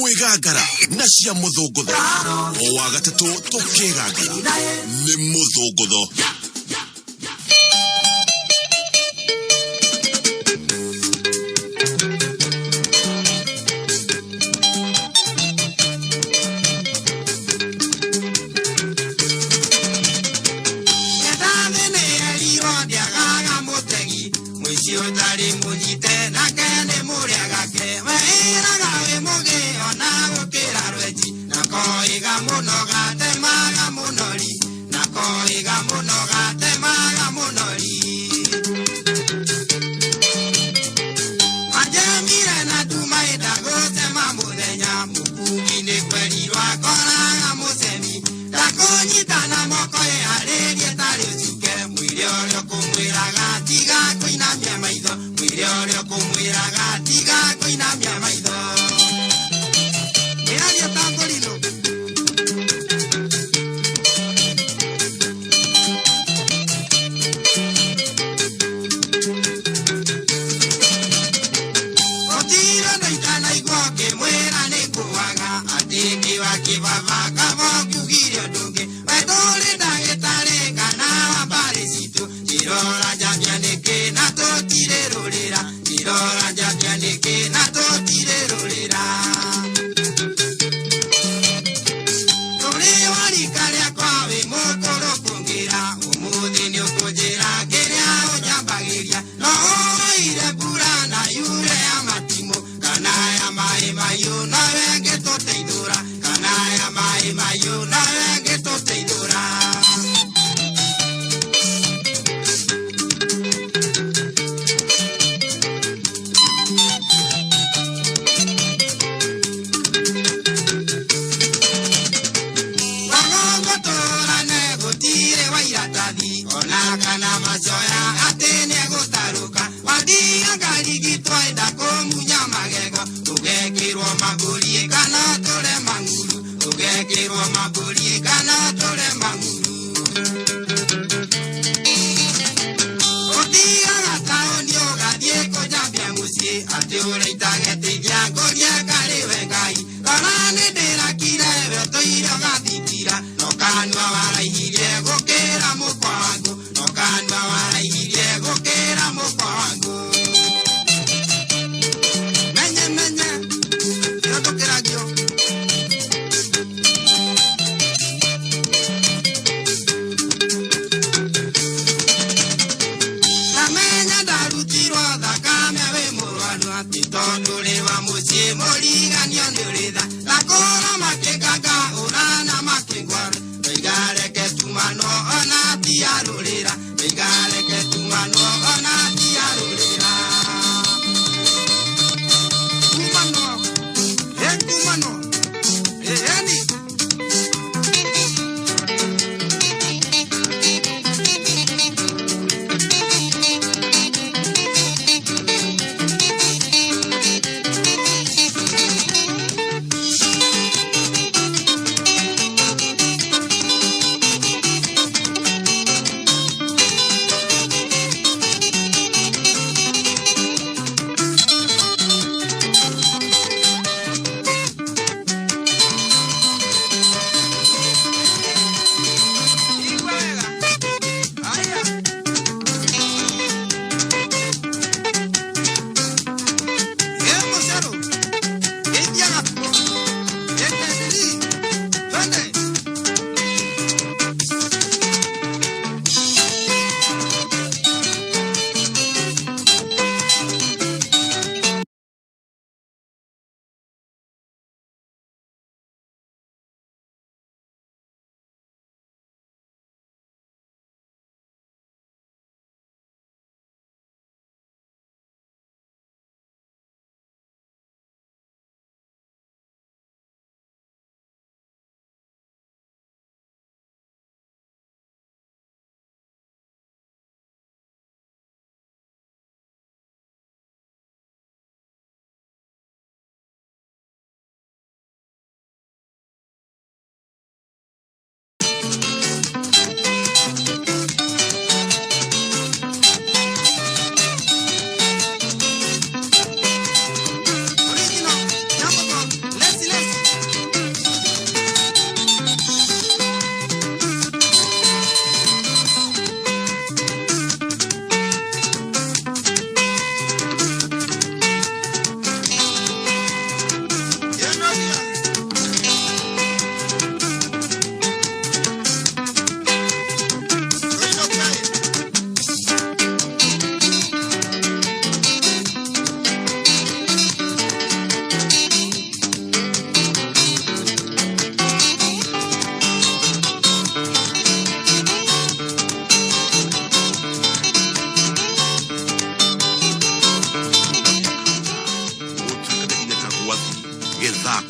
Kwĩgangara na cia mũthũngũtho o wa gatatũ tũkĩgangara nĩ mũthũngũtho. Nyendathĩ nĩ erirwo ndĩagaga mũtegi, mũici ũtarĩ mũnyite nake nĩ mũrĩa gake. Weĩraga wĩ mũgĩ ona gũkĩra rwenji, na koiga mũno gatemaga mũnori, na koiga mũno gatemaga mũnori. Wanjemire na nduma ĩndagũtema mũthenya, mũkungi nĩ kwerirwo akoraga mũcemi. Ndakũnyita na moko ĩharĩrie tarĩ ũcuke, mwĩre ũrĩa ũkũmwĩraga tiga kũinamia maitho, mwĩre ũrĩa ũkũmwĩraga tiga kũinamia maitho. Mĩario ta ngũrinũ. Gũtirĩ ũndũ itanaigua ũkĩmwĩra nĩ ngũaga, atĩ kĩwa kĩbaba kaba ũkiugire ũndũ ũngĩ. We ndũrĩ ndagĩtarĩ kana wa mbarĩ citũ, njĩrora njambia nĩkĩ na tũtirĩ rũrĩra, njĩrora njambia nĩkĩ na tũtirĩ rũrĩra. Tũrĩ wa rika rĩakwa wĩ mũkũrũ kũngĩra, ũmũthĩ nĩ ũkũnjĩra kĩrĩa ũnjambagĩria. No ũire mbura na yure ya matimũ, kana ya maĩ mahiũ nowe ngĩtũteithũra, kana ya maĩ mahiũ nowe ngĩtũteithũra. Wagũgũtũrane gũtirĩ wa iratathi, ona kana macoya atĩ nĩegũtarũka. Wathiga ngarigitwo enda kũmunya magego, ũgekĩrwo mambũri kana ũtũre mang'uru, ũgekĩrwo mambũri kana ũtũre mang'uru. Ũthiaga taũni ũgathiĩ kũnjambia mũciĩ, atĩ ũrĩitageteithia ngũria karĩ we Ngai. Rora nĩ ndĩrakire we ũtũire ũgathitira, no kanua waraihirie gũkĩra mũkwa wangu, no kanua waraihirie gũkĩra mũkwa wangu. Menye menye, kĩndũ.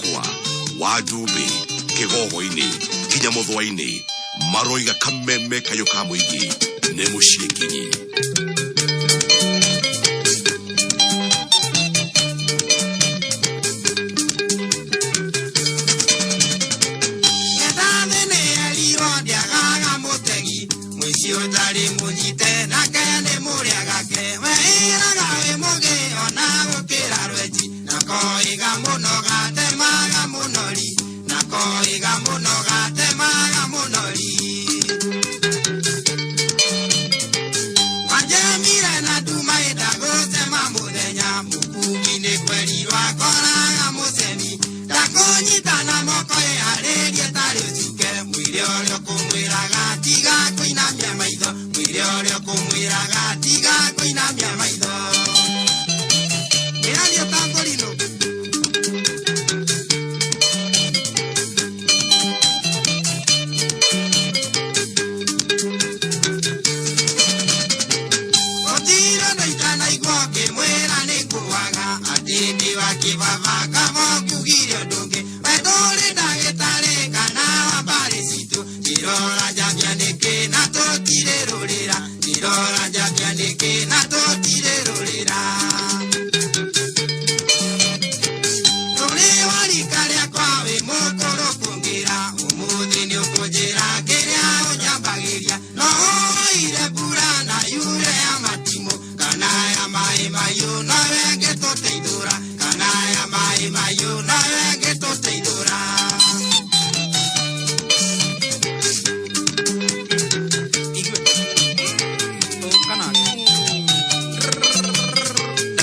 Kahũa, Wajumbe, Kĩgogo-inĩ nginya Mũthũa-inĩ maroiga kameme kayũ ka mũingĩ nĩ mũciĩ kinyi. Ngethathĩ nĩ erirwo ndĩagaga mũtegi mũici ũtarĩ mũnyite nake nĩ mũrĩa gake we ĩraga wĩ mũgĩ ona gũkĩra rwenji nakoiga mũno gatemaga mũnori nakoiga mũno gatemaga mũnori. Wanjemire na nduma ĩndagũcema mũthenya mũkungi nĩ kwerirwo akoraga mũcemi ndakũnyita na moko ĩharĩrie tarĩ ũcuke mwĩrĩ ũrĩa ũkũmwĩraga tiga kũinamia maitho mwĩrĩ ũrĩa ũkũmwĩraga tiga kũinamia maitho. Mĩario tamborino. Gũtirĩ ũndũ itanaigua ũkĩmwĩra nĩ ngũaga atĩ ndĩ wa kĩbaba kaba ũkiugire ũndũ ũngĩ we ndũrĩ ndagĩtarĩ kana wa mbarĩ citũ njirora njambia nĩkĩ na tũtirĩ rũrĩra njirora njambia nĩkĩ na tũtirĩ rũrĩra. Tũrĩ wa rika rĩakwa wĩ mũkũrũ kũngĩra ũmũthĩ nĩ ũkũnjĩra kĩrĩa ũnyambagĩria no ũire mbura na yure ya matimũ kana ya maĩ mahiũ nowe ngĩtũteithũra kana ya maĩ mahiũ nowe ngĩtũteithũra.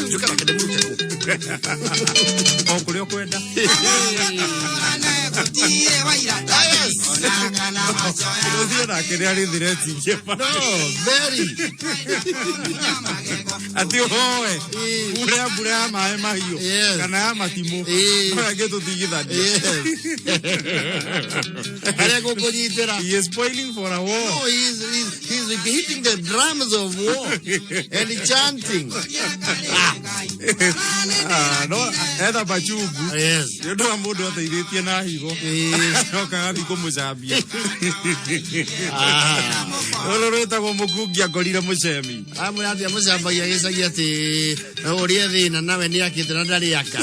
Njuka nake ndĩmũrute kũ? O kũrĩa ũkwenda. Gũtirĩ waira ona kana macoya. Ũthiĩ nake nĩ arĩ thireti. No, very. Atĩ ũhoe mbura ya mbura ya maĩ mahiũ Yes. kana ya matimũ Ĩĩ. no ĩngĩtũtigithania. Yes. Harĩa ngũkũnyitĩra. He is spoiling for a war. No, he's hitting the drums of war and chanting. Ah, no etha machungu. Yes. Nĩ ũndũ wa mũndũ ateithĩtie na higo acoka agathiĩ kũmũcambia. Ah. Rũrũ rwĩtagwo mũkungi akorire mũcemi. Amwe atia mũcambagia gĩcagi atĩ ũrĩa thĩna nawe nĩ akĩte na ndarĩ aka.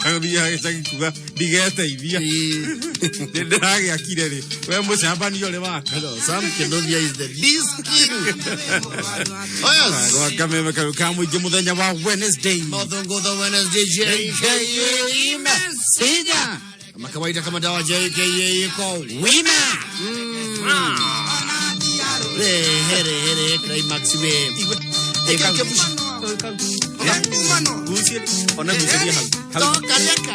Athiaga gĩcagi kuga ndigeteithia nĩ ndĩragĩakire rĩ we mũcambanio ũrĩ waka. No, Sam Kinuthia is the least king. Oh yes. Gwa kameme kayũ ka mũingĩ mũthenya wa Wednesday. Mothungutho Wednesday JKA Messenger. Kama kawaida kama dawa JKA iko wima. Re here here climax we. Gucie ona gucĩria hau. Hau. Toka reka.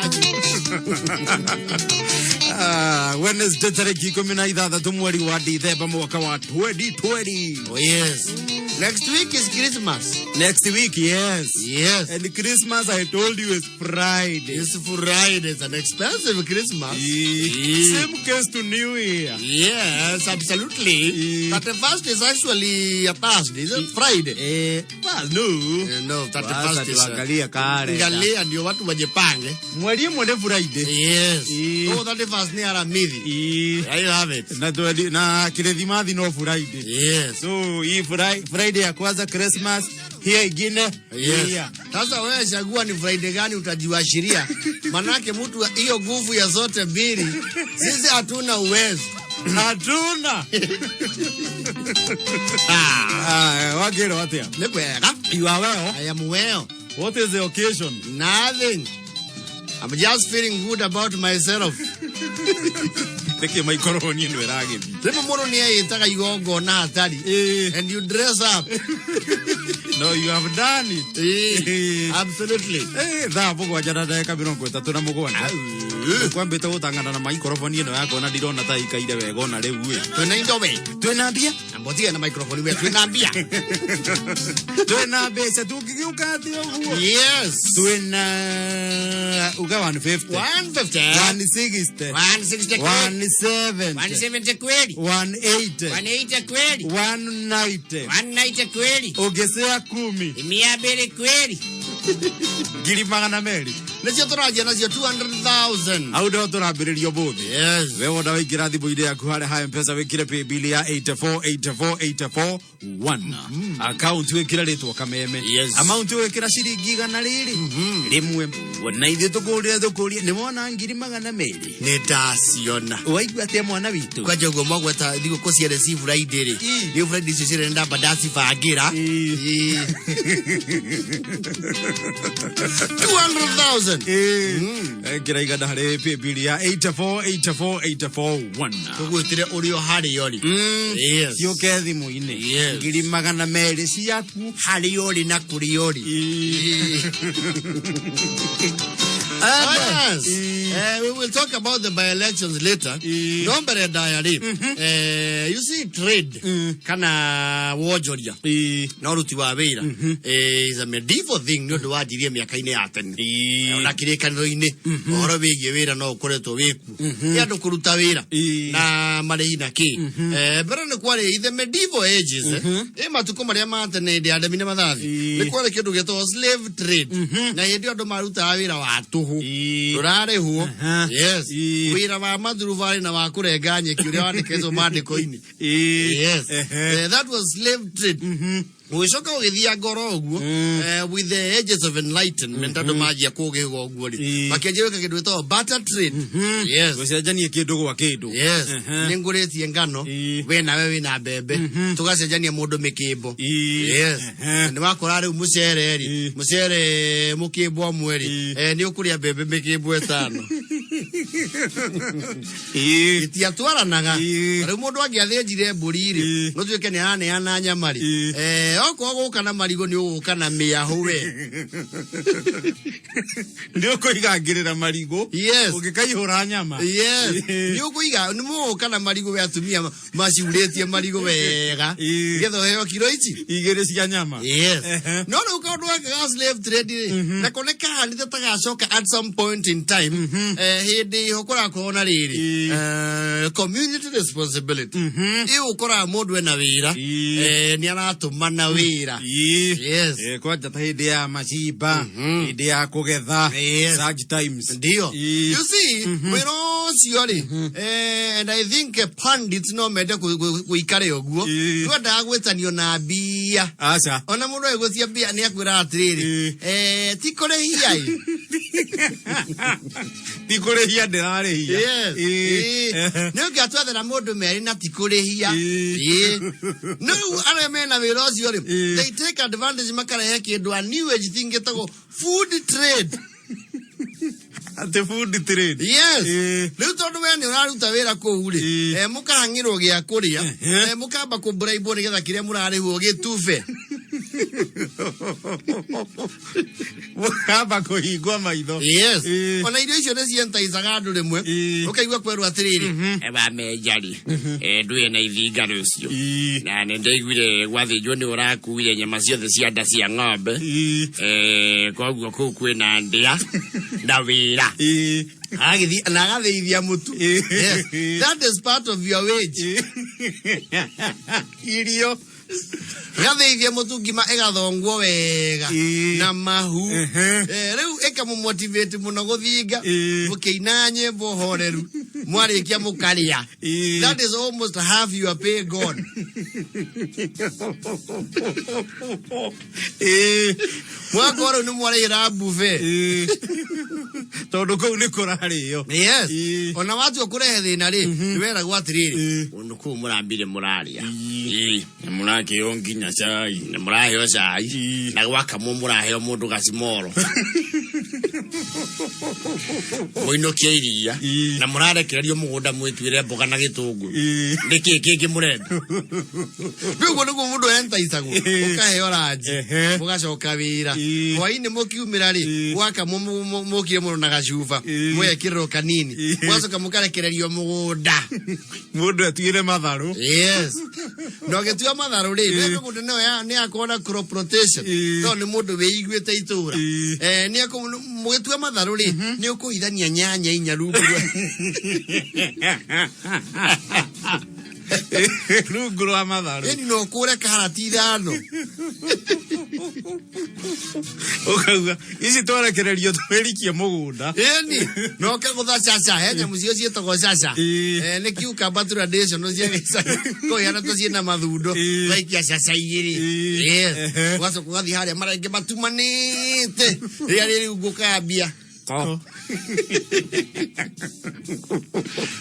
Ah, Wednesday tarĩki 16 mweri wa Dithemba mwaka wa 2020. Oh yes. Next week is Christmas. Next week, yes. Yes. And Christmas, I told you, is Friday. It's Friday. It's an expensive Christmas. Same case to New Year. Yes, absolutely. 31st is actually a Thursday, is it? Friday. Well, no. No, 31st Sasa is tuangalie kalenda. Angalia ndio watu wajipange. Mweri ĩmwe nĩ Friday. Yes. Eh. Oh, 31st ni Alhamisi. I love it. Na na Kirithimathi no Friday. Yes. So hii Friday ya kwanza Christmas, hiyo ingine Yes. yeah. Sasa wewe chagua ni Friday gani utajiwashiria. Manake mtu hiyo nguvu ya zote mbili sisi hatuna uwezo. Hatuna. Ah, Ah, wagero atia. ni kwega. You are well. I am well. What is the occasion? Nothing. I'm just feeling good about myself. Nĩkĩ maikoroni ĩno ĩragĩthiĩ? Rĩmwe mũndũ nĩ eĩtaga igongona hatari. Eh. And you dress up. No, you have done it. Eh, absolutely. Thaa 7 na ndagĩka 37. Kwambĩte gũtang'ana na maikoroboni ĩno yakwa na ndirona ta ikaire wega ona rĩu ĩ. Twĩna indo we. Twĩna mbia? Na mbotige na microphone we twĩna mbia. Twĩna mbeca tũngĩgĩũka atĩa ũguo? Yes. Twĩna uga 150. 150. 160. 160 kweli. 170. 170 kweli. 180. 180 kweli. 190. 190 kweli. Ongezea 10. 200 kweli. 200,000. Nĩcio tũranjia nacio 200,000. Hau ndio tũrambĩrĩria ũmũthĩ. Yes. We wona waingĩra thimũ-inĩ yaku harĩa ha Mpesa wĩkĩre paybill ya 8484841, account wĩkĩre rĩtwa Kameme, Yes. amount wĩkĩra ciringi 101, na ithuĩ tũkũrire tũkũrie nĩ wona 200,000. Nĩ ndaciona. Waigua atĩa, mwana witũ? Kwanja ũguo mwagweta thigũkũ ciarĩ ci Friday rĩ, nĩ Friday icio ciarĩ ndamba ndacibangĩra. Ĩ. 200,000. Ĩkĩra 100 harĩ paybill ya 8484841. Tũgwĩtire ũrĩ o harĩa ũrĩ. Yes. Ciũke thimũ-inĩ. Yes. 200,000 ciaku. Harĩa ũrĩ na kũrĩa ũrĩ. Yes. We will talk about the by-elections later. No mbere ndaya rĩ, you see, trade kana wonjoria na ũruti wa wĩra is a medieval thing, nĩ ũndũ wanjirie mĩaka-inĩ ya tene. Ona kĩrĩkanĩro-inĩ ũhoro wĩgiĩ wĩra no ũkoretwo wĩkuo, nĩ andũ kũruta wĩra na marĩhi na kĩ. Mbere nĩ kwarĩ in the medieval ages, ĩ matukũ marĩa ma tene, hĩndĩ ya ndemi na mathathi, nĩ kwarĩ kĩndũ gĩtagwo slave trade, na hĩndĩ ĩyo andũ marutaga wĩra wa tũhũ, ndũrarĩhwo. Yes. Wĩra wa mathurubarĩ na wa kũrenga nyeki ũrĩa wandĩkĩtwo maandĩko-inĩ. Yes. That was slave trade. Ũgĩcoka ũgĩthianga ngoro ũguo, with the ages of enlightenment, andũ manjia kũgĩga ũguo rĩ, makĩanjia gwĩka kĩndũ gĩtagwo barter trade. Yes. Gũcenjania kĩndũ gwa kĩndũ. Yes. Nĩ ngũrĩtie ngano, we nawe wĩna mbembe, tũgacenjania mũndũ mĩkĩmbo. Yes. Nĩ wakora rĩu mũcere rĩ, mũcere mũkĩmbo ũmwe rĩ, nĩ ũkũrĩa mbembe mĩkĩmbo 5. Itiatwaranaga. Rĩu mũndũ angĩathĩnjire mbũri rĩ, gũtuĩke nĩ araneana nyama rĩ, okorwo gũka na marigũ, nĩ ũgũka na mĩahũ we. Nĩ ũkũigangĩrĩra marigũ. Yes. Ũngĩkaihũra nyama. Yes. Nĩ ũkũiga, nĩ mũgũka na marigũ we, atumia maciurĩtie marigũ wega, nĩgetha ũheo kiro ici 2 cia nyama. Yes. No rĩu kaũndũ gaka ga slave trade rĩ, nako nĩ kahanĩte ta gacoka at some point in time, hĩndĩ ĩho kũrakorwo na rĩrĩ, community responsibility. Ĩ ũkoraga mũndũ ena wĩra, nĩ aratũmana wĩra. Yes. Kwanja ta hĩndĩ ya macimba, hĩndĩ ya kũgetha. Yes. Such times. Ndio. You see, wĩra ũcio rĩ, and I think pundits no mende gũikare ũguo. Ndwendaga gwĩtanio na mbia. Aca. Ona mũndũ agĩgũcia mbia nĩ akwĩra atĩrĩrĩ, ti kũrĩhia ĩ. Ti kũrĩhia ndĩrarĩhia. Yes. Nĩ ũngĩatwethera mũndũ merĩ na ti kũrĩhia. No rĩu arĩa mena wĩra ũcio rĩ, they take advantage, makarehe kĩndũ, a new age thing gĩtagwo food trade. Atĩ food trade? Yes. Rĩu tondũ we nĩ ũraruta wĩra kũu rĩ, mũkahang'ĩrwo gĩa kũrĩa, mũkamba kũmbraibwo nĩgetha kĩrĩa mũrarĩhwo gĩtube. Mũkamba kũhingwo maitho. Yes. Ona irio icio nĩ cientaicaga andũ rĩmwe. Ũkaigua kwerwo atĩrĩrĩ, wamenjari ndũye na ithinga rũciũ, na nĩ ndaiguire gwathĩnjwo nĩ ũrakuire nyama ciothe cia nda cia ng'ombe. Koguo kũu kwĩna ndĩa na wĩra. Agagĩthiĩ na agathĩithia mũtu. Yes. That is part of your wage. Irio. Gathĩithia mũtu, ngima ĩgathongwo wega na mahu. Rĩu ĩkamũmotivate mũno gũthinga, mũkĩina nyĩmbo horeru, mwarĩkia mũkarĩa. That is almost half your pay gone. Mwaka rĩu nĩ mwarĩhĩra buffet. Tondũ kũu nĩ kũrarĩo. Yes. Ona watua kũrehe thĩna rĩ, nĩ weragwo atĩrĩrĩ, kũndũ kũu mũrambire mũrarĩa. Na mũrakĩo nginya cai. Nĩ mũraheo cai. Na gwakamwo mũraheo mũndũ gacimoro mũinũkie iria, na mũrarekererio mũgũnda mwĩtuĩre mboga na gĩtũngũrũ. Nĩkĩ kĩngĩ mũrenda? Rĩu ũguo nĩguo mũndũ entaicagwo, ũkaheo ranji, mũgacoka wĩra hwainĩ, mũkiumĩra rĩ, gwakamwo mũkire mũno na gacuba, mũgekĩrĩrwo kanini, mũgacoka mũkarekererio mũgũnda. Mũndũ atuĩre matharũ. Yes, na ũgĩtua matharũ rĩ, nĩ mĩgũnda nayo nĩ yakorwo na crop rotation, no nĩ mũndũ wĩiguĩte itũra. Nĩ mũgĩtua matharũ rĩ, nĩ ũkũhithania nyanya 4 rungu rwa Rungu rwa matharũ. Ĩni no ũkũre karati 5. Ũkauga ici twarekererio twĩrikie mũgũnda. Ĩni no kagũtha caca, he nyamũ cio ciĩtagwo caca. Eh, nĩ cucumber traditional cia gĩcagi kũhĩana tũ ciĩna mathundo. Waikia caca 2. Yes. Ũgacoka ũgathiĩ harĩa marenge matumanĩte rĩrĩa rĩrĩ rungu ũkambia Ko.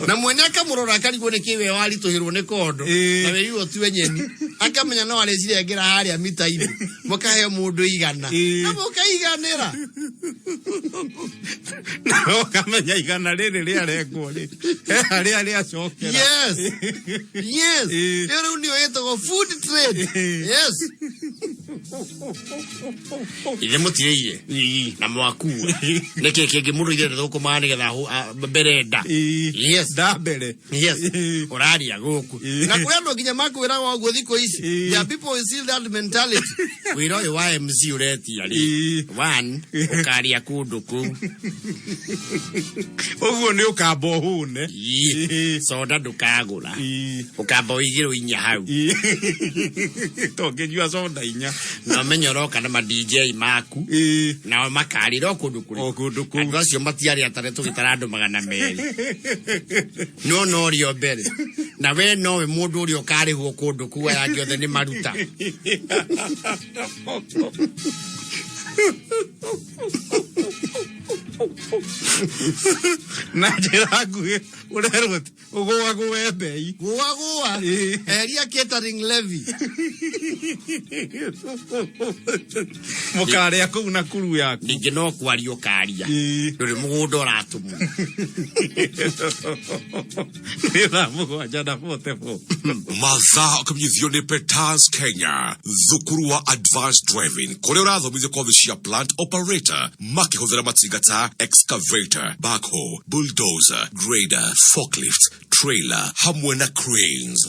Na mwene akamũrora akarigwo nĩ kĩ we waritũhĩrwo nĩ kondo. Na wĩrirwo tue nyeni, akamenya no arĩcirengera harĩa mita-inĩ, mũkaheo mũndũ 100. Na mũkaiganĩra. Na ũkamenya 100 rĩrĩ rĩarengwo rĩ, he harĩa rĩacokera. Yes. Ĩyo rĩu nĩyo ĩtagwo food trade. Yes, ithe mũtirĩire na mwakua nĩkĩ kĩngĩ mũndũ ithe thũkũmaga nĩgetha mbere nda. Yes. Nda mbere. Yes. Ũraria gũkũ. Na kũrĩ andũ nginya makwĩraga ũguo thikũ ici. There are people who still that mentality, wĩra ũyũ wa MC ũretia rĩ, one ũkaria kũndũ kũu. Ũguo nĩ ũkamba ũhũne. Ii, soda ndũkagũra. Ũkamba ũigĩrwo 4 hau. Tongĩnyua soda 4. Na ũmenye ũroka na ma DJ maku. Nao makarĩra o kũndũ kũrĩ. O kũndũ kũu. Andũ acio matiarĩ atare tũgĩtara andũ 200. No no ũrĩa mbere. Na we nowe mũndũ ũrĩa ũkarĩhwo kũndũ kũu, aya angĩ othe nĩ maruta. Na njĩra nguhĩ ũrerwo atĩ ũgũagũe mbei. Gũa gũa. Eheria catering levy. Mũkarĩa kũu na kuru yaku. Ningĩ no kwaria ũkaria. Ndũrĩ mũgũnda ũratũmwo. Nĩ thaa 7 na 44. Mathaa ũkĩmenyithio nĩ Petans Kenya, thukuru wa advanced driving kũrĩa ũrathomithio kothi cia plant operator makĩhũthĩra matinga ta excavator, backhoe, bulldozer, grader, forklift, trailer hamwe na cranes.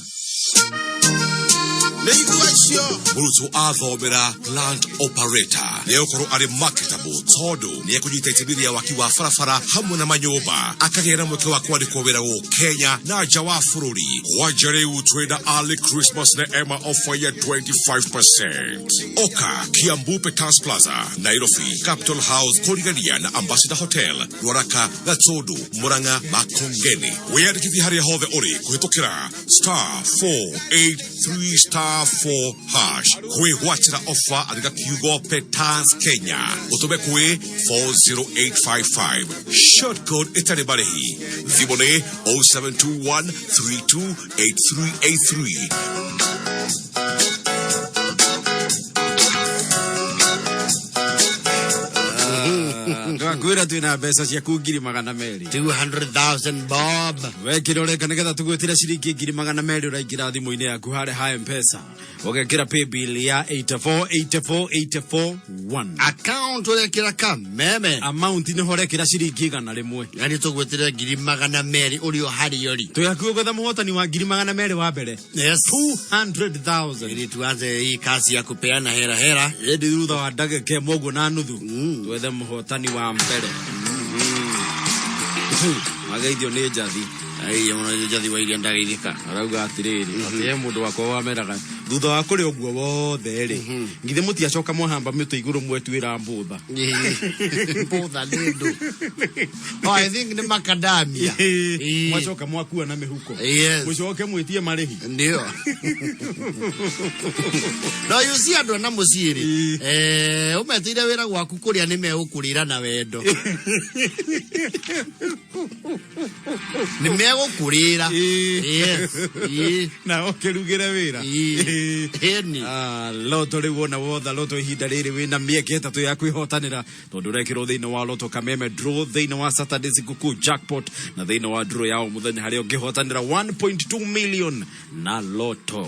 Nĩ igua icio. Mũrutwo athomera plant operator nĩ egũkorwo arĩ marketable tondũ nĩ ekũnyita itemi rĩa waki wa barabara hamwe na manyũmba, akagĩa na mweke wa kwandĩkwo wĩra gũkũ Kenya na nja wa bũrũri. Kwanja rĩu twĩna early Christmas na Emma offer ya 25%. Oka Kiambu Petans Plaza, Nairobi Capital House, kũrigania na Ambassador Hotel, Ruaraka, Gatundu, Murang'a, Makongeni. Wĩyandĩkithie harĩa hothe ũrĩ kũhĩtũkĩra star 483 star 4 hash. Kwĩgwatĩra offer, andĩka kiugo Petans Kenya ũtũme kwĩ 40855, short code ĩtarĩ marĩhi. Thimũ nĩ 0721 328383. Twakwĩra twĩna mbeca ciaku 200,000. 200,000 bob. Wekĩra ũreka nĩgetha tũgwĩtĩre ciringi 200,000, ũraingĩra thimũ-inĩ yaku harĩa ha Mpesa, ũgekĩra paybill ya 8484841. Account ũrekĩra kameme. Amount nĩho ũrekĩra ciringi 100. Yani tũgwĩtĩre 200,000 ũrĩ o harĩa ũrĩ. Twĩ hakuhĩ gwetha mũhotani wa 200,000 wa mbere. Yes. 200,000. Ili tuanze hii kazi ya kupeana hera hera. Ĩndĩ thutha wa ndagĩka ĩmwe ũguo na nuthu twethe mũhotani wa mbere. Mageithio nĩ Njathi. Ai, mũno Njathi wa iria ndageithĩka. Arauga atĩrĩrĩ, atĩ he mũndũ wakwa wameraga thutha wa kũrĩa ũguo wothe rĩ, githĩ mũtiacoka mwahamba mĩtĩ igũrũ mwetuĩra mbũtha? Mbũtha nĩ ndũ. Oh, I think nĩ macadamia. Mwacoka mwakua na mĩhuko. Yes. Mũcoke mwĩtie marĩhi. Ndio. No you see andũ ana mũciĩ rĩ, eh, ũmetĩire wĩra gwaku kũrĩa nĩ megũkũrĩra na wendo. Nĩ megũkũrĩra. Yes. Na ũkĩrugĩre wĩra. Ĩni. Ah, loto rĩu wona wotha loto ihinda rĩrĩ wĩna mĩeke 3 ya kwĩhotanĩra tondũ ũrekĩrwo thĩinĩ wa loto kameme draw, thĩinĩ wa Saturday sikukuu jackpot, na thĩinĩ wa draw ya o mũthenya harĩa ũngĩhotanĩra 1.2 million na loto.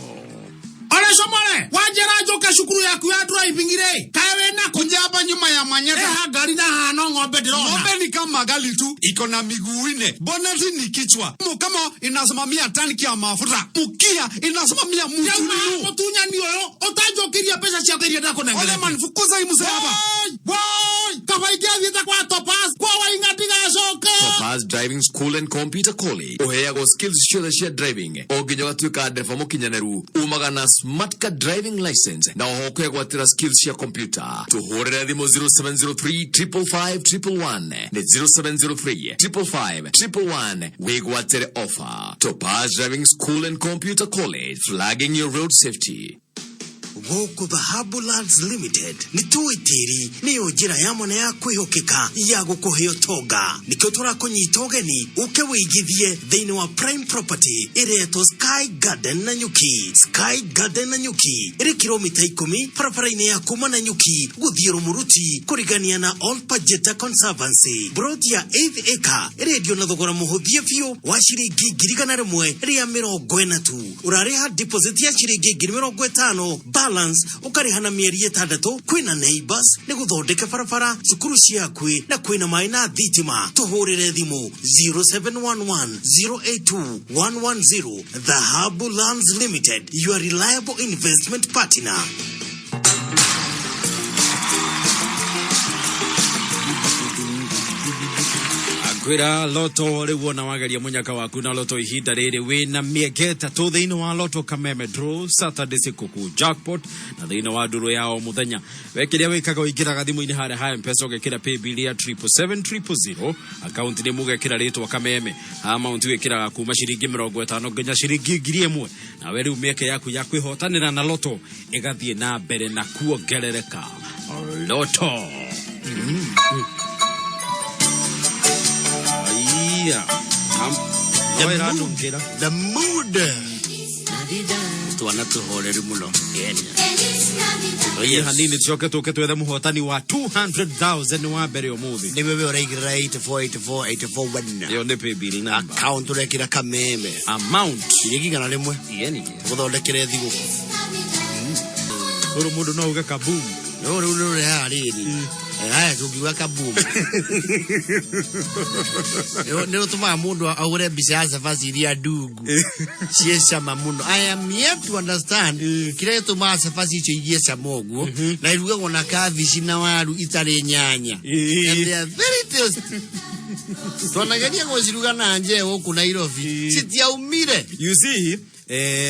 Oresho mwale. We wanjĩra njũke cukuru yaku ya driving rĩ, kaĩ wĩna kũ? Kuja hapa nyuma ya Manyata. Ĩha ngari na haha no ng'ombe ndĩrona. Ng'ombe ni kama gari tu, iko na miguu ine. Boneti ni kichwa. Mukamo inasimamia tanki ya mafuta. Mkia inasimamia Ndauma mtu. mũtunyani ũyũ ũtanjũkĩria mbeca ciakwa iria Ole ndakũnengerete. man, fukuza hii mzee hapa. Woi, woi, kaba ingĩathiĩte kwa Topaz, kwa Waing'a ndigacoke. Topaz Driving School and Computer College uheagwo skills ciothe cia driving o nginya ũgatuĩka ndereba mũkinyanĩru umaga na smart car driving license na oho ũkegwatĩra skills cia computer. Tũhũrĩre thimũ 0703 555 111, nĩ 0703 555 111, wĩgwatĩre offer. Topaz Driving School and Computer College, flagging your road safety. Gũkũ Dhahabu Lands Limited nĩ tũĩ tĩri nĩyo njĩra ya mwena ya kwĩhokeka ya gũkũhe ũtonga. Nĩkĩo tũrakũnyita ũgeni ũke wĩigithie thĩinĩ wa Prime Property ĩretwo Sky Garden Nanyuki. Sky Garden Nanyuki ĩrĩ kilomita 10 barabara-inĩ ya kuma Nanyuki gũthiĩ Rũmũruti kũrigania na Old Pajeta Conservancy. Broti ya 8 acre ĩrendio na thogora mũhũthie biũ wa ciringi 140,000 tu. Ũrarĩha deposit ya ciringi 50,000, balance ũkarĩha na mĩeri 6. Kwĩna neighbors nĩ gũthondeke barabara, cukuru ciakwĩ, na kwĩna maĩ na thitima. Tũhũrĩre thimũ 0711 082 110. Dhahabu Lands Limited, your reliable investment partner. Kwĩra loto rĩu wona wageria mũnyaka waku na loto ihinda rĩrĩ wĩna mĩeke 3 thĩinĩ wa Loto Kameme Draw Saturday sikukuu jackpot na thĩinĩ wa ndũrũ ya o mũthenya. We kĩrĩa wĩkaga ũingĩraga thimũ-inĩ harĩa ha Mpesa ũgekĩra paybill ya 777 000, account nĩ mũgekĩra rĩtwa Kameme, amount wĩkĩraga kuma ciringi 50 nginya ciringi 1000, nawe rĩu mĩeke yaku ya kwĩhotanĩra na loto ĩgathiĩ na mbere na kuongerereka. Loto. Aiya. No ĩranungĩra. The mood. Twana tũhoreru mũno. Oh, Yes. yes. Hanini tucoke tũke twethe mũhotani wa 200,000 wa mbere ũmũthĩ. Nĩ wewe ũraigĩrĩra 84 84 84 1. Ĩyo nĩ paybill number. Account ũrekĩra Kameme. Amount. Ciringi 100. Yeni. Gũthondekere thigũkũ. Ũrũ mũndũ no uge kaboom. No rĩu nĩ ũrehaga rĩrĩ. Haya tũngiuga kaboom. Nĩ ũtũmaga mũndũ agũre mbica ya cabaci iria ndungu ciĩ cama mũno. I am yet to understand kĩrĩa gĩtũmaga cabaci icio igie cama ũguo, na irugagwo na kabici na waru itarĩ nyanya. And they are very tasty. Twanageria gũciruga na nje gũkũ Nairobi, citiaumire. You see,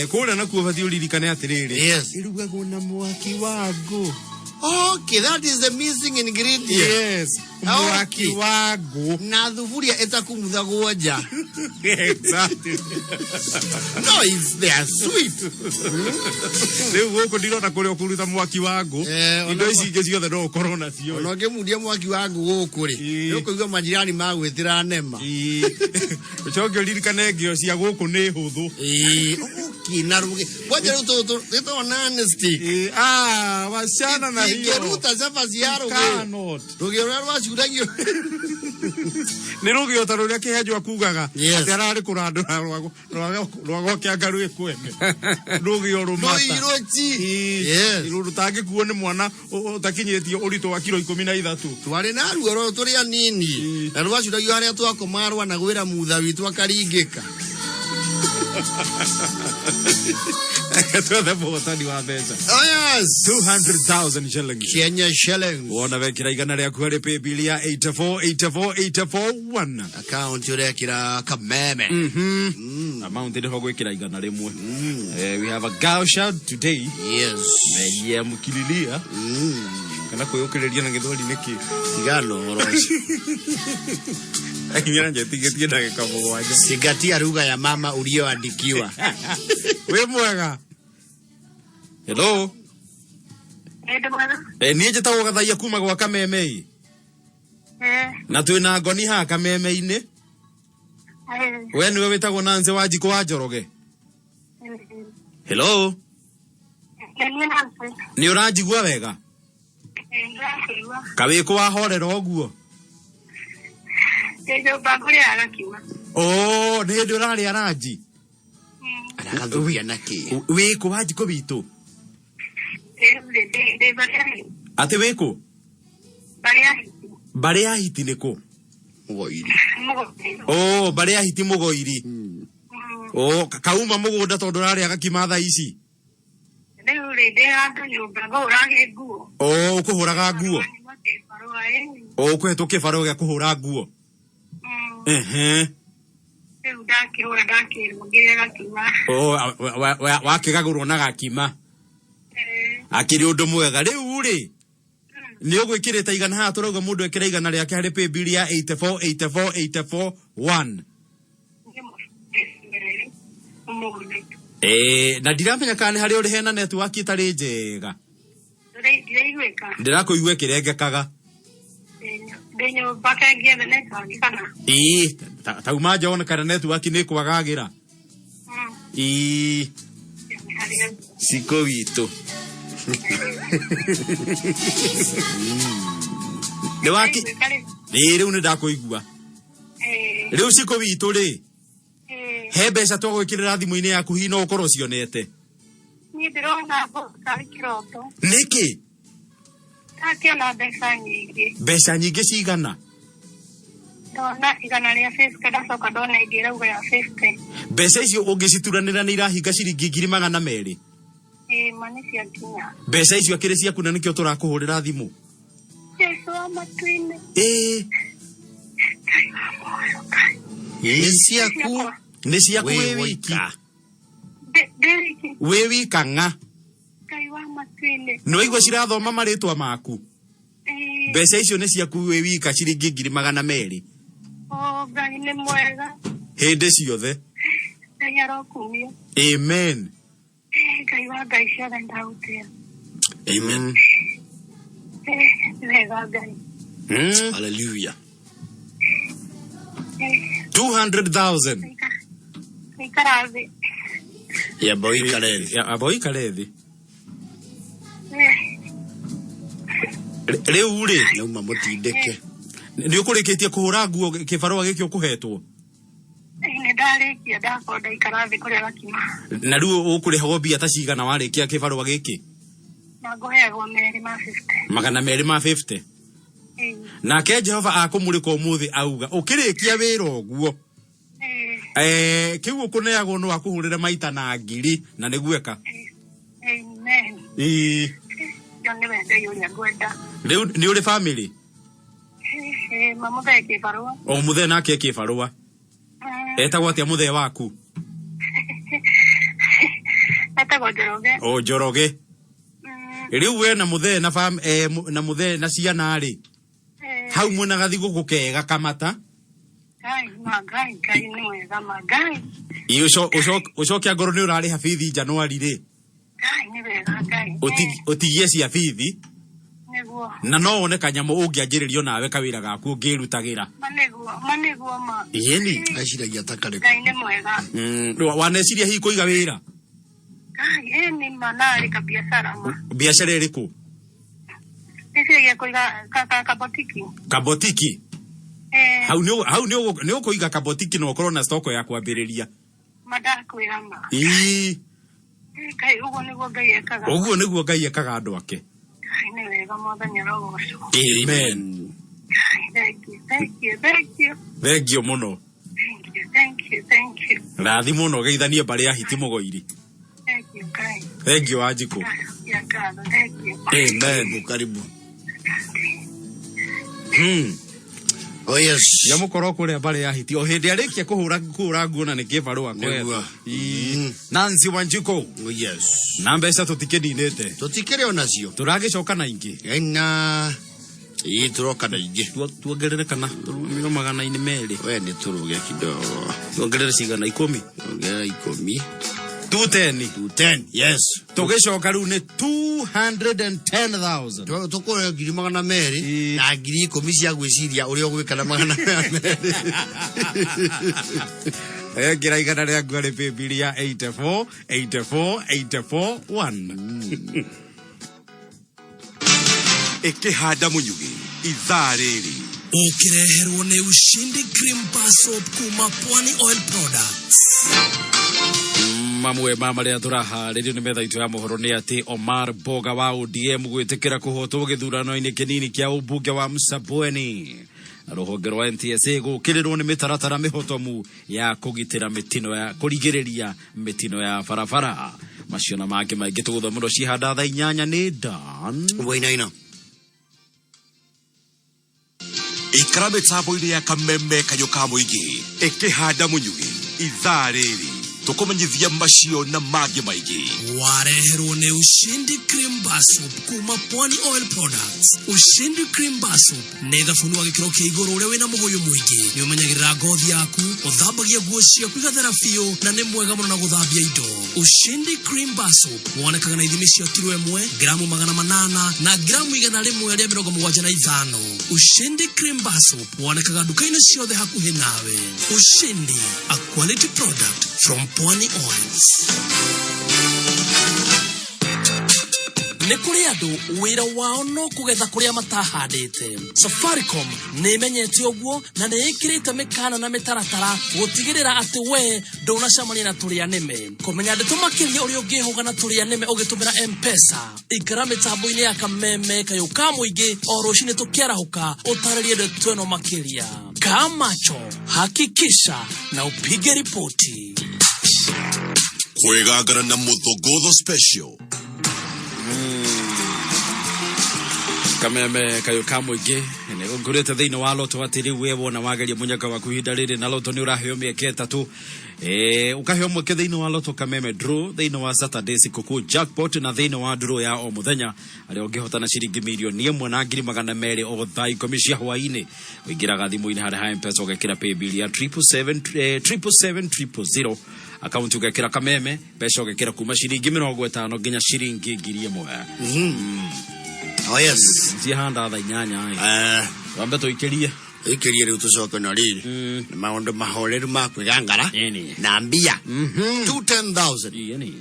kũrĩa nakuo ũbatiĩ ũririkane atĩrĩrĩ. Yes. Ĩrugagwo na mwaki wa ngũ. Okay, that is the missing ingredient. Yes. Mwaki Okay. wa ngũ. Na thuburia ĩtakumuthagwo nja. Exactly. No, it's, they are sweet. Rĩu gũkũ ndirona kũrĩa ũkũruta mwaki wa ngũ. Indo ici ingĩ ciothe no ũkorwo nacio. Ona ũngĩmundia mwaki wa ngũ gũkũ rĩ, nĩ ũkũigua majirani magwĩtĩra nema. Ũcoke ũririkane ngĩo cia gũkũ nĩ hũthũ. Okay, na rũgĩ. Kwanja rĩu tũtũ rĩtagwo non-stick. Ah, wachana na hiyo. Ingĩruta cabaci ya rũgĩo. Cannot. Rũgĩo rũrĩa rwacuragio. Nĩ rũgĩo ta rũrĩa kĩhenjwa kugaga. Yes. Atĩ ararĩ kũrandũra rwa gwake anga rwĩ kwene. Rũgĩo rũmata. Rũirũci. Yes. Rũtangĩkuo nĩ mwana ũtakinyĩtie ũritũ wa kiro 13. Twarĩ na ruo rũrũ tũrĩ anini. Na rwacuragio harĩa twakoma rwana gwĩra mutha witũ akaringĩka. Twethe mũhotani wa mbeca. Oh yes. 200,000 shillings. Kenya shillings. Wona wekĩra 100 rĩaku harĩ paybill ya 84 84 84 1. Account ũrekĩra Kameme. Amount nĩho gwĩkĩra 100. We have a girl shout today. Yes. Menyia mũkiriria. Kana kwĩyũkĩrĩria na gĩthweri nĩkĩ? Tigana ũhoro ũcio. Inyanya njetigĩtie ndagĩka 7. Zingatia lugha ya mama uliyoandikiwa. Wĩ mwega. Hello. Niĩ njĩtagwo Gathaia kuma gwa Kameme. Na twĩna ngoni haha Kameme-inĩ. We nĩwe wĩtagwo Nancy wa Njikũ wa Njoroge. Hello. Nĩ ũranjigua wega? Kawĩkũ wahorera ũguo? Oh, nĩ hĩndĩ ũrarĩa ranji. Aragathukia na kĩ? Wĩkũ wa Njikũ witũ? Rĩu rĩ ndĩ barĩa hiti. Atĩ wĩ kũ? Barĩa hiti. Mbarĩ ya hiti nĩ kũ? Mũgoiri. Mũgoiri. Oh, mbarĩ ya hiti mũgoiri. Oh, kauma mũgũnda tondũ ũrarĩa gakima thaa ici. Rĩu rĩ ndĩ handũ nyũmba ngũhũrage nguo. Oh, ũkũhũraga nguo. Barũa ĩ. Oh, ũkũhetwo kĩbarũa gĩa kũhũra nguo. Ehe. Rĩu ndakĩhũra ndakĩrwo ngĩrĩa gakima. Oh, wakĩgagũrwo na gakima. Akĩrĩ ũndũ mwega. Rĩu rĩ, nĩ ũgwĩkĩrĩte igana haha tũrauga mũndũ ekĩra igana rĩake harĩ paybill ya 84 84 84 1. Ũmũthĩ. Eh, na ndiramenya kana nĩ harĩa ũrĩ hena network ĩtarĩ njega. Ndiraiguĩka. Ndĩrakũigua ĩkĩrengekaga. Ndĩ nyũmba kengiethe network kana. Ĩĩ, tauma nja wone kana network nĩ ĩkwagagĩra. Ĩĩ. Ciko witũ. Nĩ waki Ĩĩ, rĩu nĩ ndakũigua. Rĩu ciko witũ rĩ, he mbeca twagwĩkĩrĩra thimũ-inĩ yaku hihi no ũkorwo cionete. Niĩ ndĩrona mboca kĩroto. Nĩkĩ? Ndakĩona mbeca nyingĩ. Mbeca nyingĩ cigana? Ndona 150 ndacoka ndona ĩngĩ ĩrauga ya 50. Mbeca icio ũngĩcituranĩra nĩ irahinga ciringi 200,000. Ĩĩ ma nĩ ciakinya. Mbeca icio akĩrĩ ciaku na nĩkĩo tũrakũhũrĩra thimũ. Jesu wa matu-inĩ. Ĩĩ. Nĩ ciaku. Nĩ ciaku Wĩ wĩ wiki. wika. Ndĩ wiki. Wĩ wika ng'a. Ngai wa matu-inĩ. Nĩ waigua cirathoma marĩtwa maku. Ĩĩ. Mbeca icio nĩ ciaku wĩ wika ciringi 200,000. O Ngai nĩ mwega. Hĩndĩ ciothe. Ngai arokumio. Amen. Ĩĩ, Ngai wa Ngai ciothe ndagũtĩa. Amen. Ĩĩ, nĩ wega Ngai. Hallelujah. Ĩĩ, 200,000. Ikara thĩ. Yamba ũikare thĩ. Amba ũikare thĩ. Ĩĩ, Rĩu rĩ, Nauma mũtindĩke. nĩ ũkũrĩkĩtie kũhũra nguo kĩbarũa gĩkĩ ũkũhetwo. ĩĩ, nĩ ndarĩkia ndakorwo ndaikara thĩ kũrĩa gakima. Na rĩu ũkũrĩhagwo mbia ta cigana warĩkia kĩbarũa gĩkĩ? Na ngũheagwo merĩ ma 50. 250. Ĩĩ, Nake Jehova akũmũrĩka ũmũthĩ auga ũkĩrĩkia wĩra ũguo. ĩĩ, Eh, kĩu ũkũneagwo no akũhũrĩre maita na ngiri na nĩguo eka. Amen. Ĩĩ. Ũcio nĩwe Ngai ũrĩa ngwenda. Rĩu nĩ ũrĩ family? Ĩĩ, mamũthee kĩbarũa. O mũthee nake kĩbarũa. Etagwo atĩa mũthee waku? Etagwo Njoroge. O Njoroge. Rĩu we na mũthee na fam, eh, na mũthee na ciana rĩ. Hau mwĩna gathigũkũ kega kamata. Ngai, ma Ngai, Ngai nĩ mwega ma Ngai. Ĩ ũcoke angorwo nĩ ũrarĩha bithi Januari rĩ. Ngai nĩ wega Ngai. Ũtigie cia bithi Nĩguo. na no wone kanyamũ ũngĩanjĩrĩrio nawe kawĩra gaku ũngĩrutagĩra. Ma nĩguo, ma nĩguo ma. Ĩni. Eciragia ta karĩkũ. Ngai nĩ mwega. Waneciria hihi kũiga wĩra? Ngai, ĩ nĩ ma narĩ kabiacara ma. Biacara ĩrĩkũ? Ndĩciragia kũiga kabotiki. Kabotiki. Eh, Hau nĩ ũkũiga kabotiki na ũkorwo na stoko ya kwambĩrĩria. ma ndakwĩra ma. Ĩĩ. Ngai, ũguo nĩguo Ngai ekaga. Ũguo nĩguo Ngai ekaga andũ ake. Ngai nĩ wega Mwathani arogocwo. Amen. Ngai, thank you, thank you, thank you. Thengio mũno. Thank you, thank you, thank you. Rathi mũno geithanie mbarĩ ya hiti mũgoiri. Thank you, Ngai. Thengio Wanjikũ. Ya ngatho, thank you. Amen. Karibu. Oh yes. Ya mũkorwo kũrĩa mbarĩ ya hiti o hĩndĩ arĩkia kũhũra nguo na nĩ kĩbarũa Nĩguo. Nancy Wanjikũ. Oh yes. Na mbeca tũtikĩninĩte. Tũtikĩrĩ onacio. Tũragĩcoka na ingĩ. Ina. Ĩĩ tũroka na ingĩ. Tuongerere kana tũrũmio 200. We nĩ tũrũge kidogo. Tuongerere cigana 10. Tuongerere 10. 210. 210. Yes. Tũgĩcoka rĩu nĩ 210,000. Tũkũrĩa 200,000 na 10,000 cia gwĩciria ũrĩa ũgwĩka na 200. Ngĩra igana rĩa nguo rĩ paybill ya 84 84 84 1. Ĩkĩhanda mũnyugĩ ithaa rĩrĩ. Ũkĩreherwo nĩ Ushindi Cream Bar Soap kuma Pwani Oil Products. Mamwe ma marĩa tũraharĩrio nĩ metha itũ ya mohoro nĩ atĩ Omar Boga wa ODM gwĩtĩkĩra kũhotwo gĩthurano-inĩ kĩnini kĩa ũmbunge wa Msabweni, na rũhonge rwa NTSA gũkĩrĩrwo nĩ mĩtaratara mĩhotomu ya kũgitĩra mĩtino ya kũrigĩrĩria mĩtino ya barabara. Macio na mangĩ maingĩ tũgũthomerwo cihanda thaa 8 nĩ Dan Wainaina. Ikara mĩtambo-inĩ ya Kameme kayũ ka mũingĩ ĩkĩhanda mũnyugĩ ithaa rĩrĩ tũkũmenyithia macio na mangĩ maingĩ. Wareherwo nĩ Ushindi Cream Bar Soap kuma Pwani Oil Products. Ushindi Cream Bar Soap nĩ thabuni wa gĩkĩro kĩa igũrũ ũrĩa wĩna mũhũyũ mũingĩ. Nĩ ũmenyagĩrĩra ngothi yaku, ũthambagia nguo ciaku igathera biũ, na nĩ mwega mũno na gũthambia indo. Ushindi Cream Bar Soap wonekaga na ithimi cia kiro 1, gramu 800 na gramu 175. Ushindi Cream Bar Soap wonekaga nduka-inĩ ciothe hakuhĩ nawe. Ushindi, a quality product from Pwani Oils. Nĩ kũrĩ andũ wĩra wao no kũgetha kũrĩa matahandĩte. Safaricom nĩ ĩmenyete ũguo na nĩ ĩkĩrĩte mĩkana na mĩtaratara gũtigĩrĩra atĩ we ndũnacemania na tũrĩa nĩme. Kũmenya ndeto makĩria ũrĩa ũngĩhũga na tũrĩa nĩme ũgĩtũmĩra M-Pesa, ikara mĩtambo-inĩ ya Kameme kayũ ka mũingĩ o rũcinĩ tũkĩarahũka ũtarĩrie ndeto ĩno makĩria. Kaa macho, hakikisha na upige ripoti. Kwĩgangara na mũthũngũtho special. Kameme kayũ ka mũingĩ nĩ ngũrĩte thĩinĩ wa loto atĩ rĩu we wona wageria mũnyaka waku ihinda rĩrĩ na loto nĩ ũraheo mĩeke 3, ũkaheo mweke thĩinĩ wa loto Kameme draw, thĩinĩ wa Saturday sikukuu jackpot, na thĩinĩ wa draw ya o mũthenya arĩa ũngĩhotana ciringi 1,200,200 o thaa 10 cia hwaĩ-inĩ. Ũingĩraga thimũ-inĩ harĩa ha M-Pesa ũgekĩra paybill ya triple seven, 777,000, akaunti ũgekĩra Kameme, mbeca ũgekĩra kuma ciringi 50 nginya ciringi 1,000. Oh yes. Ciahanda thaa 8. Wambe tũikĩrie. Ikirie rĩu tũcoke na rĩrĩ nĩ maũndũ mahoreru ma kwĩgangara Ĩni. na mbia 210,000. Ĩni.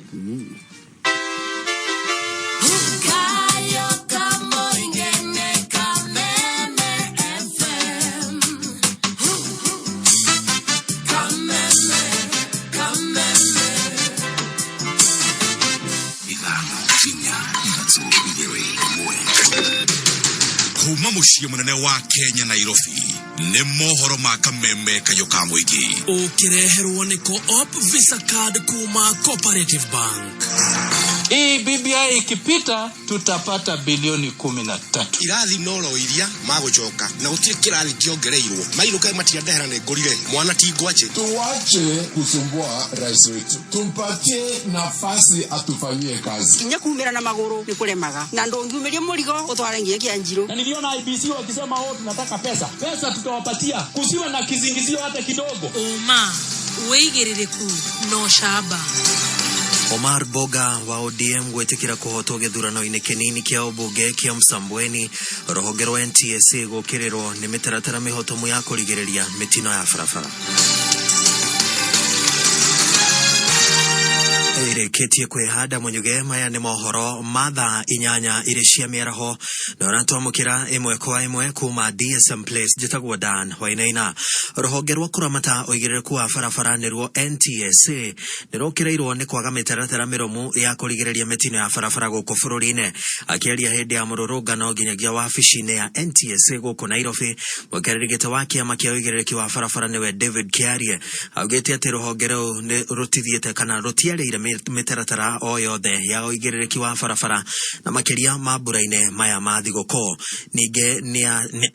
5 4 3 2 1. Kuma mũciĩ mũnene wa Kenya Nairobi nĩ mohoro ma Kameme kayũ ka mũingĩ. Ũkĩreherwo nĩ Co-op Visa Card kuma Cooperative Bank. Hii BBI ikipita tutapata bilioni 13. Irathi noro iria magũcoka na gũtirĩ kĩrathi kĩongereirwo mainũka matiandehera nĩ ngũrire mwana ti ngwacĩ. Tuache kusumbua rais wetu, tumpatie nafasi atufanyie kazi. Kinya kumira na maguru ni kuremaga na ndungiumiria murigo utware nginya kia njiru. Na niliona IBC wakisema oh, tunataka pesa, pesa tutawapatia, kusiwe na kizingizio hata kidogo. Ũma, wĩigĩrĩrĩku na ũcamba. Omar Boga wa ODM gwĩtĩkĩra kũhotwo gĩthurano-inĩ kĩnini kĩa ũmbunge kĩa Msambweni. Rũhonge rwa NTSA gũkĩrĩrwo nĩ mĩtaratara mĩhotomu ya kũrigĩrĩria mĩtino ya barabara. Ĩrĩkĩtie kwĩhanda mũnyuge. Maya nĩ mohoro ma thaa 8 irĩ cia mĩaraho na ũratwamũkĩra ĩmwe kwa ĩmwe kuma DSM Place. Njĩtagwo Dan Wainaina. Rũhonge rwa kũramata ũigĩrĩrĩku wa barabara nĩruo NTSA nĩ rũkĩrĩirwo nĩ kwaga mĩtaratara mĩrũmu ya kũrigĩrĩria mĩtino ya barabara gũkũ bũrũri-inĩ. Akĩaria hĩndĩ ya mũrũrũngano nginyagia wabici-inĩ ya NTSA gũkũ Nairobi, mũikarĩri gĩtĩ wa kĩama kĩa ũigĩrĩrĩki wa barabara nĩwe David Kiarie augĩte atĩ rũhonge rũu nĩ rũtithiĩte kana rũtiarĩire mĩtaratara o yothe ya ũigĩrĩrĩki wa barabara na makĩria mambura-inĩ maya ma thigũkũ. Ningĩ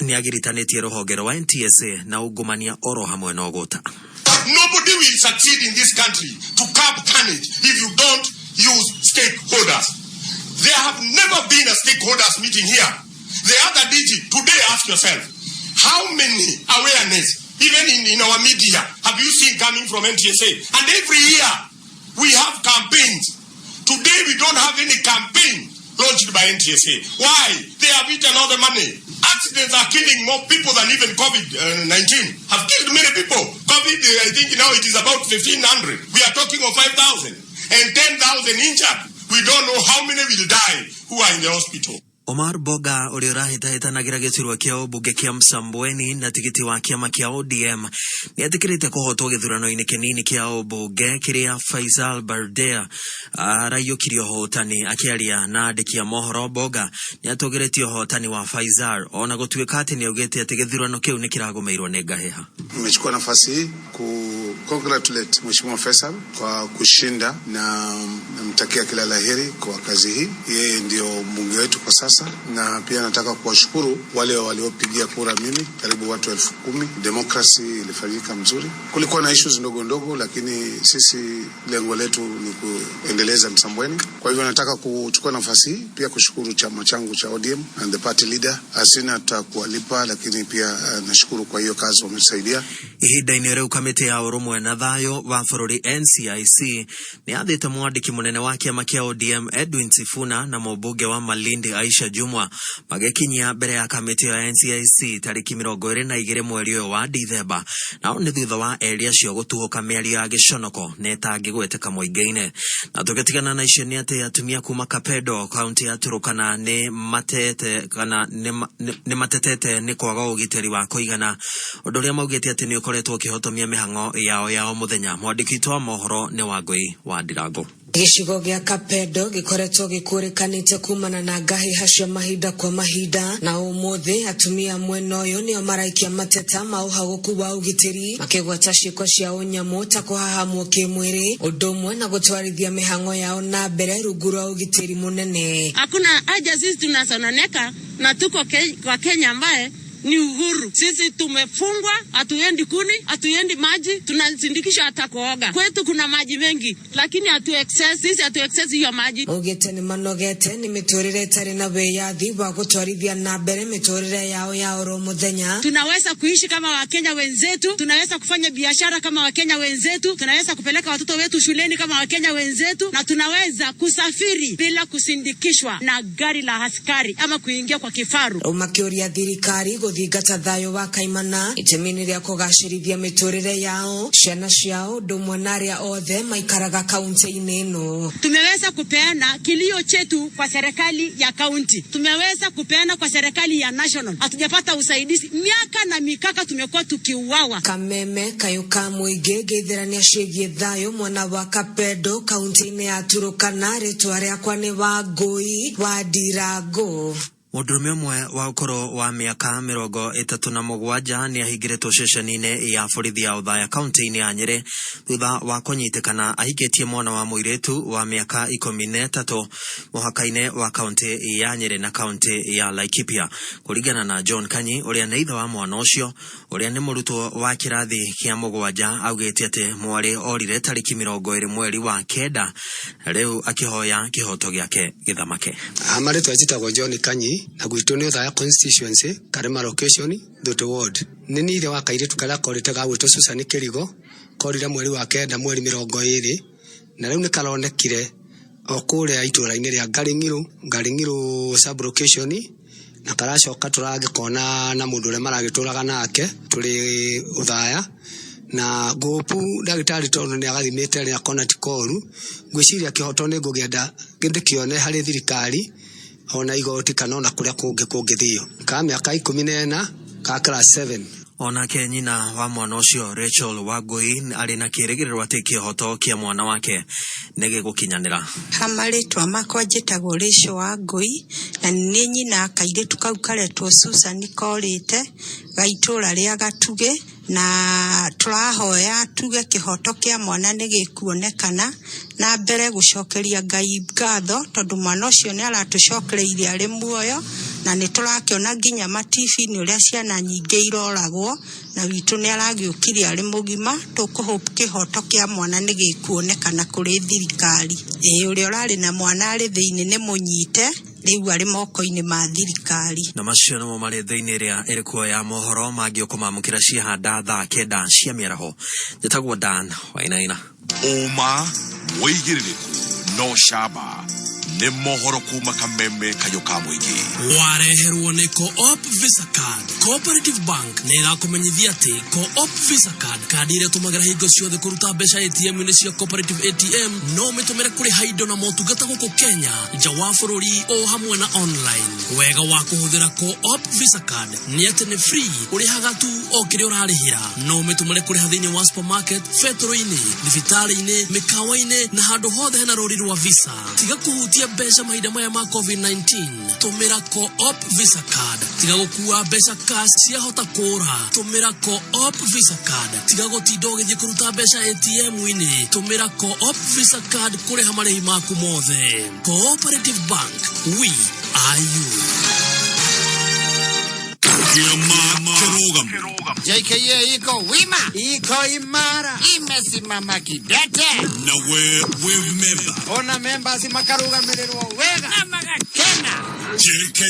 nĩ agiritanĩtie rũhonge rwa NTSA na ungumania oro hamwe na ũgũta. Nobody will succeed in this country to curb carnage if you don't use stakeholders. There have never been a stakeholders meeting here. The other DG, today ask yourself, how many awareness, even in our media, have you seen coming from NTSA? And every year, we have campaigns. Today, we don't have any campaign launched by NTSA. Why? They have eaten all the money. Accidents are killing more people than even COVID-19. Have killed many people. COVID, I think now it is about 1,500. We are talking of 5,000 and 10,000 injured. We don't know how many will die who are in the hospital. Omar Boga ũrĩa ũrahĩtahĩtanagĩra gĩturwa kĩa ũmbunge kĩa Msambweni na tigiti wa kĩama kĩa ODM nĩetĩkĩrĩte kũhotwo gĩthurano-inĩ kĩnini kĩa ũmbunge kĩrĩa Faisal Bardea araiyũkirie ũhotani. Akĩaria na andĩki a mohoro, Boga nĩatũgĩrĩtie ũhotani wa Faisal ona gũtuĩka atĩ nĩaugĩte atĩ gĩthurano kĩu nĩkĩragũmĩirwo nĩ ngahĩha. Nimechukua nafasi hii ku congratulate Mheshimiwa Faisal kwa kushinda na namtakia kila laheri kwa kazi hii. Yeye ndio mbunge wetu kwa sasa, na pia nataka kuwashukuru wale waliopigia kura mimi, karibu watu 10,000. Demokrasi ilifanyika mzuri, kulikuwa na issues ndogo ndogo, lakini sisi lengo letu ni kuendeleza Msambweni. Kwa hivyo nataka kuchukua nafasi hii pia kushukuru chama changu cha ODM and the party leader. Sina ta kuwalipa, lakini pia nashukuru kwa hiyo kazi wametusaidia. Ihinda-inĩ rĩu kamĩtĩ ya ũrũmwe na thayũ wa bũrũri NCIC nĩ yathĩte mwandĩki mũnene wa kĩama kĩa ODM Edwin Sifuna na mũmbunge wa Malindi Aisha Jumwa magĩkinyia mbere ya kamĩtĩ ya NCIC tarĩki 22 mweri ũyũ wa Dithemba, nao nĩ thutha wa erĩ acio gũtuhũka mĩario ya gĩconoko na ĩtangĩgweteka mũingĩ-inĩ. Na tũgĩtigana na icio nĩ atĩ atumia kuma Kapedo kaunti ya Turukana nĩ matete kana nĩ matetete nĩ kwaga ũgitĩri wa kũigana, ũndũ ũrĩa maugĩte atĩ nĩ ũkoretwo ũkĩhotomia mĩhang'o yao ya o mũthenya. Mwandĩki witũ wa mohoro nĩ Wangũi wa Ndirango. Gĩcigo gĩa Kapedo gĩkoretwo gĩkũrĩkanĩte kumana na ngahĩha cia mahinda kwa mahinda, na ũmũthĩ atumia mwena ũyũ nĩo maraikia mateta ma ũhagũku wa ũgitĩri makĩgweta ciĩko cia ũnyamũ ta kũhahamwo kĩmwĩrĩ ũndũ ũmwe na gũtwarithia mĩhang'o yao na mbere rungu rwa ũgitĩri mũnene. Hakuna haja sisi tunasononeka na tuko kwa Kenya ambaye ni uhuru. Sisi tumefungwa, hatuendi kuni, hatuendi maji, tunasindikishwa hata kuoga. Kwetu kuna maji mengi, lakini hatu access, sisi hatu access hiyo maji. Maugĩte nĩ manogete nĩ mĩtũrĩre ĩtarĩ na wĩyathi wa gũtwarithia na mbere mĩtũrĩre yao ya oro mũthenya. Tunaweza kuishi kama Wakenya wenzetu, tunaweza kufanya biashara kama Wakenya wenzetu, tunaweza kupeleka watoto wetu shuleni kama Wakenya wenzetu, na tunaweza kusafiri bila kusindikishwa na gari la askari ama kuingia kwa kifaru. Rĩu makĩũria thirikari gũthingata thayũ wa kaimana itemi-inĩ rĩa kũgacĩrithia mĩtũrĩre yao, ciana ciao, ũndũ ũmwe na arĩa othe maikaraga kaunti-inĩ ĩno. Tumeweza kupeana kilio chetu kwa serikali ya kaunti, tumeweza kupeana kwa serikali ya national, hatujapata usaidizi. Miaka na mikaka tumekuwa tukiuawa. Kameme kayũ ka mũingĩ ngeithĩrania ciĩgiĩ thayũ mwena wa Kapedo kaunti-inĩ ya Turukana. Rĩtwa rĩakwa nĩ Wangũi wa Ndirango. Mũndũrũme ũmwe wa ũkũrũ wa mĩaka 37 nĩ ahingĩrĩtwo ceceni-inĩ ya borithi ya Othaya kaunti-inĩ ya Nyĩrĩ thutha wa kũnyitĩkana ahikĩtie mwana wa mũirĩtu wa mĩaka 13 mũhaka-inĩ wa kaunti ya Nyĩrĩ na kaunti ya Laikipia. Kũringana na John Kanyi ũrĩa nĩ ithe wa mwana ũcio ũrĩa nĩ mũrutwo wa kĩrathi kĩa 7, augĩte atĩ mwarĩ orire tarĩki 20 mweri wa 9, rĩu akĩhoya kĩhoto gĩake gĩthamake. Marĩtwa njĩtagwo John Kanyi na gwitũ nĩ Othaya constituency, Karema location, Thuto ward. Nĩ niĩ ithe wa kairĩtu karĩa korĩte ga gwĩtwo Susan Kĩrigo, korire mweri wa 9 mweri 20, na rĩu nĩ karonekire o kũrĩa itũũra-inĩ rĩa Ngaring'irũ, Ngaring'irũ sub location, na karacoka tũragĩkona na mũndũ ũrĩa maragĩtũraga nake tũrĩ Othaya. Na ngũpu ndagĩtarĩ tondũ nĩ agathimĩte rĩ akona ti koru, ngwĩciria kĩhoto nĩ ngũgĩenda ndĩkĩone harĩ thirikari ona igoti kana ona kũrĩa kũngĩ kũngĩthio. Ka mĩaka 14 ka class 7. Onake nyina wa mwana ũcio Rachel Wangũi arĩ na kĩrĩgĩrĩro atĩ kĩhoto kĩa mwana wake nĩ gĩgũkinyanĩra. Ha marĩtwa makwa njĩtagwo Rachel Wangũi na nĩ nyina kairĩtu kau karetwo Susan korĩte ga itũũra rĩa Gatugĩ, na tũrahoya tuge kĩhoto kĩa mwana nĩ gĩkuonekana, na mbere gũcokeria Ngai ngatho tondũ mwana ũcio nĩ aratũcokereirie arĩ muoyo, na nĩ tũrakĩona nginya matibi-inĩ ũrĩa ciana nyingĩ iroragwo, na witũ nĩ aragĩũkire arĩ mũgima. Tũkũhope kĩhoto kĩa mwana nĩ gĩkuonekana kũrĩ thirikari. Ĩĩ, ũrĩa ũrarĩ na mwana arĩ thĩinĩ nĩ mũnyite, rĩu arĩ moko-inĩ ma thirikari. Na macio nĩmo marĩ thĩinĩ ĩrĩa ĩrĩ kuo ya mohoro mangĩ ũkũmamũkĩra ciahanda thaa 9 cia mĩaraho. Njĩtagwo Dan Wainaina. Ũma, wĩigĩrĩrĩku, no camba. Nĩ mohoro kuma Kameme kayũ ka mũingĩ. Wareherwo nĩ Co-op Visa Card. Cooperative Bank nĩ ĩrakũmenyithia atĩ Co-op Visa Card, kandi ĩrĩa ũtũmagĩra hingo ciothe kũruta mbeca ATM-inĩ cia Cooperative ATM, no ũmĩtũmĩre kũrĩha indo na motungata gũkũ Kenya, nja wa bũrũri o hamwe na online. Wega wa kũhũthĩra Co-op Visa Card nĩ atĩ nĩ free, ũrĩhaga tu o kĩrĩa ũrarĩhĩra. No ũmĩtũmĩre kũrĩha thĩinĩ wa supermarket, betũrũ-inĩ, thibitarĩ-inĩ, mĩkawa-inĩ na handũ hothe hena rũri rwa Visa. Tiga kũhutia mbeca mahinda maya ma COVID-19. Tũmĩra Co-op Visa Card. Tiga gũkua mbeca cash ciahota kũra. Tũmĩra Co-op Visa Card. Tiga gũtinda ũgĩthiĩ kũruta mbeca ATM-inĩ. Tũmĩra Co-op Visa Card kũrĩha marĩhi maku mothe. Cooperative Bank, we are you. Kĩama kĩrũgamu. JKA iko wima, iko imara, imesimama kidete. Nawe wĩ memba. Ona members makarugamĩrĩrwo wega na magakena. JKA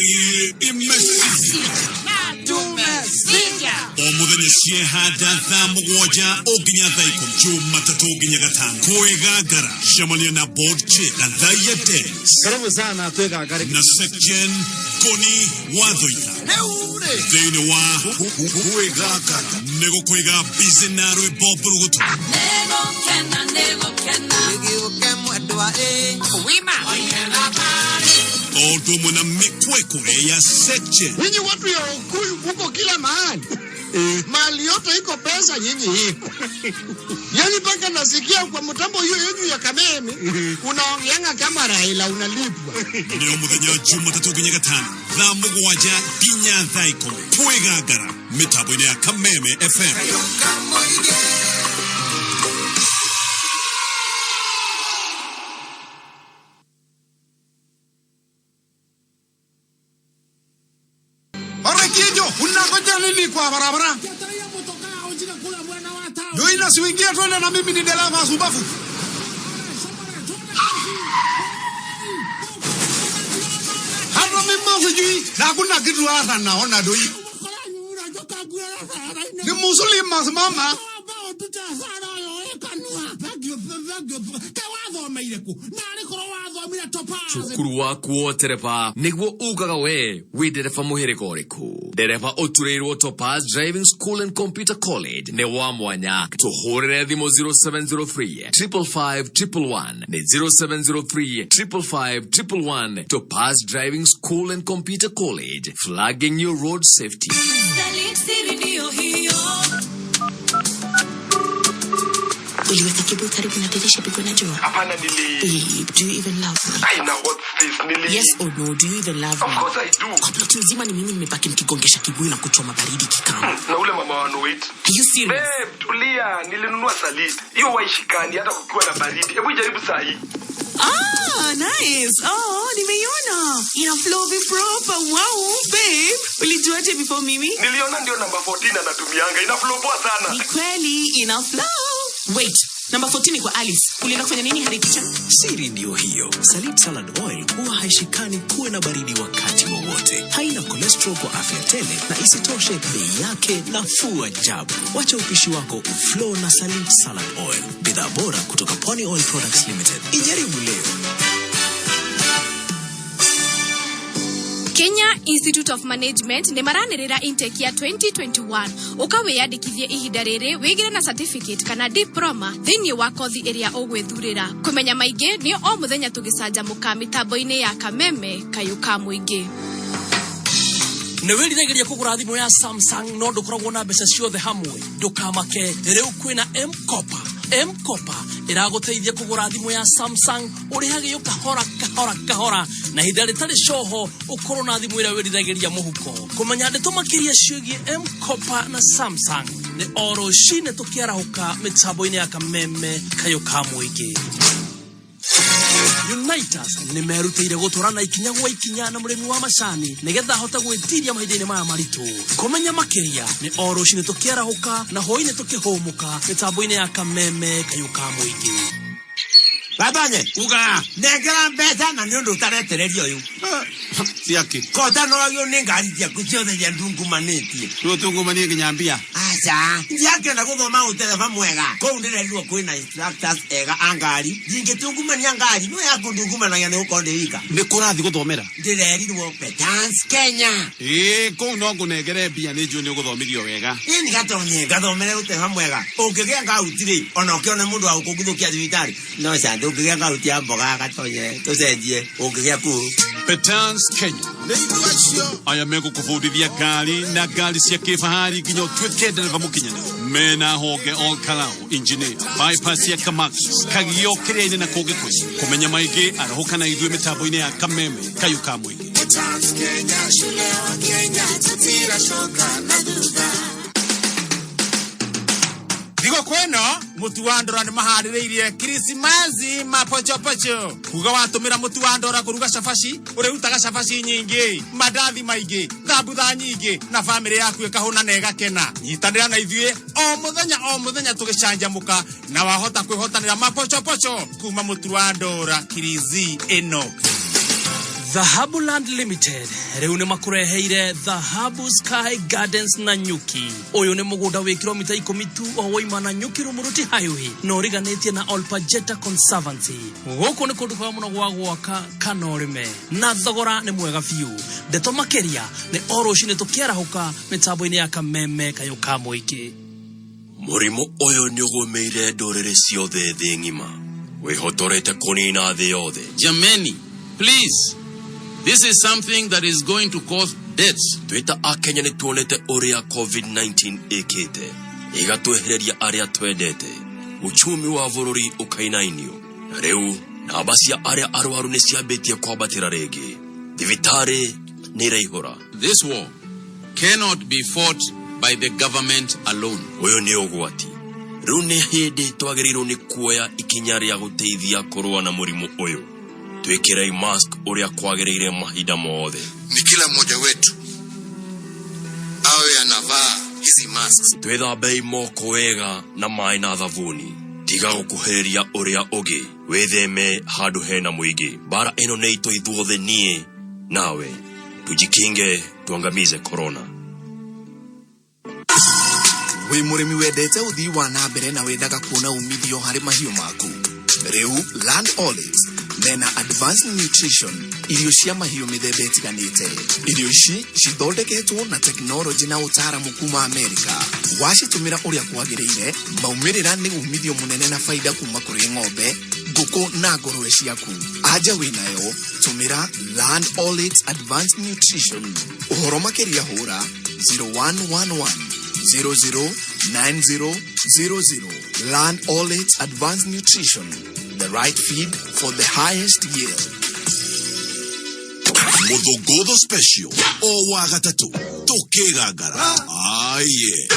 imesija. Na tumesija. O mũthenya ciehanda thaa 7 o nginya thaa 10 Jumatatũ nginya gatano kwĩgangara cemania na board chair Gathaia Dennis. Karibu sana twĩgangare. Na Secgen Ngoni wa Thoita. Rĩu rĩ. Thĩinĩ wa kwĩgangara nĩ gũkũiga busy na rwĩmbo mbũrũgũtũ. Nĩgũkena, nĩgũkena. Gĩũke mwendwa ĩ. Wima. O ũndũ ũmwe na mĩkwekwe ya Secgen. Nyinyi watu ya Ukuyu muko kila mahali. Mali yote iko pesa nyinyi iko. Yaani mpaka nasikia kwa mtambo hiyo yenyu ya Kameme unaongeanga kama Raila unalipwa. Nĩ o mũthenya Jumatatũ nginya gatano thaa 7 nginya thaa 10 kwĩgangara mĩtambo-inĩ ya Kameme FM. Orekinyo, unangoja nini kwa barabara? Ndio siuingie twende na mimi ni dereva sumbafu. Hata mimi sijui na hakuna kitu hata naona doi. Ni musulima simama. Cukuru waku wa tereba niguo ugaga we wi ndereba muhĩrĩga ũrĩkũ. Ndereba ũturĩirwo Topaz Driving School and Computer College nĩ wa mwanya. Tũhũrĩre thimũ 0703 555 111 nĩ 0703 555 111. Topaz Driving School and Computer College, flagging your road safety. Uliweka kibuyu karibu na dirisha pigwe na jua? Hapana, nili Babe, do you even love me? Ai, now what's this? Nili Yes or no, do you even love me? Of course I do. Kwa ploti nzima ni mimi nimebaki nikigongesha kibuyu na kuchoma baridi kikamu. Na ule mama wa no wait. Are you serious? Babe, tulia, nilinunua salid. Hiyo waishikani hata kukiwa na baridi. Hebu jaribu saa hii. Ah, nice. Oh, nimeiona. Ina flow vi proper. Wow, babe. Ulijuaje before mimi? Niliona ndio namba 14 anatumianga. Ina flow poa sana. Ni kweli ina flow. Wait, number 14 kwa Alice. Ulienda kufanya nini hadi kitchen? Siri ndiyo hiyo. Salid Salad Oil huwa haishikani kuwe na baridi wakati wowote. Haina cholesterol kwa afya tele na isitoshe bei yake nafuu ajabu. Wacha upishi wako uflow na Salid Salad Oil. Bidhaa bora kutoka Pwani Oil Products Limited. Ijaribu leo. Kenya Institute of Management nĩ maranĩrĩra intake ya 2021. Ũka wĩyandĩkithie ihinda rĩrĩ wĩgĩre na certificate kana diploma thĩinĩ wa kothi ĩrĩa ũgwĩthurĩra. Kũmenya maingĩ nĩ o mũthenya tũgĩcanjamũka mĩtambo-inĩ ya Kameme kayũ ka mũingĩ. Nĩ wĩriragĩria kũgũra thimũ ya Samsung no ndũkoragwo na mbeca ciothe hamwe. Ndũkamake, rĩu kwĩna M-Kopa. M-Kopa ĩragũteithia kũgũra thimũ ya Samsung ũrĩhagĩo kahora kahora kahora na ihinda rĩtarĩ coho ũkorwo na thimũ ĩrĩa wĩriragĩria mũhuko. Kũmenya ndeto makĩria ciĩgiĩ M-Kopa na Samsung nĩ o rũcinĩ tũkĩarahũka mĩtambo-inĩ ya Kameme kayũ ka mũingĩ. Unitas nĩ merutĩire gũtwarana ikinya gwa ikinya na mũrĩmi wa macani nĩgetha ahote gwĩtiria mahinda-inĩ maya maritũ. Kũmenya makĩria nĩ o rũcinĩ tũkĩarahũka na hwaĩ-inĩ tũkĩhũmũka mĩtambo-inĩ ya Kameme kayũ ka mũingĩ. Gatonye. Uga. Nengera mbeca na nĩ ũndũ ũtaretereria ũyũ. Ciake. Kotanogagio nĩ ngari ciaku ciothe iria ndungumanĩtie. Rĩu tungumanie nginya mbia. Aca. Ndiakĩenda gũthoma ũtereba mwega. Kũu ndĩrerirwo kwĩna instructors ega a ngari. Ndingĩtungumania ngari no yaku ndungumanagia nĩ gũkorwo ndĩ wika. Nĩ kũrathiĩ gũthomera. Ndĩrerirwo Petans Kenya. Ĩĩ kũu no ngũnengere mbia nĩ njũĩ nĩ ũgũthomithio wega. Ĩni gatonye ngathomere ũtereba mwega. Ũngĩgĩa ngauti rĩ ona ũkĩone mũndũ wa gũkũguthũkia thibitarĩ. No ca ndũngĩgĩa ngauti ya mboga gatonye tũcenjie ũngĩgĩa kuu. Petans Kenya. Aya megũkũbundithia ngari na ngari cia kĩbahari nginya ũtuĩke ndereba mũkinyanĩru. Mena honge Ol Kalou, Engineer, bypass ya Kamax, Kagio kĩrĩa-inĩ na kũngĩ kũingĩ. Kũmenya maingĩ arahũka na ithuĩ mĩtambo-inĩ ya Kameme kayũ ka mũingĩ. Petans Kenya, shule ya Kenya, tutiracoka na thutha. Thigũkũ ĩno mũtu wa ndora nĩ maharĩrĩirie kirisimaci mapochopocho kuga watũmĩra mũtu wa ndora kũruga cabaci ũrĩrutaga cabaci nyingĩ mandathi maingĩ thambutha nyingĩ na bamĩrĩ yaku ĩkahũna na ĩgakena nyitanĩra na ithuĩ o mũthenya o mũthenya tũgĩcanjamũka na wahota kwĩhotanĩra mapochopocho kuma mũtu wa ndora kirizi ĩno. Dhahabu Land Limited rĩu nĩ makũreheire Dhahabu Sky Gardens na Nyuki. Ũyũ nĩ mũgũnda wĩ kilomita 10 tu o waima na Nyuki Rumuruti Highway na ũriganĩtie na Olpajeta Conservancy. Gũkũ nĩ kũndũ kwega mũno gwa gwaka kana ũrĩme na thogora nĩ mwega biũ. Ndeto makĩria nĩ o rũcinĩ tũkĩarahũka mĩtambo-inĩ ya Kameme kayũ ka mũingĩ. Mũrimũ ũyũ nĩ ũgũmĩire ndũrĩrĩ ciothe thĩ ng'ima, wĩhotorete kũnina thĩ yothe. Jameni, please, this is something that is going to cause deaths. Twĩ ta Akenya nĩ tuonete ũrĩa COVID-19 ĩkĩte, ĩgatwehereria arĩa twendete, uchumi wa bũrũri ũkainainio, na rĩu namba cia arĩa arwaru nĩ ciambĩtie kwambatĩra rĩngĩ, thibitarĩ nĩ iraihũra. This war cannot be fought by the government alone. Ũyũ nĩ ũgwati. Rĩu nĩ hĩndĩ twagĩrĩirwo nĩ kuoya ikinya rĩa gũteithia kũrũa na mũrimũ ũyũ. Twĩkĩrei mask ũrĩa kwagĩrĩire mahinda mothe. Ni kila mmoja wetu awe anavaa hizi masks. Twĩthambei moko wega na maĩ na thabuni. Tiga gũkuhĩrĩria ũrĩa ũngĩ. Wĩtheme handũ hena mũingĩ. Mbara ĩno nĩ itũ ithuothe niĩ nawe. Tujikinge tuangamize corona. Wĩ mũrĩmi wendete ũthii wa na mbere na wendaga kuona umithio harĩ mahiũ maku. Rĩu Land Olives mena Advanced Nutrition, irio cia mahiũ mĩthemba ĩtiganĩte. Irio ici cithondeketwo na tekinoronjĩ na ũtaaramu kuma Amerika. Wacitũmĩra ũrĩa kwagĩrĩire, maumĩrĩra nĩ umithio mũnene na baida kuma kũrĩ ng'ombe, ngũkũ na ngũrwe ciaku. Anja wĩnayo, tũmĩra Land Olives Advanced Nutrition. Ũhoro makĩria hũra 0111 009000. Land Olives Advanced Nutrition, the right feed for the highest yield. Muthugutho special o wa gatatũ tũkĩgangara aye.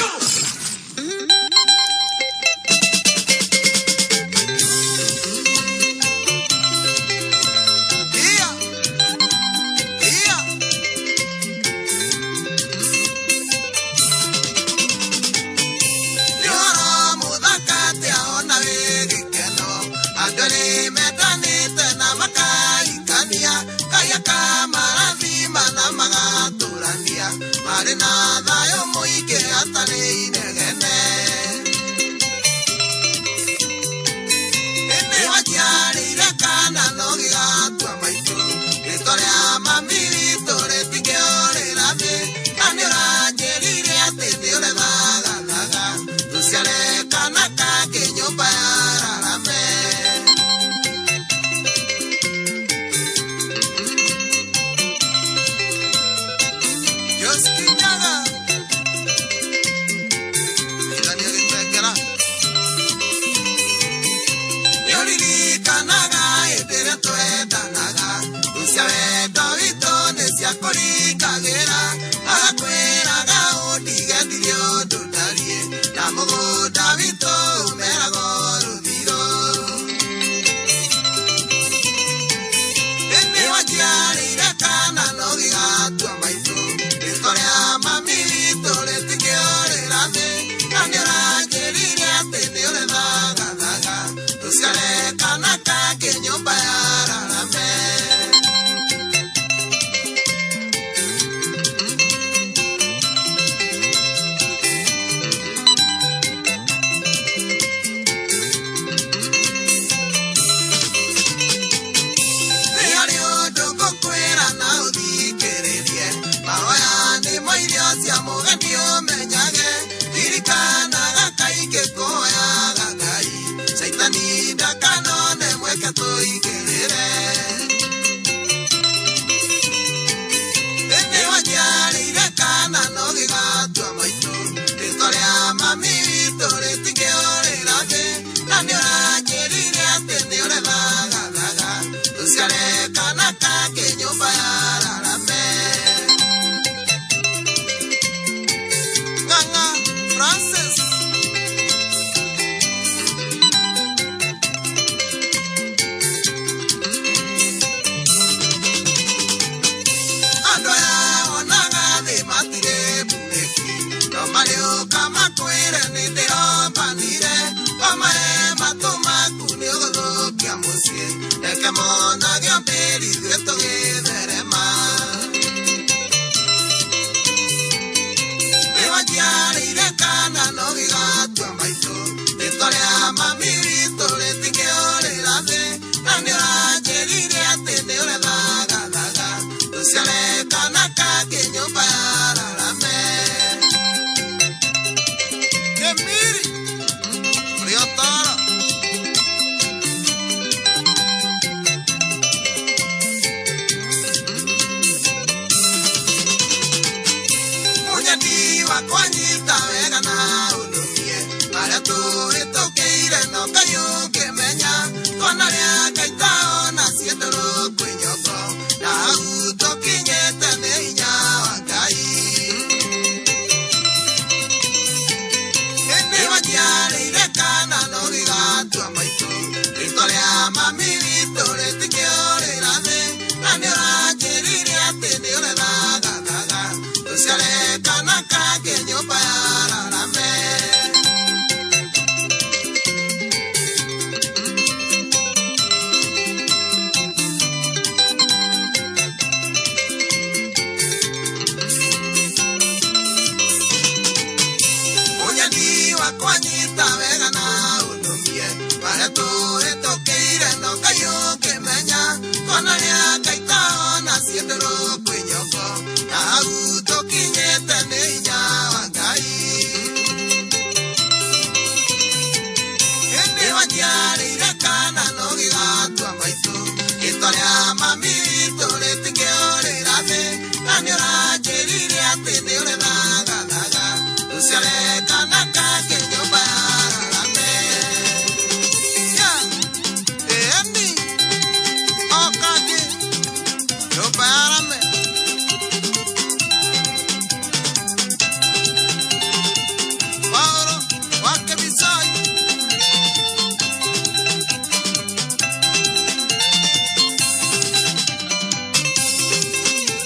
Caitani ndakanone mweke tũigĩrĩre. Ĩndĩ wanjiarĩire kana no gĩgatua maitũ, rĩtwa rĩa mami witũ rĩtingĩũrĩra thĩ, na nĩũranjĩrire atĩ nĩũrethagathaga, tũciare kana kangĩ nyũmba ya rarame. Ng'ang'a Francis. Andũ aya wonaga thĩ matirĩ burĩki, no marĩũka makwĩre nĩ ndĩrombanire, wamahe matũ maku nĩ ũgũthũkia mũciĩ, reke monage mbĩri ithuĩ tũgĩtherema. Nĩ wanjiarĩire kana no gĩgatua maitũ, rĩtwa rĩa mami witũ rĩtingĩũrĩra thĩ, na nĩũranjĩrire atĩ nĩũrethagathaga, tũciare kana kangĩ nyũmba ya rarame. Kĩmiri, ũrĩ ũtoro. Mũnyeni wakwa nyita wega na ũnũmie, marĩa tũhĩtũkĩire no Ngai ũngĩmenya, twana rĩa Ngai taona ciendũrũ kwĩ nyongo, na hau tũkinyĩte nĩ hinya wa Ngai. Ĩndĩ wanjiarĩire kana no gĩgatua maitũ, rĩtwa rĩa mami witũ rĩtingĩũrĩra thĩ, na nĩũranjĩrire atĩ nĩũrethagathaga, tũciare kana kangĩ nyũmba ya rarame. Mũnyeni wakwa nyita wega na ũnũmie, marĩa tũhĩtũkĩire no Ngai ũngĩmenya, twana rĩa Ngai taona ciendũrũ kwĩ nyongo, na hau tũkinyĩte nĩ hinya wa Ngai. Ĩndĩ wanjiarĩire kana no gĩgatua maitũ, rĩtwa rĩa mami witũ rĩtingĩũrĩra thĩ, na nĩũranjĩrire atĩ nĩũrethagathaga, tũciare kana kangĩ nyũmba ya rarame. Yeah. Ĩni, o kangĩ, nyũmba ya rame. Paũlũ wa Kĩbicoi.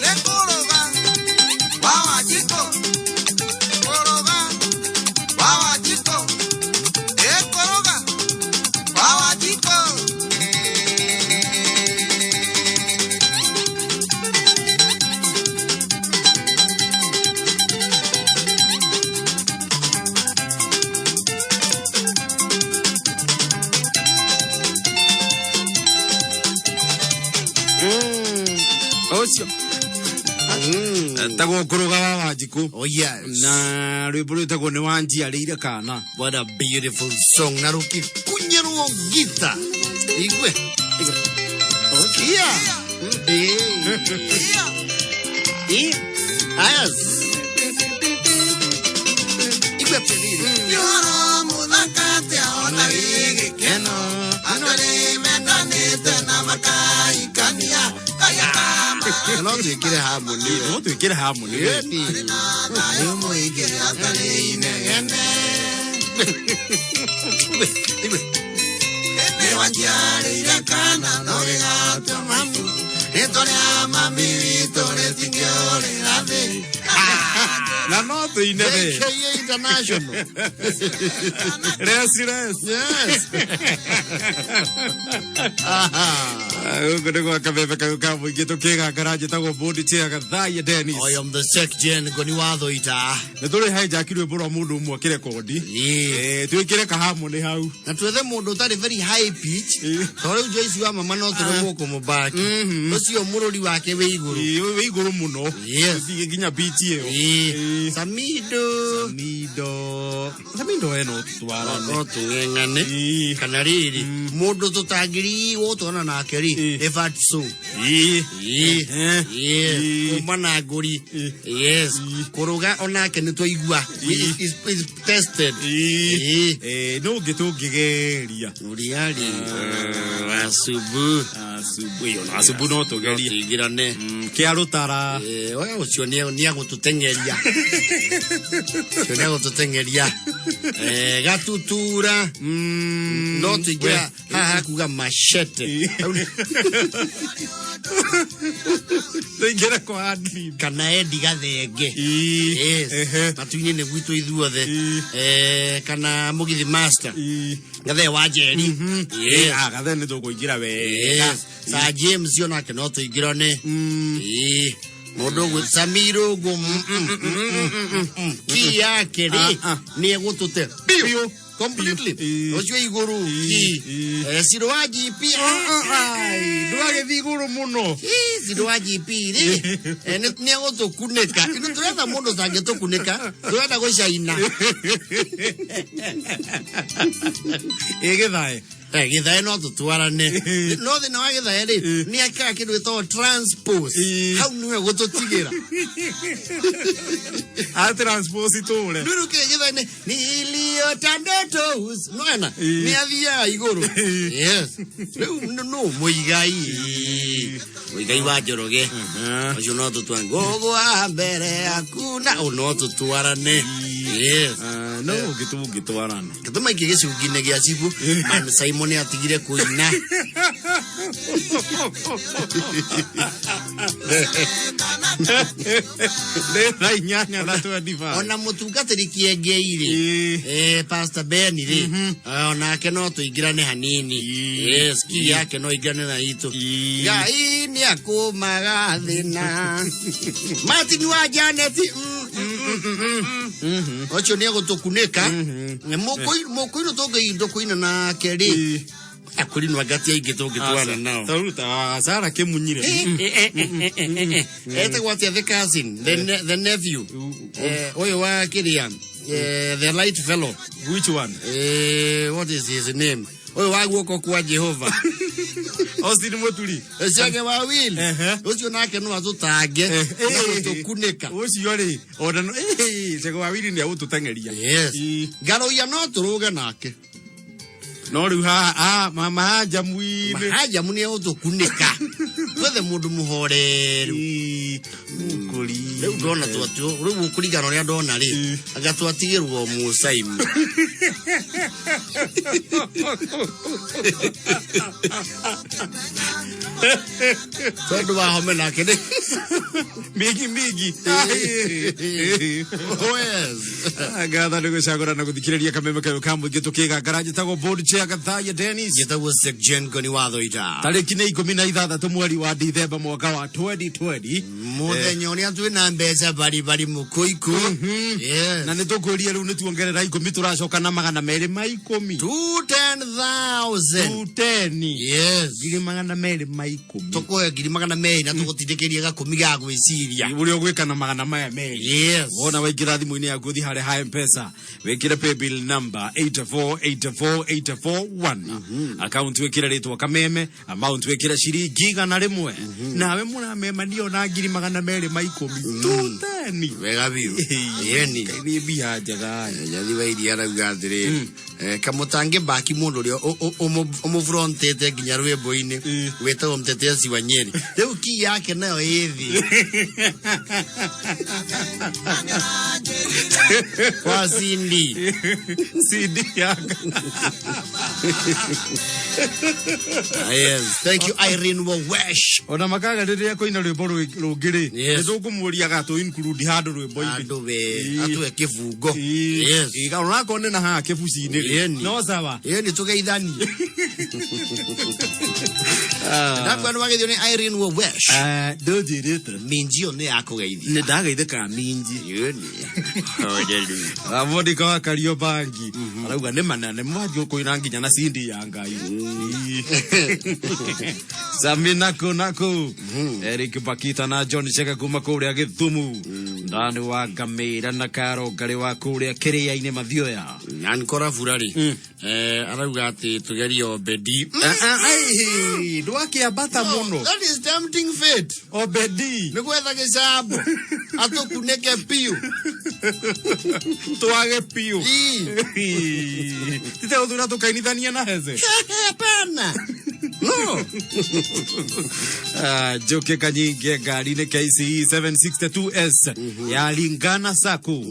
Nĩ kũrũga wa Wanjikũ, kũrũga wa Wanjikũ, ĩ kũrũga wa Wanjikũ. Ũcio tagwo kũrũga wa Wanjikũ. Oh yes. Na rwĩmbo rwĩtagwo nĩ wanjiarĩire kana. What a beautiful song na rũkĩkunyĩrwo ngita igwe yeah. Eh. Yes. Igwe pĩriri. Nĩ ũhoro mũthaka atĩa ona wĩ gĩkeno, andũ arĩ mendanĩte na makaikania, kaya kama No twĩkĩre harmony. No twĩkĩre harmony. Ĩni. thayũ mũingĩ hatarĩ inegene. Ĩndĩ wanjiarĩire kana no gĩgatua mamu, rĩtwa rĩa mami witũ rĩtingĩũrĩra thĩ. Na no tũine thĩ. JKA International. Res, res. Yes. Gũkũ nĩ gwa kameme kau ka mũingĩ tũkĩgangara njĩtagwo Bondi Chair Gathaiya Dennis. I am the sec gen ngoni wa thoita. Nĩ tũrĩ hijack rwĩmbo rwa mũndũ ũmwe akĩrekondi. Twĩkĩre kahamoni hau. Na twethe mũndũ ũtarĩ very high pitch. Tondũ rĩu Joyce wa mama no tũremwo kũmũbaki. Ũcio mũrũri wake wĩ igũrũ. Wĩ igũrũ mũno. Yes. Thiĩ nginya beat ĩyo. Samido. Samido. Samido we no tũtwarane. No tũng'eng'ane. Kana rĩrĩ mũndũ tũtangĩrigwo twana nake rĩ nĩ Fatso. Kuma na ngũri. Yes. Kũrũga onake nĩ twaigua. Is tested. No ũngĩ tũngĩgeria. Ũrĩa rĩ asubu. Asubu ĩyo na asubu no tũgerie. Tũingĩrane. Kĩa rũtara. We ũcio nĩ agũtũteng'eria. Ũcio nĩ agũtũteng'eria. Gatutura. No tũingĩra haha kuga machete. Tũingĩre kwa admin. Kana Eddie Gathenge. Yes. Matu-inĩ nĩ gwitũ ithuothe. Kana Mũgithi Master. Gathee wa Njeri. Yes. Gathee nĩ tũkũingĩra wega. Yes. Sir James onake no tũingĩrane. Ĩĩ. Mũndũ ũguo Samiro ũguo ki yake rĩ nĩ egũtũte biũ completely ũcio igũrũ ki Ciro wa GP ndwagĩthiĩ igũrũ mũno. Ciro wa GP rĩ nĩ egũtũkunĩka. Ithuĩ tũretha mũndũ ũtangĩtũkunĩka, tũrenda gũcaina. Ĩ Gĩthae. Gĩthae no tũtwarane. No thĩna wa Gĩthae rĩ nĩ akaga kĩndũ gĩtagwo transpose. Hau nĩwe gũtũtigĩra. A transpose itũre. Rĩu kĩrĩa Gĩthae nĩ niliota ndoto nona nĩ athiaga igũrũ. Yes. Rĩu nũ Mũigai. Mũigai wa Njoroge. Ũcio no tũtwarane. Ngũgwa mbere yaku na ũ no tũtwarane. Yes. No ũngĩ tũngĩtwarana. Gĩtũma ingĩ gĩcungi-inĩ gĩa cibũ Man Simon atigire kũina. Nĩ thaa inyanya na 25. Ona mũtungatĩri Kĩengei rĩ, Pastor Ben rĩ, onake no tũingĩrane hanini. Yes, ki yake no ingĩrane na itũ. Ngai nĩ akũmaga thĩna. Martin wa Janet ũcio nĩ egũtũkunĩka. Mũkũinũ tũngĩindũ kũina nake rĩ, akũrinwo ngati aingĩ tũngĩtwana nao. Taruta Sara Kĩmunyire. Etagwo atĩa the cousin, the nephew, ũyũ wa kĩrĩa, the light fellow. Which one? What is his name? Ũyũ wa guoko kwa Jehova. Austin Muturi. Ũcio wa Will. Ũcio nake no atũtange na gũtũkunĩka. Ũcio rĩ, ona no Cege wa Will nĩ agũtũteng'eria. Yes. Ngaroia no tũrũge nake. No rĩu haha mahanjamu-inĩ. Mahanjamu nĩ egũtũkunĩka. Twethe mũndũ mũhoreru. Rĩu ndona twatu, rĩu ũkũringana ũrĩa ndona rĩ, anga twatigĩrwo Mũcaimu. Tondũ wa home nake nĩ Migi migi. Oh yes. Ngatho nĩ gũcagũra na gũthikĩrĩria kameme kayo ka mũingĩ tũkĩgangara njĩtagwo board chair Gathaiya Dennis. Njĩtagwo Sek Jen Ngoni wa Thoita. Tarĩki nĩ 16 mweri wa Dithemba mwaka wa 2020. Mũthenya ũrĩa twĩna mbeca baribari mũkũikũ. Yes. Na nĩ tũkũria rĩu nĩ tuongerera ikũmi tũracoka na magana merĩ ma ikũmi. 210,000. 210. Yes. Ngiri magana merĩ ma ikũmi. Tũkũhe ngiri magana merĩ na tũgũtindĩkĩrie gakũmi ga gwĩciria. Ũrĩa ũgwĩka na magana maya merĩ. Yes. Wona waingĩra thimũ-inĩ yaku ũthiĩ harĩa ha M-Pesa wĩkĩre paybill number 8484841 account wĩkĩre rĩtwa kameme amount wĩkĩre ciringi 100 nawe mũramemania ona ngiri magana merĩ ma ikũmi 210. Wega biũ. Yeni. Nĩ mbia njega. Nyathi wa iria arauga atĩrĩrĩ, kamũtange mbaki mũndũ ũrĩa ũmũfrontĩte nginya rwĩmbo-inĩ wĩtagwo mtetezi wa Nyeri. Rĩu ki yake nayo ĩ thĩ. Kwa Cindy. Cindy yaka. Yes, thank you Irene Wawesh. Ona makaga rĩrĩa kũina rwĩmbo rũngĩ rĩ, Yes. nĩ tũkũmũria gatũ include handũ rwĩmbo-inĩ. Andũ we atwe kĩbungo. Yes. Ĩĩ, onakorwo nĩ na haha kĩbuci-inĩ rĩ. Ĩni. No sawa. Ĩni tũgeithanie. Ndakua nĩ wageithio nĩ Irene Wawesh. Ndũnjĩrĩte. Minjio nĩ yakũgeithia. Nĩ ndageithĩkaga minji. Ĩni. Amondika wa Kariobangi arauga nĩ manene mwanji ũkũina nginya na cindi ya Ngai. Sami nako nako Eric Bakita na John Cheka kuma kũrĩa Gĩthumu ndani wa Ngamĩra na Karongari wa kũrĩa Kĩrĩa-inĩ Mathioya. Na nkora burari. Arauga atĩ tũgerie Obedi. Ndwakĩambata mũno. That is tempting fate. Obedi. Nĩ gwetha gĩcambo. Atũkunĩke piũ. Twage piũ. Tite gũthura tũkainithania na heze. Hapana. No. Njoke kanyinge ngari-inĩ KCE 762S ya Lingana Sacco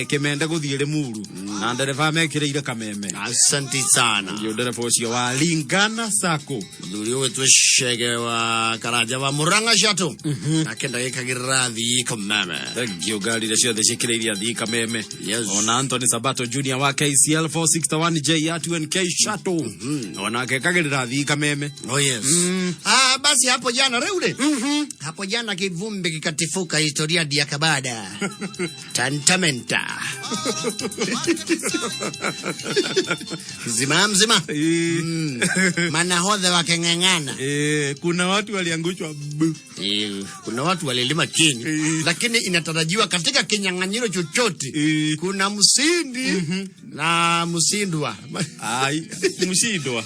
kĩmende gũthiĩ Limuru na ndereba mekĩrĩire kameme. Asante sana. Ndio ndereba ũcio wa Lingana Sacco. Mũthuri ũgwĩtwo Chege wa Karanja wa Murang'a Chateau. Nake ndagĩkagĩrĩra thii kameme. Thank you ngari iria ciothe ciĩkĩrĩire athii kameme. Yes. Ona Anthony Sabato Junior wa KCL 461J ya 2NK Chateau. Onake ekagĩrĩra athii kameme. Oh yes. Ah, basi hapo jana reule. Hapo jana kivumbi kikatifuka historia dia kabada. Tantamenta. Mzima mzima. Manahodha wakeng'ang'ana. Kuna watu waliangushwa bu. Kuna watu walilima chini. Lakini inatarajiwa katika kinyang'anyiro chochote kuna mshindi na mshindwa. Ai, mshindwa.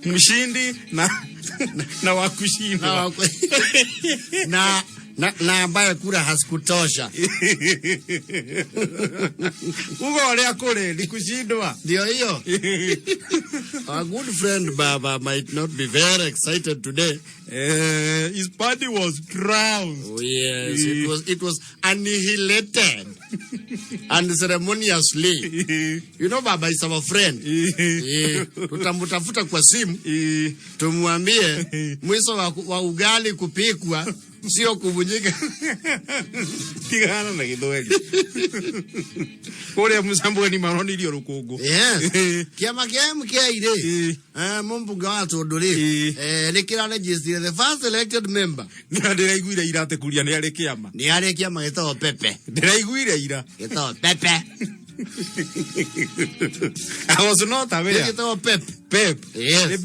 Mshindi na wa kushindwa. Na ambaye kura hazikutosha. Ugo ũrĩa kũrĩ ni kushindwa. Ndio hiyo. Our good friend Baba might not be very excited today. His party was trounced. Oh yes, it was annihilated and ceremoniously. You know Baba is our friend. Tutamtafuta kwa simu tumwambie mwisho wa ugali kupikwa sio kuvunjika. Tigana na gĩthweri. Kũrĩa Mũcambweni maronirio rũkũngũ. Yes. Kĩama kĩa MK rĩ, mũmbunge wa Tũndũ rĩ, nĩ kĩraregistered the first elected member. Nĩ ndĩraiguire ira atĩ Kuria nĩ arĩ kĩama. Nĩ arĩ kĩama gĩtagwo Pepe. Ndĩraiguire ira. Gĩtagwo Pepe. I was not aware. Gĩtagwo Pep. Pep. Yes. The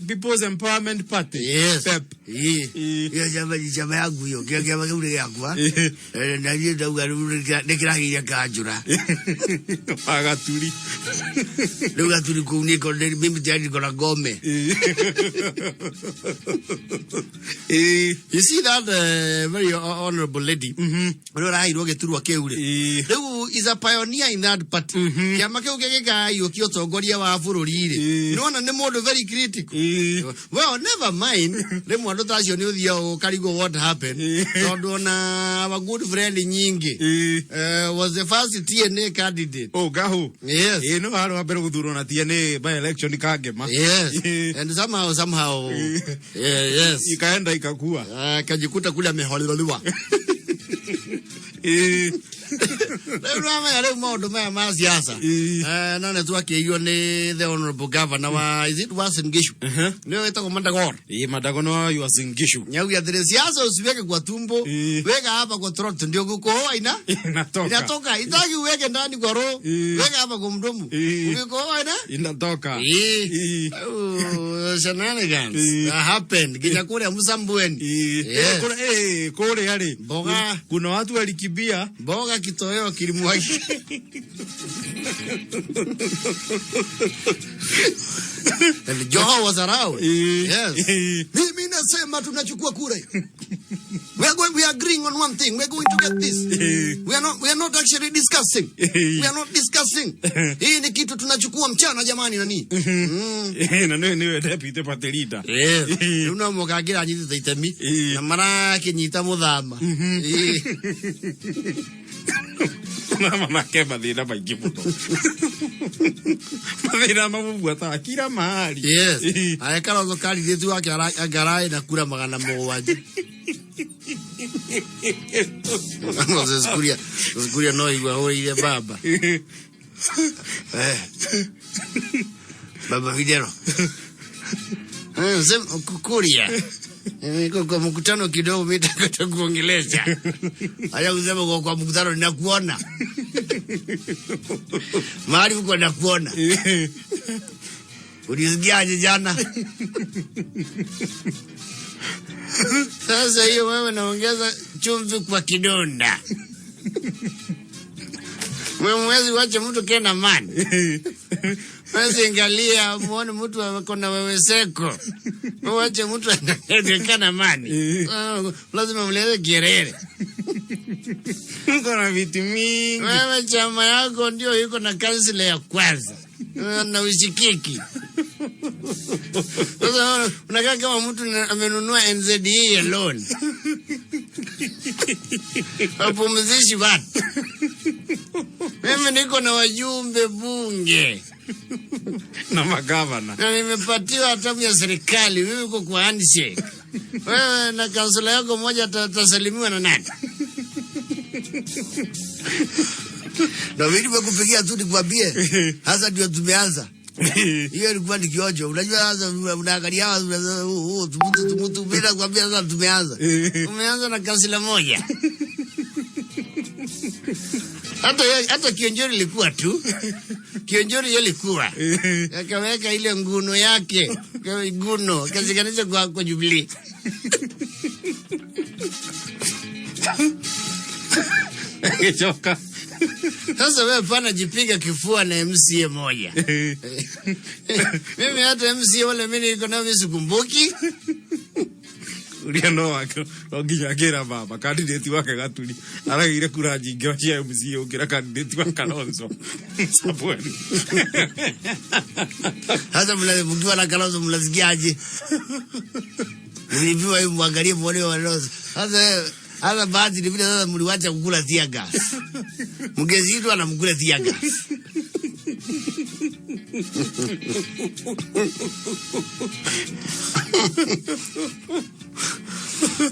People's Empowerment Party. Yes. Pep. Iyo chama ni chama yangu hiyo. Kila chama kile gĩakwa. Na niĩ ndauga rĩu nĩ kĩrageria kanjũra. Agaturi. Rĩu gaturi kũu nĩko mimi tayari niko na ngome. You see that very honorable lady ũrĩa ũraheirwo gĩturwa kĩu rĩ. Rĩu is a pioneer in that party. Kĩama kĩu gĩgĩkayũkia ũtongoria wa bũrũri rĩ. Nĩwona nĩ mũndũ very critical. Well, never mind. Rĩmwe andũ ta acio nĩ ũthiaga ũkarigwo what happened. Tondũ ona our good friend Nyingi was the first TNA candidate. Oh, Gahu. Yes. No harĩ wa mbere gũthurwo na TNA by election Kangema. Yes. And somehow, yeah, yes. Ikaenda ikakua. Akajikuta kule amehololiwa. Rĩu nĩwamenya rĩu maũndũ maya ma siasa. No nĩ twakĩirio nĩ the honorable governor wa, is it Uasin Gishu? Nĩwe wĩtagwo Madagor. Madago no wa Uasin Gishu. Nyauga atĩrĩ siasa usiweke kwa tumbo, weka hapa kwa throat ndio kukohoa inatoka. Inatoka. Itaki uweke ndani kwa roho, weka hapa kwa mdomo. Ukikohoa inatoka. Oh, shenanigans. That happened. Nginya kũrĩa Msambweni. Yes. Kũrĩa rĩ. Mboga. Kuna watu walikimbia. Mboga kitoweo kilimwagika. And Joho was around. Yes. Mimi nasema tunachukua kura hiyo. We are going, we are agreeing on one thing. We are going to get this. We are not actually discussing. We are not discussing. Hii ni kitu tunachukua mchana jamani nani. Na niwe deputy party leader. Yes. Rĩu no mũkangĩra anyitĩte itemi na marakĩnyita mũthama. Manake mathĩna maingĩ mũno, mathĩna mamũbuataga kila mahali. Yes, aya Kalonzo candidate wake angaraĩ na kura 700. Moses Kuria, Moses Kuria no igua hũrĩire baba. Eh. Baba Fidelo. Eh, sema Kuria. Niko kwa mkutano kidogo, mimi nataka kuongelesha. Haya kusema kwa mkutano ninakuona. Mahali uko nakuona. Ulisikiaje jana? Sasa hiyo wewe naongeza chumvi kwa kidonda. Wewe mwezi wache mtu kena mani. Wewe angalia muone mtu ako na weweseko. Wewe wache mtu anaonekana mani. Ah, lazima mlete kerere. Uko na vitu mingi. Wewe chama yako ndio iko na kansila ya kwanza. Na ushikiki. Sasa unakaa kama mtu amenunua NZE ya loan. Wapumzishi watu. Mimi niko na wajumbe bunge na magavana. Na nimepatiwa hatamu ya serikali. Mimi niko kwa handshake. Wewe na kansula yako moja tasalimiwa na nani? Na mimi nimekupigia tu nikwambie. Sasa ndio tumeanza. Hiyo ilikuwa ni kionjo. Unajua sasa unaangalia hawa, unasema, oh, oh, tumutu, tumutu. Mimi nakwambia sasa tumeanza. Tumeanza na kansila moja. Hata Kionjori ilikuwa tu. Kionjori ilikuwa. Akaweka ile nguno yake. Kwa nguno, akashikanisha kwa Jubilee. Ngechoka. Sasa wewe pana jipiga kifua na MCA moja. Mimi hata MCA wale mimi niko nao mimi sikumbuki. Uria no wake no nginya ngĩra baba candidate wake Gaturi aragĩire kura nyingĩ cia MCA gũkĩra candidate wa Kalonzo Samuel. Sasa mkiwa na Kalonzo mnasikiaje? Mlipiwa hivi muangalie muone wa Kalonzo. Sasa bahati ni vile sasa mliwacha kukula tear gas. Mngezidwa na mkule tear gas.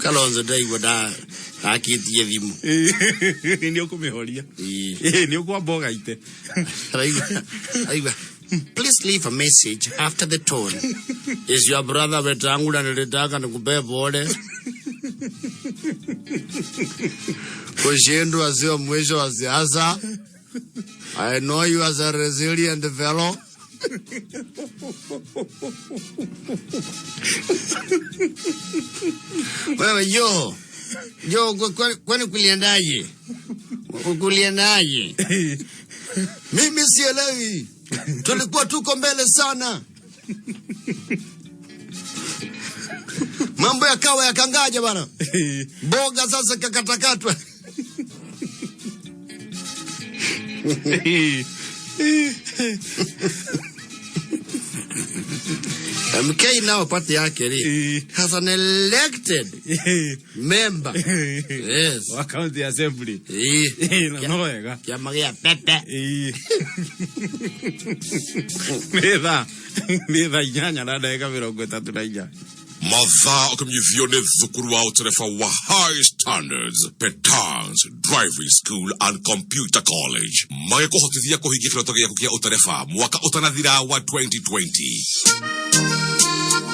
Kalonzo ndaigua ndakitie thimu. Nĩ ũkũmĩhoria. Nĩ ũkwamba ũgaite. Araigua. Please leave a message after the tone. Is your brother Wetangula nilitaka nikupee pole. Kushindwa sio mwisho wa siasa. I know you as a resilient fellow. Wewe yo, yo, kwani kuliendaje? Kuliendaje? Mimi sielewi. Tulikuwa tuko mbele sana. Mambo yakawa yakangaja bana. Mboga sasa kakatakatwa. MK nao party yake ni has an elected member. Yes. Wa county assembly. Na no wega. Kiama gĩa Pepe. Nĩ thaa inyanya na ndagĩka mĩrongo ĩtatũ na inya. Mathaa ũkĩmenyithio nĩ thukuru wa ũtereba wa High Standards, Petans Driving School and Computer College. Magĩkũhotithia kũhingia kĩroto gĩaku kĩa ũtereba mwaka ũtanathira wa 2020.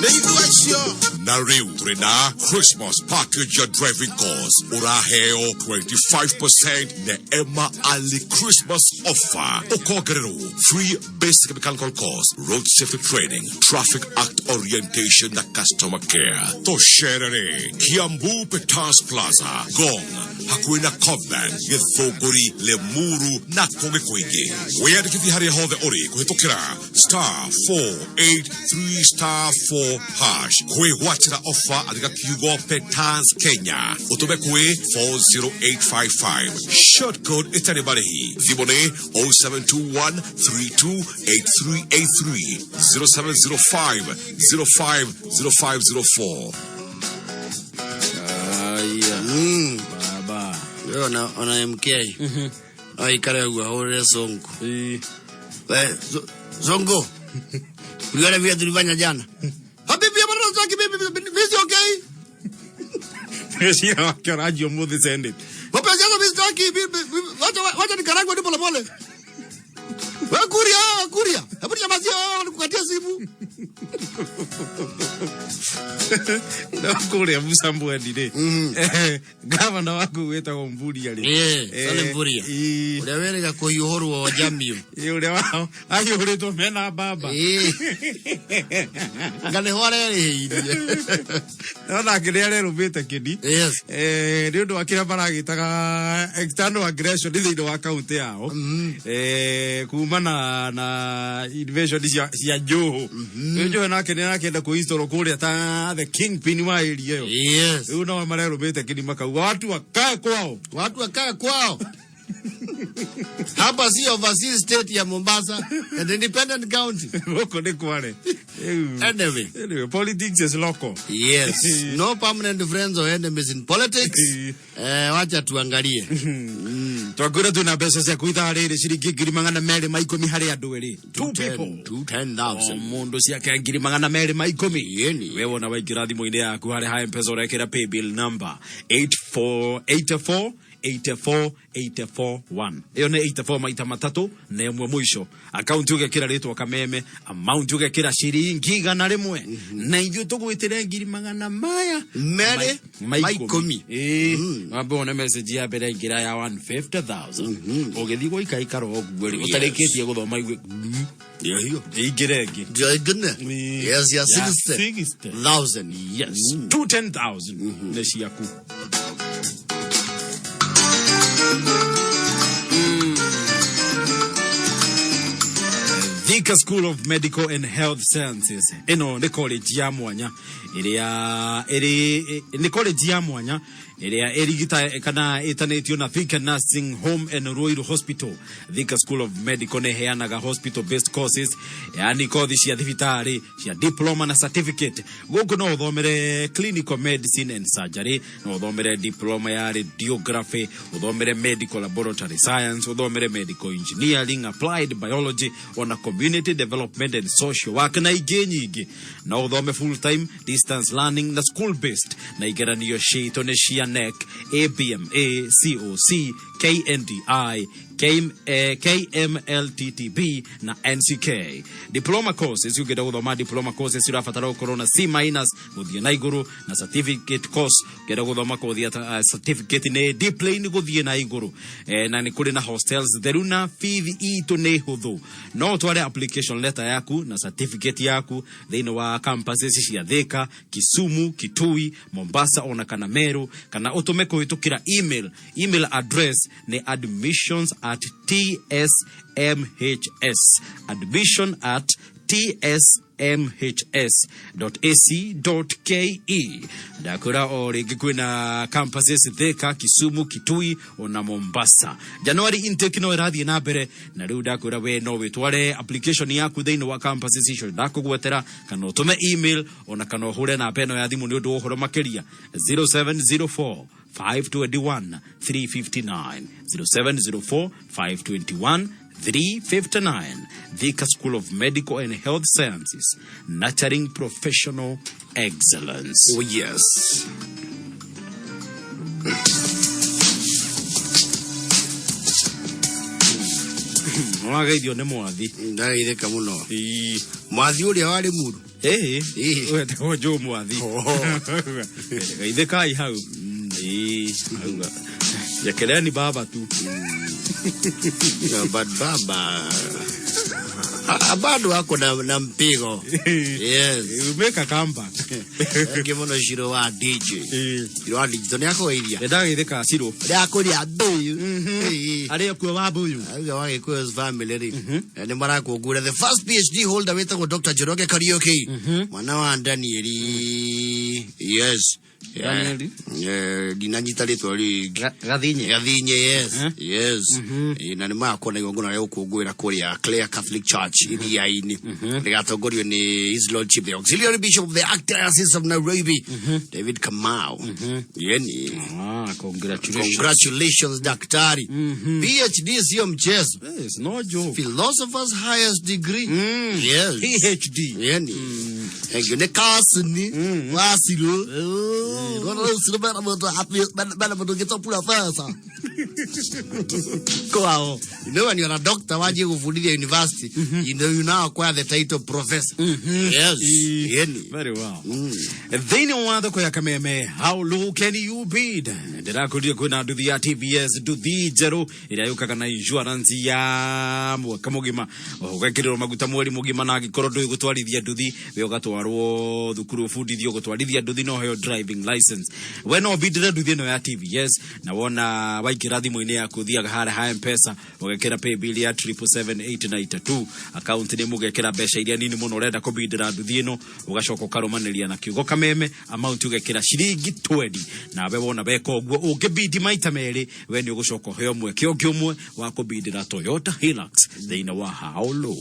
Nĩ ithuĩ acio. Na rĩu tũrĩ na Christmas package ya driving course ũraheo 25% neema early Christmas offer. Ũkongererwo free basic mechanical course, road safety training, traffic act orientation na customer care. Tũcerere Kiambu Petans Plaza, Ngong, hakuhĩ na Cobank, Gĩthũngũri, Limuru na kũngĩ kũingĩ. Wĩyandĩkithie harĩa hothe ũrĩ kũhĩtũkĩra star four eight three star four hash. Kwĩgwatĩra offer andĩka kiugo Petans Kenya ũtũme kwĩ 40855. Short code ĩtarĩ marĩhi. Thimũ nĩ oh seven two one three two eight three eight three, zero seven zero five zero five zero five zero four. Aya. Baba. Wewe ona MK. Aikare ũguo ahũrĩre Sonko. We, Sonko. Uliona vile tulifanya jana? Habibi ya bwana sitaki mimi mimi si okay. Meciria wake ũranjia ũmũthĩ Senate. Mapenzi yako mimi sitaki wacha wacha nikarangwe tu pole pole. Wewe kuria, wewe kuria. Hebu nyamazia wewe nikukatie simu. No kũrĩa Musa Mbwendi rĩ gavana waku wĩtagwo Mvurya rĩ Salim Mvurya. Ũrĩa wĩrĩga kũhiũhũrwo Jamio. Ũrĩa wao ahiũhũrĩtwo mena mbamba. Nga nĩho arerĩhĩirie. No nake nĩ arerũmĩte kĩni. Nĩ ũndũ wa kĩrĩa maragĩtaga external aggression thĩinĩ wa kaunti yao. Kuma na invasion cia Joho. Rĩu Joho nake nĩ arakĩenda kwĩinstall kũrĩa ta the kingpin wa area ĩyo. Rĩu nao marerũmĩte kĩni makauga watu wakae kwao. Watu wakae kwao. Hapa si overseas state ya Mombasa and independent county. Gũkũ nĩ kware. Anyway. Anyway, politics is local. Yes. No permanent friends or enemies in politics. Wacha tuangalie. Twakwĩra twĩna mbeca ciaku ithaa rĩrĩ ciringi 210,000 harĩ andũ erĩ. Two people. 210,000. O mũndũ ciake 210,000. We wona waingĩra thimũ-inĩ yaku harĩ ha M-Pesa ũrekĩra paybill number 84 84 84 84 1. Ĩyo nĩ 84 maita matatũ na ĩmwe mũico. Account ũgekĩra rĩtwa Kameme, amount ũgekĩra ciringi 100. Na ithuĩ tũgwĩtĩre ngiri magana maya Merĩ ma ikũmi. Ĩĩ. Wambe wone message ya mbere ingĩra ya 150,000. Ũgĩthiĩ gũikaikara ũguo rĩ, ũtarĩkĩtie gũthoma igue. Ĩingĩre ĩngĩ. Yes, ya Ya 60,000. Yes. 210,000 nĩ ciaku. Thika School of Medical and Health Sciences ĩno nĩ college ya mwanya ĩrĩa ĩrĩ nĩ college ya mwanya ĩrĩa ĩrigita kana ĩtanĩtio na Thika Nursing Home and Ruiru Hospital. Thika School of Medical nĩ ĩheanaga hospital based courses, yani kothi cia thibitarĩ cia diploma na certificate. Gũkũ no ũthomere clinical medicine and surgery, no ũthomere diploma ya radiography, ũthomere medical laboratory science, ũthomere medical engineering, applied biology, ona community development and social work na ingĩ nyingĩ. No ũthome full time, distance learning na school based, na igeranio citũ nĩ cia NEC, ABMA, COC, KNDI, KMLTTB na NCK. Diploma courses, ũngĩenda gũthoma diploma courses ũrabatara gũkorwo na C minus gũthiĩ na igũrũ, na certificate course ũngĩenda gũthoma kothi ya certificate nĩ D plane gũthiĩ na igũrũ. Na nĩ kũrĩ na hostels theru na fees itũ nĩ hũthũ. No ũtware application letter yaku na certificate yaku thĩinĩ wa campuses cia Thika, Kisumu, Kitui, Mombasa ona kana Meru, kana ũtũme kũhĩtũkĩra email. Email address nĩ admissions at tsmhs, admission at tsmhs dot ac dot ke. Ndakwĩra o rĩngĩ kwĩna campuses Thika, Kisumu, Kitui ona Mombasa. January intake no ĩrathiĩ na mbere, na rĩu ndakwĩra we no wĩtware application yaku thĩinĩ wa campuses icio ndakũgwetera, kana ũtũme email ona kana ũhũre namba ĩno ya thimũ nĩ ũndũ wa ũhoro makĩria 0704 521 359, 0704 521 359. Thika School of Medical and Health Sciences, nurturing professional excellence. Oh yes. Wageithio nĩ Mwathi. Ndageithĩka mũno. Mwathi ũrĩa warĩ mũru. Ĩĩ. Wetagwo Joe Mwathi. Geithĩkai hau. Ĩĩ, auga. Rekereni baba tu. No, but baba bado ako na mpigo. Yes. You make a comeback. Thank mũno Shiro wa DJ. Shiro wa DJ nĩ akũgeithia. Ndageithĩka Shiro. Ndakũria mbuyu. Arĩa kuo wa mbuyu. Auga wa Gĩkũyũ family rĩ. Nĩ marakũngũra the first PhD holder wĩtagwo Dr. Njoroge Kariuki. Mwana wa Danieli. Yes. Daniel? Ndinanyita rĩtwa rĩngĩ. Gathinye. Gathinye, yes. Yes. Na nĩ magakorwo na igongona rĩa gũkũngũĩra kũrĩa Clare Catholic Church Iriainĩ. Rĩgatongorio nĩ His Lordship the Auxiliary Bishop of the Archdiocese of Nairobi, David Kamau. Yeni. Ah, congratulations. Congratulations, daktari. PhD sio mchezo. Yes, no joke. Philosopher's highest degree. Yes. PhD. Yani. Thank you. Nĩ kasini. Wasirũ. Rona rĩu ciro bena mũndũ happy bena mũndũ ũngĩtwo professor. Kwao. You know when you're a doctor wanjie gũbundithia university, you know you now acquire the title professor. Yes. Yani. Very well. Thĩinĩ wa thoko ya Kameme, how low can you bid? Ndĩrakwĩrire kwĩna nduthi ya TVS, nduthi njerũ ĩrĩa yũkaga na insurance ya mwaka mũgima, ũgekĩrĩrwo maguta mweri mũgima, na angĩkorwo ndũĩ gũtwarithia nduthi we ũgatwarwo thukuru ũbundithio gũtwarithia nduthi na ũheo driving license. We no ũbindĩre nduthi ĩno ya TVS, na wona waingĩra thimũ-inĩ yaku thiaga harĩa ha M-Pesa ũgekĩra paybill ya 777,892, account nĩ mũgekĩra mbeca iria nini mũno ũrenda kũbindĩra nduthi ĩno, ũgacoka ũkarũmanĩria na kiugo Kameme, amount ũgekĩra ciringi 20, nawe wona weka ũguo ũngĩbindi maita merĩ we nĩ ũgũcoka ũheo mweke ũngĩ ũmwe wa kũbindĩra Toyota Hilux thĩinĩ wa How Low.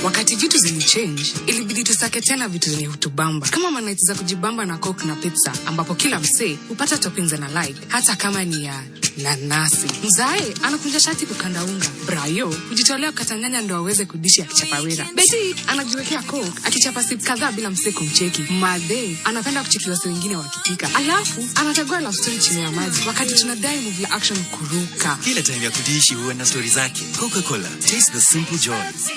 Wakati vitu zilichange, ilibidi tusake tena vitu zenye hutubamba kama manight za kujibamba na Coke na pizza, ambapo kila msee hupata toppings na like, hata kama ni ya nanasi. Mzae anakunja shati kukanda unga, Brayo hujitolea kukata nyanya ndo aweze kudishi akichapa wera, Betty anajiwekea Coke akichapa sip kadhaa bila msee kumcheki, Madhe anapenda kucheki wase wengine wakipika, alafu anachagua love story chini ya maji wakati tunadai movie ya action kuruka. Kila time ya kudishi huwa na stori zake. Coca-Cola, taste the simple joys.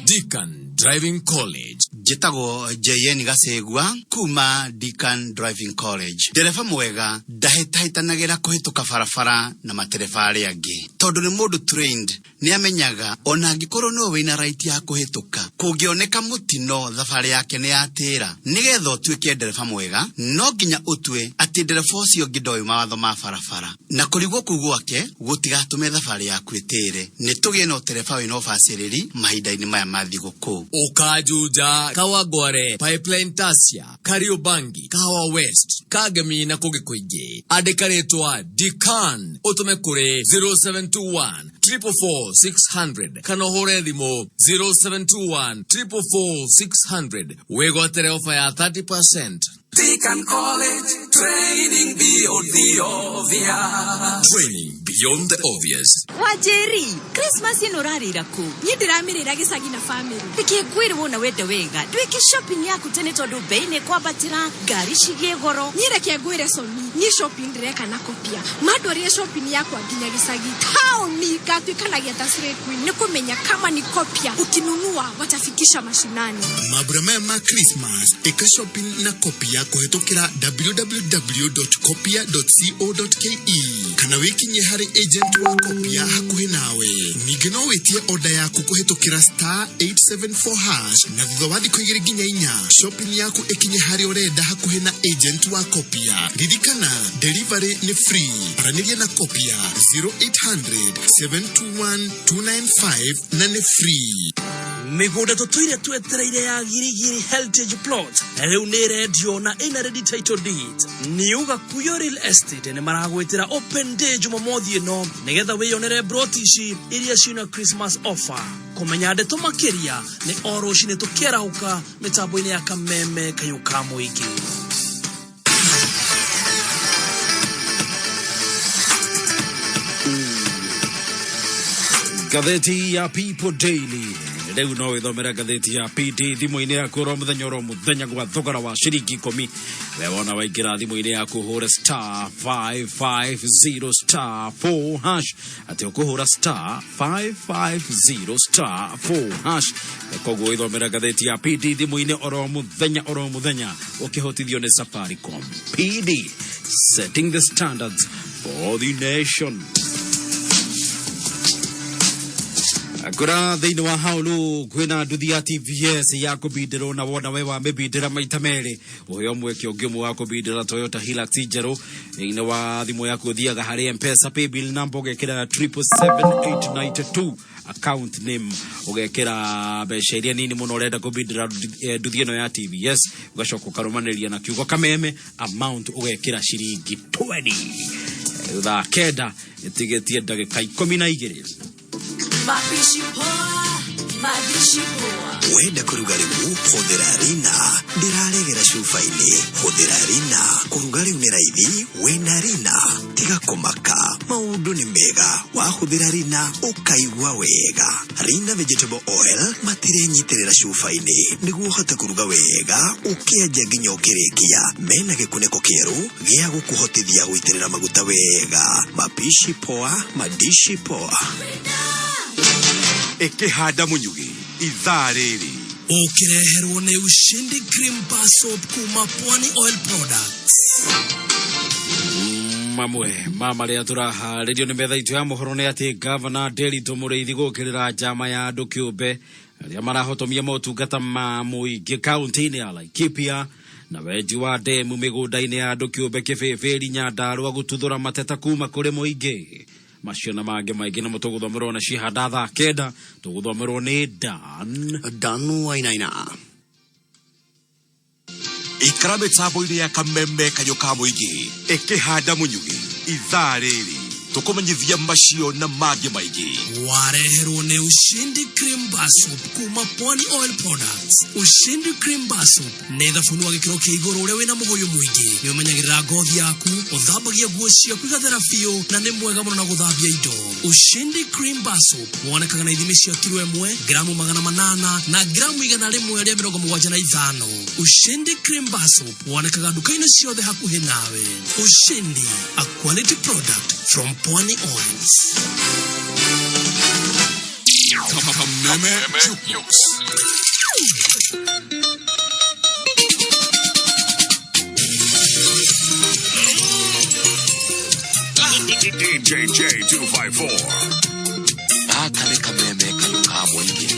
Deacon Driving College. Njĩtagwo JN Gacegua kuma Deacon Driving College. Ndereba mwega ndahĩtahĩtanagĩra kũhĩtũka barabara na matereba arĩa angĩ, tondũ nĩ mũndũ trained, nĩ amenyaga ona angĩkorwo nĩwe wĩna right ya kũhĩtũka, kũngĩoneka mũtino thabarĩ yake nĩ yatĩra. Nĩgetha ũtuĩke ndereba mwega no nginya ũtue atĩ ndereba ũcio ũngĩ ndoĩ mawatho ma barabara, na kũrigwo kũu gwake gũtigatũme thabarĩ yaku ĩtĩre. Nĩ tũgĩe na ũtereba wĩna ũbacĩrĩri mahinda-inĩ maya ma thigũkũ. Ũkanjunja, Kawangware, Pipeline, Tasia, Kariobangi, Kahawa West, Kangemi na kũngĩ kũingĩ. Andĩka rĩtwa Decan ũtũme kũrĩ 0721 444 600 kana ũhũre thimũ 0721 444 600 wĩgwatĩre ofa ya 30%. Deacon College, training beyond the obvious. Training beyond the obvious. Wanjĩri, Christmas ĩno ũrarĩra kũ? Niĩ ndĩramĩrĩra gĩcagi na family. Reke ngwĩre wona wende wega, ndwĩke shopping yaku tene tondũ mbei nĩ kwambatĩra, ngari cigĩe goro. Niĩ reke ngwĩre Soni, niĩ shopping ndĩreka na Kopia. Mandwarire shopping yakwa nginya gĩcagi taũni, ngatuĩkanagia ta slay queen nĩ kũmenya kama ni Kopia, ukinunua watafikisha mashinani. Mambura maya ma Christmas, ĩka shopping na Kopia kũhetũkĩra www.kopia.co.ke kana wĩkinyie harĩ agent wa Kopia hakuhĩ nawe. Ningĩ no wĩtie order yaku kũhetũkĩra star 874 hash, na thutha wa thikũ 2 nginya 4 shopping yaku ĩkinye harĩa ũrenda hakuhĩ na agent wa Kopia. Ririkana, delivery nĩ free. Aranĩria na Kopia 0800 721 295 na nĩ free. Mĩgũnda tũtũire twetereire ya Girigiri Heritage Plot rĩu nĩ ĩrendio na ĩna ready title deed. New Gakuyo Real Estate nĩ maragwĩtĩra open day Jumamothi ĩno nĩgetha wĩyonere broti ici iria ciĩna Christmas offer. Kũmenya ndeto makĩria nĩ o rũcinĩ tũkĩarahũka mĩtambo-inĩ ya Kameme Kayũ ka Mũingĩ. Ngathĩti ya People Daily rĩu no wĩthomere ngathĩti ya PD thimũ-inĩ yaku oro mũthenya oro mũthenya gwa thogora wa ciringi 10. We wona waingĩra thimũ-inĩ yaku ũhũre star 550 star 4 hash, atĩ ũkũhũra star 550 star 4 hash, koguo wĩthomere ngathĩti ya PD thimũ-inĩ oro mũthenya oro mũthenya ũkĩhotithio nĩ Safaricom. PD, setting the standards for the nation. Kura thĩinĩ wa haulu kwĩna nduthi ya TVS ya kũbindĩrwo, na wona we wamĩbindĩra maita merĩ ũheo mweke ũngĩ ũmwe wa kũbindĩra Toyota Hilux njerũ. Thĩinĩ wa thimũ yaku ũthiaga harĩ M-Pesa paybill number ũgekĩra 777,892, Account name ũgekĩra mbeca iria nini mũno ũrenda kũbindĩra nduthi ĩno ya TVS, ũgacoka ũkarũmanĩria na kiugo kameme, amount ũgekĩra ciringi 20. Thaa 9 ĩtigĩtie ndagĩka 12. Mapishi poa, mapishi poa. Wenda kũruga rĩu, hũthĩra Rina. Ndĩraregera cuba-inĩ, hũthĩra Rina. Kũruga rĩu nĩ raithi wĩna Rina. Tiga kũmaka, maũndũ nĩ mega. Wahũthĩra Rina ũkaigua wega. Rina vegetable oil matirenyitĩrĩra cuba-inĩ nĩguo ũhote kũruga wega ũkĩanjia nginya ũkĩrĩkia. Mena gĩkunĩko kĩerũ gĩa gũkũhotithia gũitĩrĩra maguta wega. Mapishi poa, madishi poa. Ĩkĩhanda mũnyugĩ ithaa rĩrĩ. Ũkĩreherwo nĩ Ushindi Cream Bar Soap kuma Pwani Oil Products. Mamwe ma marĩa tũraharĩrio nĩ metha itũ ya mohoro nĩ atĩ gavana Nderitu Mũrĩithi gũkĩrĩra njama ya andũ kĩũmbe arĩa marahotomia motungata ma mũingĩ kaunti-inĩ ya Laikipia, na wenji wa ndemu mĩgũnda-inĩ ya andũ kĩũmbe Kĩbĩbĩri Nyandarũa gũtuthũra mateta kuma kũrĩ mũingĩ. Macio na mangĩ maingĩ nĩmo tũgũthomerwo na cihanda thaa 9, tũgũthomerwo nĩ Dan Dan Wainaina. Ikara mĩtambo-inĩ ya kameme kanyũ ka mũingĩ ĩkĩhanda mũnyugĩ ithaa rĩrĩ tũkũmenyithia macio na mangĩ maingĩ. Wareherwo nĩ Ushindi Cream Bar Soap kuma Pwani Oil Products. Ushindi Cream Bar Soap nĩ thabuni wa gĩkĩro kĩa igũrũ ũrĩa wĩna mũhũyũ mũingĩ. Nĩ ũmenyagĩrĩra ngothi yaku, ũthambagia nguo ciaku igathera biũ, na nĩ mwega mũno na gũthambia indo. Ushindi Cream Bar Soap wonekaga na ithimi cia kiro ĩmwe, gramu 800 na gramu 175. Ushindi Cream Bar Soap wonekaga nduka-inĩ ciothe hakuhĩ nawe. Ushindi, a quality product from Pwani Oils. Kameme Jukebox. DJJ 254. Gaka nĩ kameme kayũ ka mũingĩ.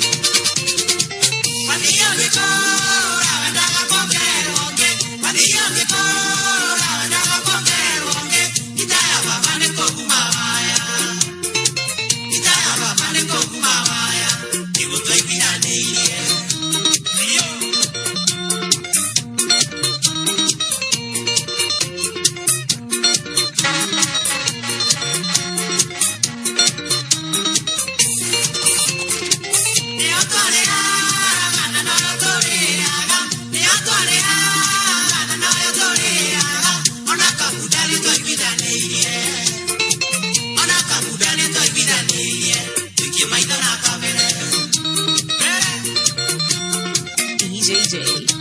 DJJ.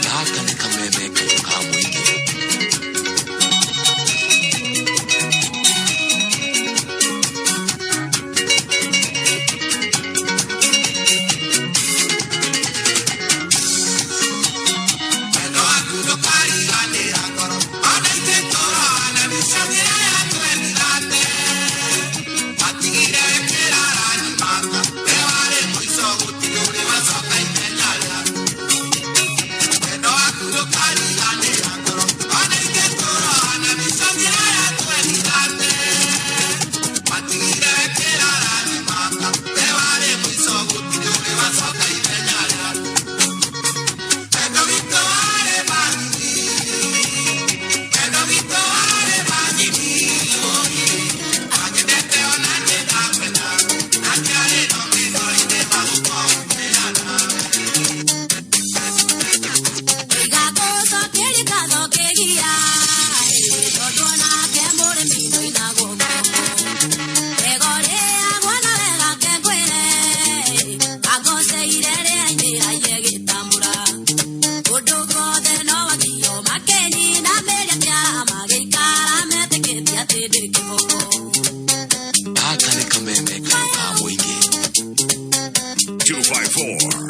Gaka nĩ kameme kayũ ka mũingĩ. Gaka nĩ kameme kayũ ka mũingĩ. 254.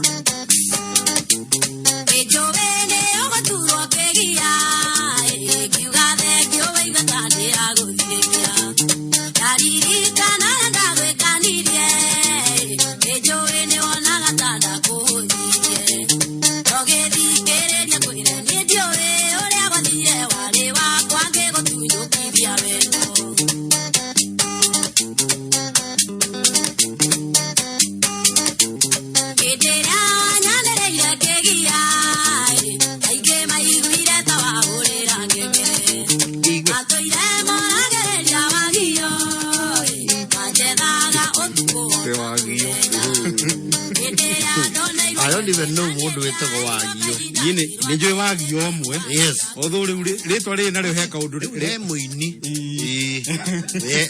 I don't even know mũndũ wĩtagwo Wagio. Niĩ nĩ njũĩ Wagio ũmwe. Yes. Although rĩu rĩtwa rĩrĩ narĩo he kaũndũ Rĩu he mũini. Ĩĩ.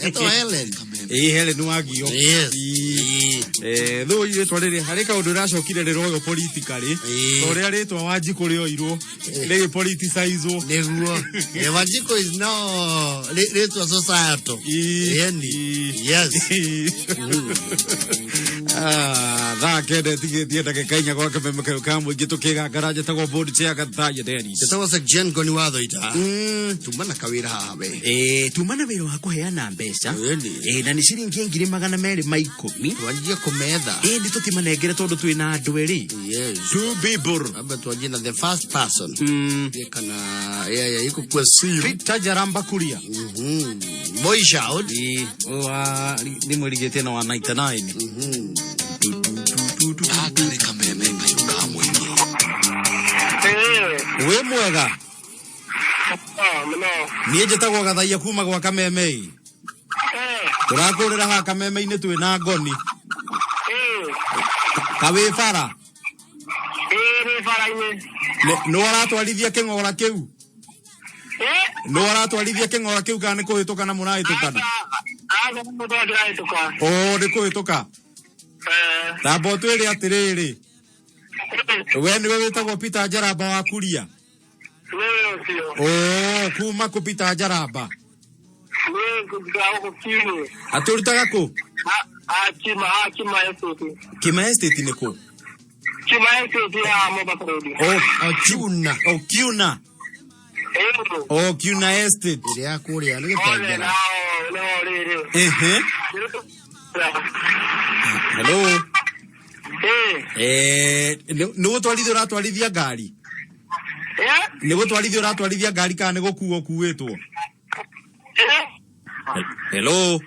Etagwo Helen. Ĩĩ Helen Wagio. Yes. Eh, though rĩtwa rĩrĩ harĩ kaũndũ rĩracokire rĩroywo politically. Ta ũrĩa rĩtwa Wanjikũ rĩoirwo rĩgĩ politicizwo. Nĩguo. Wanjikũ is now rĩtwa societal. Ĩni. Yes. Ah, thaa kenda ĩtigĩtie ndagĩka inya gwa kameme kayũ ka mũingĩ tũkĩgangara njĩtagwo board chair Gathaiya Dennis. Njĩtagwo Sir Ngoni wa Thoita. Tuma na kawĩra haha we. Eh, tuma na wĩra wa kũheana mbeca. Eh, na nĩ ciringi 250,000. Twanjie kũmetha. Eh, nĩ tũtimanengere tondũ twĩ na andũ erĩ. Yes. Two people. Amba twanjie na the first person. Kana yeah yeah iko kwa simu. Peter Jaramba Kuria. Boy shout. Eh, wa thimũ ĩrigĩte na wa 99. Gaka nĩ kameme kayũ ka mũingĩ. Wĩ mwega. Niĩ njĩtagwo Gathaiya kuma gwa Kameme. Tũrakũrĩra haha Kameme-inĩ twĩ na ngoni. Kawĩ bara. Nũ aratwarithia kĩng'ora kĩu? Nũ aratwarithia kĩng'ora kĩu kana nĩ kũhĩtũkana mũrahĩtũkana? Oo nĩ kũhĩtũka. Tamba ũtwĩre atĩrĩrĩ. We nĩwe wĩtagwo Peter Njaramba wa Kuria? Oo kuma kũ Peter Njaramba? Atũrutaga kũ? Kima Estate nĩ kũ? Oh, Kiuna. Oh, Kiuna. Oh, Kiuna Estate. Ĩrĩa ya kũrĩa nĩ gĩtengera. Ehe. Hello. Eh, nĩ gũtwarithia ũratwarithia ngari? Nĩ gũtwarithia ũratwarithia ngari kana nĩ gũkuo ũkuĩtwo? Hello.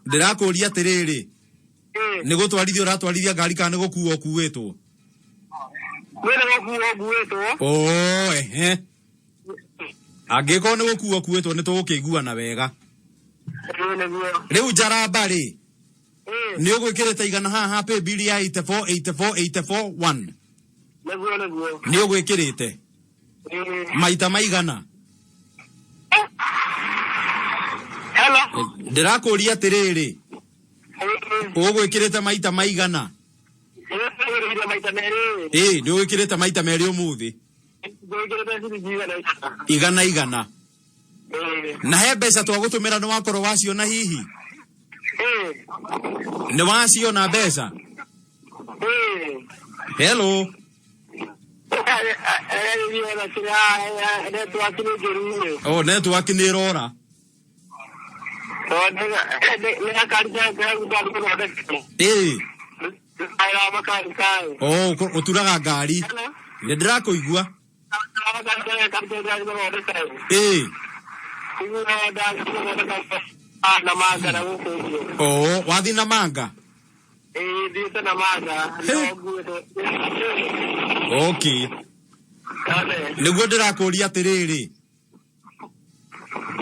Ndĩrakũria atĩrĩrĩ, nĩ gũtwarithia ũratwarithia ngari kana nĩ gũkuo ũkuĩtwo? Oh, ehe. Angĩkorwo nĩ gũkuo ũkuĩtwo nĩ tũgũkĩiguana wega. Rĩu Njaramba rĩ, nĩ ũgwĩkĩrĩte igana haha pay bill ya 84 84 84 1. Nĩguo nĩguo. Nĩ ũgwĩkĩrĩte maita maigana? Hello. Ndĩrakũria atĩrĩrĩ, ũgwĩkĩrĩte maita maigana? Nĩgwĩkĩrĩte maita merĩ. Ĩĩ, nĩ ũgwĩkĩrĩte maita merĩ ũmũthĩ. Ngwĩkĩrĩte ciringi igana igana. Igana igana. Na he mbeca twagũtũmĩra nĩ wakorwo waciona hihi? Nĩ waciona mbeca? Hello. Oh, network nĩ ĩrora. Ĩĩ. Oh, ũturaga ngari. Nĩ ndĩrakũigua. Ĩĩ. Oh, wathiĩ na manga? Okay. Nĩguo ndĩrakũria atĩrĩrĩ,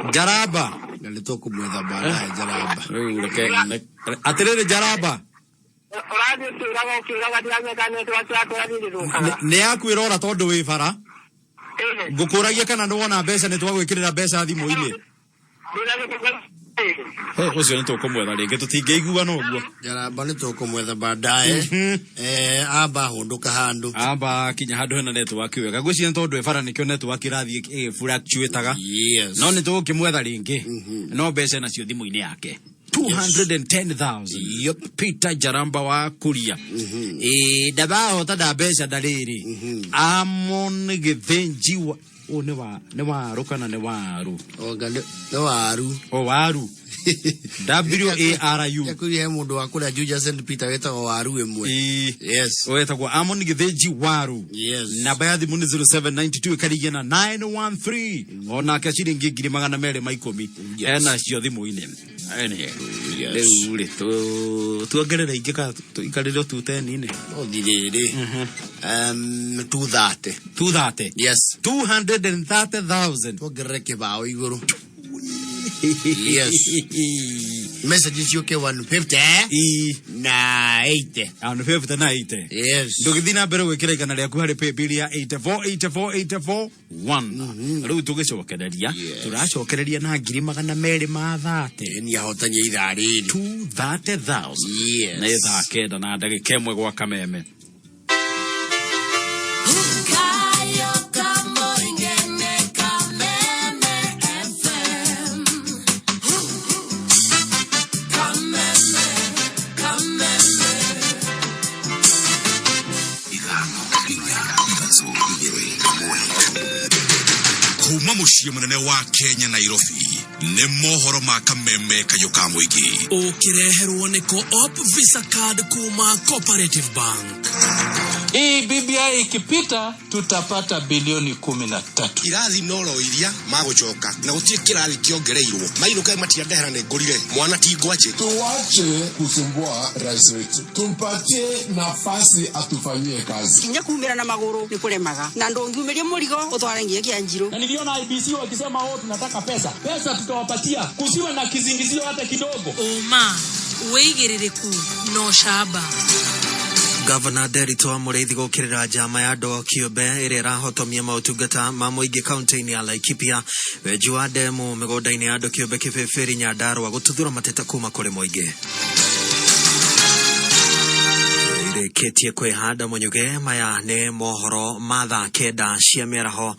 Njaramba. Na nĩ tũkũmwetha baadaye Njaramba. Rĩu reke atĩrĩrĩ Njaramba. Nĩ yaku ĩrora tondũ wĩ bara. Ngũkũragia kana nĩ wona mbeca nĩ twagwĩkĩrĩra mbeca thimũ-inĩ. Ũcio nĩ tũkũmwetha rĩngĩ tũtingĩiguana ũguo. Njaramba nĩ tũkũmwetha baadaye. Amba hũndũka handũ. Amba kinya handũ hena network wega. Ngwĩciria nĩ tondũ e bara nĩkĩo network ĩrathiĩ ĩgĩfluctuataga. Yes. No nĩ tũgũkĩmwetha rĩngĩ. No mbeca nacio thimũ-inĩ yake. 210,000. Yep. Peter Jaramba wa Kuria. Ĩĩ ndabahota nda mbeca ndarĩrĩ. Amon Gĩthĩnji wa ũyũ nĩ wa nĩ waru kana nĩ waru? Onga nĩ waru. O waru. W A R U. Yakuria he mũndũ wa kũrĩa Juja St Peter wĩtagwo waru ĩmwe. Yes. Wetagwo Amon Gĩthĩnji Waru. Yes. Namba ya thimũ nĩ 0792 ĩkarigia na 913. Onake ciringi 210,000. Ena cio thimũ-inĩ. Rĩu rĩ tuongerere ingĩ kana tũikarĩre tu ten-inĩ? Ũthi rĩrĩ. 230. 230. Yes. 230,000. Tuongerere kĩbaũ igũrũ. Yes. Message ciũke 150 na 80. 150 na 80. Yes. Ndũgĩthiĩ na mbere gwĩkĩra igana rĩaku harĩ paybill ya 84 84 84 1. Rĩu tũgĩcokereria tũracokereria na 230,000. Nĩ ahotania ithaa rĩrĩ. 230,000. Yes. Nĩ thaa 9:01 gwa Kameme. Kuma mũciĩ mũnene wa Kenya Nairobi nĩ mohoro ma Kameme kayũ ka mũingĩ. Ũkĩreherwo nĩ Co-op Visa Card kuma Cooperative Bank. Hii BBI ikipita tutapata bilioni 13. Irathi noro iria magũcoka na gũtirĩ kĩrathi kĩongereirwo mainũka matiandehera nĩ ngũrire mwana ti ngwacĩ. Tuache kusumbua rais wetu, tumpatie nafasi atufanyie kazi. Kinya kumira na maguru ni kuremaga na ndungiumiria murigo utware nginya kia njiru. Na niliona IBC wakisema oh, tunataka pesa pesa, tutawapatia, kusiwe na kizingizio hata kidogo. Ũma wĩigĩrĩrĩku na ũcamba. Gavana Nderitu wa Mũrĩithi gũkĩrĩra njama ya andũ kĩũmbe ĩrĩa ĩrahotomia maũtungata ma mũingĩ kaunti-inĩ ya Laikipia. Wenji wa ndemu mĩgũnda-inĩ ya andũ kĩũmbe Kĩbĩbĩri Nyandarũa gũtuthũra mateta kuma kũrĩ mũingĩ. Ndũrĩkĩtie kwĩhanda mũnyuge. Maya nĩ mohoro ma thaa 9 cia mĩaraho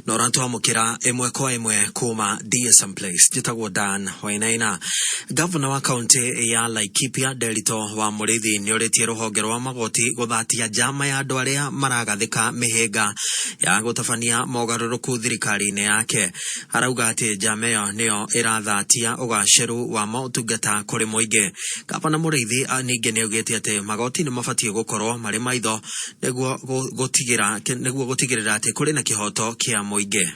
na ũratwamũkĩra ĩmwe kwa ĩmwe kuma DSM Place. Njĩtagwo Dan Wainaina. Gavana wa kaunti ya Laikipia Nderito wa Mũrĩithi nĩorĩtie rũhonge rwa magoti gũthatia njama ya andũ arĩa maragathĩka mĩhĩnga ya gũtabania mogarũrũku thirikari-inĩ yake. Arauga atĩ njama ĩyo nĩyo ĩrathatia ũgacĩru wa motungata kũrĩ mũingĩ. Gavana Mũrĩithi ningĩ nĩaugĩte atĩ magoti nĩ mabatiĩ gũkorwo marĩ maitho nĩguo gũtigĩrĩra atĩ kũrĩ na kĩhoto kĩa mũingĩ.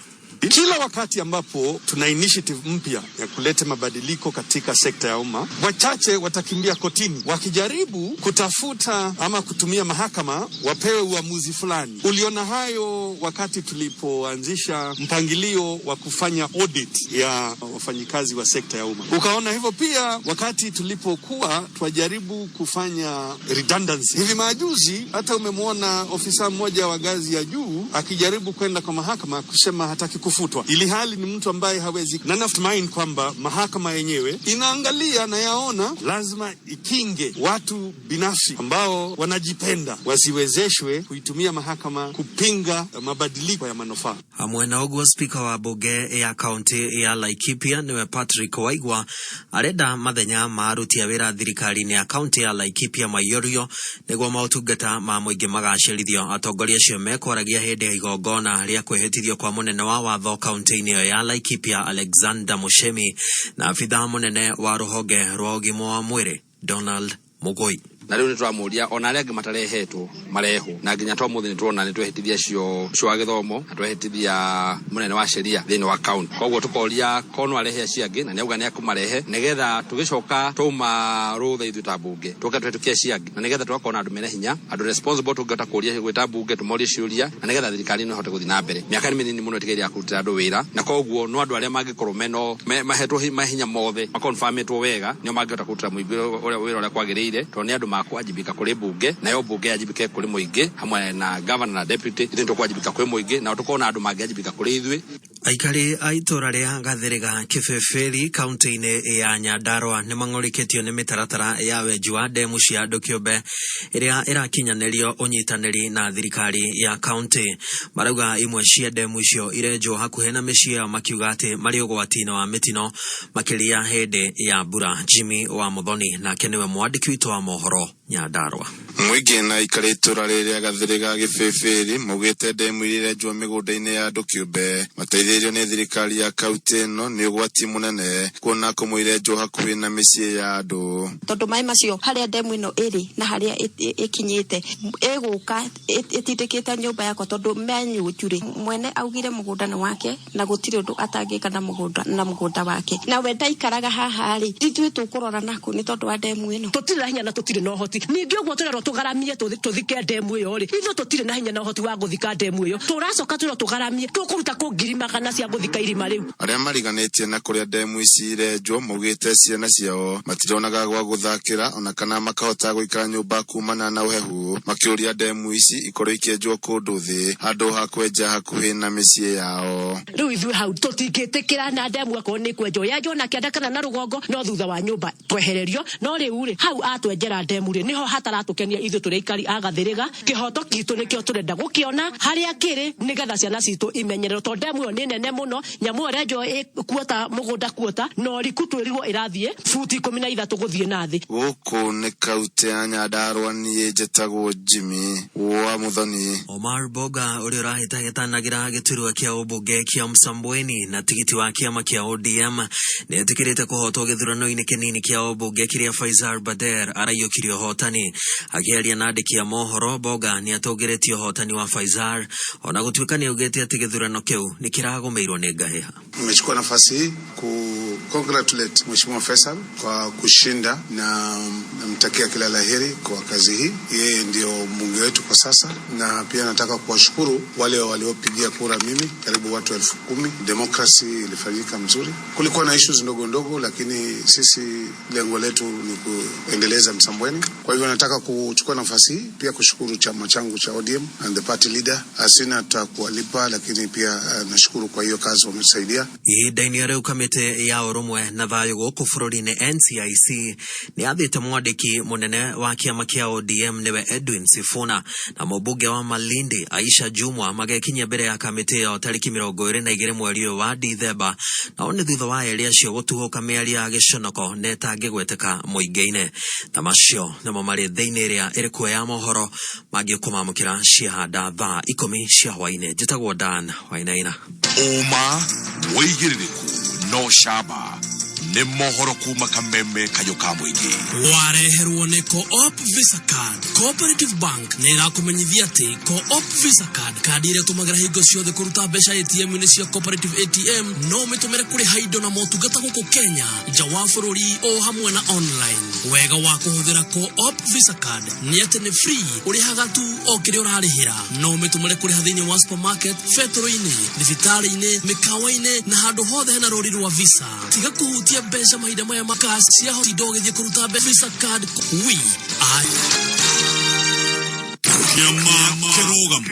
Kila wakati ambapo tuna initiative mpya ya kuleta mabadiliko katika sekta ya umma, wachache watakimbia kotini wakijaribu kutafuta ama kutumia mahakama wapewe uamuzi fulani. Uliona hayo wakati tulipoanzisha mpangilio wa kufanya audit ya wafanyikazi wa sekta ya umma. Ukaona hivyo pia wakati tulipokuwa twajaribu kufanya redundancy. Hivi majuzi hata umemwona ofisa mmoja wa ngazi ya juu akijaribu kwenda kwa mahakama kusema hataki kufutwa, ili hali ni mtu ambaye hawezi. Na natumai kwamba mahakama yenyewe inaangalia na yaona lazima ikinge watu binafsi ambao wanajipenda wasiwezeshwe kuitumia mahakama kupinga mabadiliko ya manufaa. Hamwe na ũguo, spika wa bunge ya kaunti ya Laikipia niwe Patrick Waigwa arenda mathenya ma aruti a wĩra thirikari-inĩ ya kaunti ya Laikipia maiyũrio nĩguo maũtungata ma mũingĩ magacĩrithio. Atongoria acio mekwaragia hĩndĩ ya igongona rĩa kwĩhĩtithio kwa mũnene wa watho kaunti-inĩ ĩyo ya Laikipia Alexander Mushemi na abithaa mũnene wa rũhonge rwa ũgima wa mwĩrĩ Donald Mugoi. Na rĩu nĩtũramũria ona arĩa angĩ matarehetwo marehwo, na nginya twa mũthĩ nĩtũrona nĩtwehĩtithia acio ũcio wa gĩthomo na twehĩtithia mũnene wa sheria thĩinĩ wa kaunti. Koguo tũkoria korwo no arehe acio angĩ, na nĩauga nĩekũmarehe nĩgetha tũgĩcoka twauma rũtha ithuĩ ta mbunge tũke tũhetũkie acio angĩ, na nĩgetha tũgakorwo na andũ mena hinya, andũ responsible tũngĩhota kũria gwĩta mbunge tũmorie ciũria, na nĩgetha thirikari ĩno ĩhote gũthiĩ na mbere. Mĩaka nĩ mĩnini mũno ĩtigaire ya kũrutĩra andũ wĩra, na koguo no andũ arĩa mangĩkorwo mahetwo mahinya mothe makonfirmĩtwo wega nĩo mangĩhota kũrutĩra mũingĩ wĩra ũrĩa kwagĩrĩire, tondũ nĩ andũ makwajibika kũrĩ mbunge, nayo mbunge yajibike kũrĩ mũingĩ hamwe na governor na deputy. Ithuĩ nĩtũkwajibika kwĩ mũingĩ, nao tũkorwo na andũ mangĩajibika kũrĩ ithuĩ. Aikari a itũra rĩa Gathĩrĩga Kĩbĩbĩri kaunti-inĩ ya Nyandarua nĩmang'ũrĩkĩtio nĩ mĩtaratara ya wenji wa ndemu cia andũ kĩũmbe ĩrĩa ĩrakinyanĩrio ũnyitanĩri na thirikari ya kaunti. Marauga imwe cia ndemu icio irenjwo hakuhĩ na mĩciĩ yao, makiuga atĩ marĩ ũgwati-inĩ wa mĩtino makĩria hĩndĩ ya mbura. Jimmy wa Muthoni nake nĩwe mwandĩki witũ wa mohoro Nyandarua. Mũingĩ na aikari itũra rĩrĩa Gathĩrĩga Gĩbĩbĩri maugĩte ndemu iria irenjwo mĩgũnda-inĩ ya andũ kĩũmbe mateithĩrĩirio nĩ thirikari ya kaunti ĩno nĩ ũgwati mũnene kuona kũmwe irenjwo hakuhĩ na mĩciĩ ya andũ. Tondũ maĩ macio harĩa ndemu ĩno ĩrĩ na harĩa ĩkinyĩte ĩgũka ĩtindĩkĩte nyũmba yakwa, tondũ menyũnju rĩ, mwene augire mũgũnda nĩ wake na gũtirĩ ũndũ atangĩka na mũgũnda wake, na we ndaikaraga haha rĩ, ithuĩ tũkũrora naku nĩ tondũ wa ndemu ĩno. Tũtirĩ na hinya na tũtirĩ na ũhoti. Ningĩ ũguo tũrerwo tũgaramie tũthike ndemu ĩyo rĩ, ithuĩ tũtirĩ na hinya na ũhoti wa gũthika ndemu ĩyo. Tũracoka tũrerwo tũgaramie, tũkũruta kũ ngiri magana cia gũthika irima rĩu. Arĩa mariganĩtie na kũrĩa ndemu ici irenjwo maugĩte ciana ciao matironaga gwa gũthakĩra ona kana makahota gũikara nyũmba kumana na ũhehu, makĩũria ndemu ici ikorwo ikĩenjwo kũndũ thĩ handũ ha kwenja hakuhĩ na mĩciĩ yao. Rĩu ithuĩ hau tũtingĩtĩkĩra na ndemu akorwo nĩ kwenjwo, yenjwo na kĩanda kana na rũgongo, no thutha wa nyũmba twehererio. No rĩu rĩ, hau atwenjera ndemu rĩ, nĩho hataratũkenia ithuĩ tũrĩ aikari a Gathĩrĩga. Kĩhoto gitũ nĩkĩo tũrenda gũkĩona harĩa kĩrĩ, nĩgetha ciana citũ imenyererwo, tondũ ndemu ĩyo nĩ nene mũno. Nyamũ ĩyo ĩrenjwo ĩ kuota mũgũnda kuota, na ũriku twĩrirwo ĩrathiĩ buti 13 gũthiĩ na thĩ. Gũkũ nĩ kaunti ya Nyandarua, niĩ njĩtagwo Jimmy wa Muthoni. Omar Boga ũrĩa ũrahĩtahĩtanagĩra gĩturwa kĩa ũmbunge kĩa Msambweni na tigiti wa kĩama kĩa ODM nĩetĩkĩrĩte kũhotwo gĩthurano-inĩ kĩnini kĩa ũmbunge kĩrĩa Faisal Bader araiyũkirie ũhotani. Akĩaria na andĩki a mohoro, Boga nĩatũngĩrĩtie ũhotani wa Faisal ona gũtuĩka nĩaugĩte atĩ gĩthurano kĩu nĩkĩragũmĩirwo nĩ ngahĩha. Nimechukua nafasi hii ku congratulate Mheshimiwa Faisal kwa kushinda na namtakia kila laheri kwa kazi hii. Yeye ndio mbunge wetu kwa sasa, na pia nataka kuwashukuru wale waliopigia kura mimi, karibu watu 10,000. Demokrasi ilifanyika mzuri, kulikuwa na issues ndogo ndogo, lakini sisi lengo letu ni kuendeleza Msambweni. Kwa hivyo nataka kuchukua nafasi hii pia kushukuru chama changu cha ODM and the party leader. Sina ta kuwalipa, lakini pia nashukuru kwa hiyo kazi wametusaidia. Ihinda-inĩ rĩu kamĩtĩ ya ũrũmwe na thayũ gũkũ bũrũri-inĩ NCIC nĩ yathĩte mwandĩki mũnene wa kĩama kĩa ODM nĩwe Edwin Sifuna na mũmbunge wa Malindi Aisha Jumwa magekinyia mbere ya kamĩtĩ ĩyo tarĩki 22 mweri ũyũ wa Dithemba, nao nĩ thutha wa erĩ acio gũtuhũka mĩario ya gĩconoko na ĩtangĩgweteka mũingĩ-inĩ. Na macio nĩmo marĩ thĩinĩ ĩrĩa ĩrĩ kuo ya mohoro mangĩ kũmamũkĩra ciahanda thaa 10 cia hwaĩ-inĩ. Njĩtagwo Dan Wainaina. Ũma wĩigĩrĩrĩku no camba nĩ mohoro kuma Kameme kayũ ka mũingĩ. Wareherwo nĩ Co-op Visa Card. Cooperative Bank nĩ ĩrakũmenyithia atĩ Co-op Visa Card, kandi ĩrĩa ĩtũmagĩra hingo ciothe kũruta mbeca ATM-inĩ cia Cooperative ATM, no ũmĩtũmĩre kũrĩha indo na motungata gũkũ Kenya, nja wa bũrũri o hamwe na online. Wega wa kũhũthĩra Co-op Visa Card nĩ atĩ nĩ free, ũrĩhaga tu o kĩrĩa ũrarĩhĩra. No ũmĩtũmĩre kũrĩha thĩinĩ wa supermarket, betũrũ-inĩ, thibitarĩ-inĩ, mĩkawa-inĩ na handũ hothe hena rũri rwa Visa. Tiga kũhutia mbeca mahinda maya ma cash cia hotindo ũgĩthiĩ kũruta mbeca. Visa Card, we are Kĩama kĩrũgamu.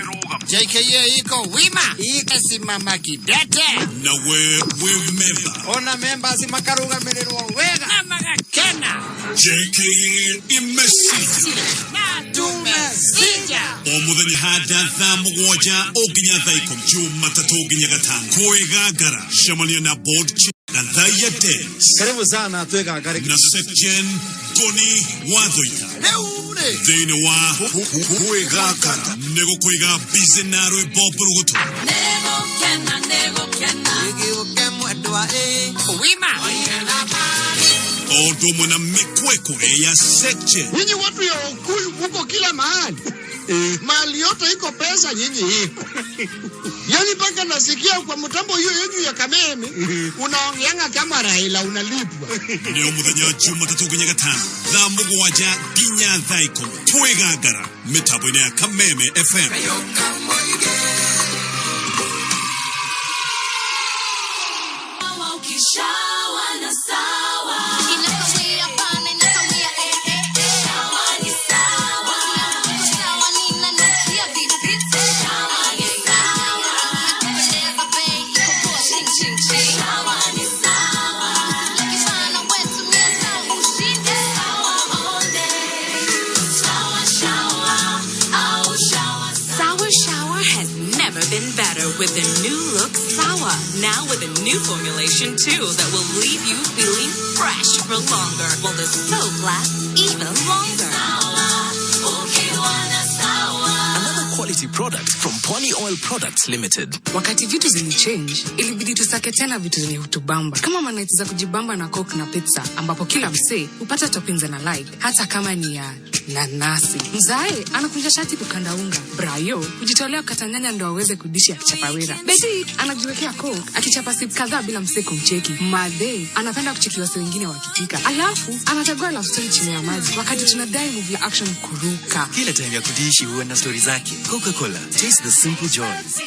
JKA iko wima, ikasimama kidete. Na we wĩ memba. Ona members makarugamirĩrwo wega na magakena. JKA imesija. Na tumesija. O mũthenya handa thaa 7 o nginya thaa 10, Jumatatũ nginya Gatano. Kwĩgangara cemania na board chair Gathaiya Dance. Karibu sana twĩgangare. Na Secgen Ngoni Wathoita. Rĩu rĩ. Thĩinĩ wa Kwĩgangara nĩ gũkũiga busy na rwĩmbo mbũrũgũtũ. Nĩgũkena, nĩgũkena. Gĩũke mwendwa ĩ. Wima. O ũndũ ũmwe na mĩkwekwe ya Secgen. Nyinyi watu ya Ukuyu muko kila mahali. Mali yote iko pesa, nyinyi iko. Yaani mpaka nasikia kwa mtambo hiyo yenyu ya Kameme unaongeanga kama Raila unalipwa. Nĩ o mũthenya Jumatatũ nginya Gatano thaa 7 nginya thaa 10. Twĩgangara mĩtambo-inĩ ya Kameme FM. Sour Shower has never been better with the new look Sour. Now with a new formulation too that will leave you feeling fresh for longer, while the soap lasts even longer. Another quality product from Pwani Oil Products Limited. Wakati vitu zilichange, ilibidi tusake tena vitu zenye hutubamba, kama manight za kujibamba na Coke na pizza, ambapo kila msee hupata toppings na like, hata kama ni ya nanasi. Mzae anakunja shati kukanda unga, Brayo hujitolea kukata nyanya ndo aweze kudishi akichapa wera, Beti anajiwekea Coke akichapa sip kadhaa bila msee kumcheki, Madhe anapenda kucheki wase wengine wakipika, alafu anachagua love story chini ya maji wakati tunadai movie ya action kuruka. Kila time ya kudishi huwa na stori zake. Coca-Cola, taste the simple joys.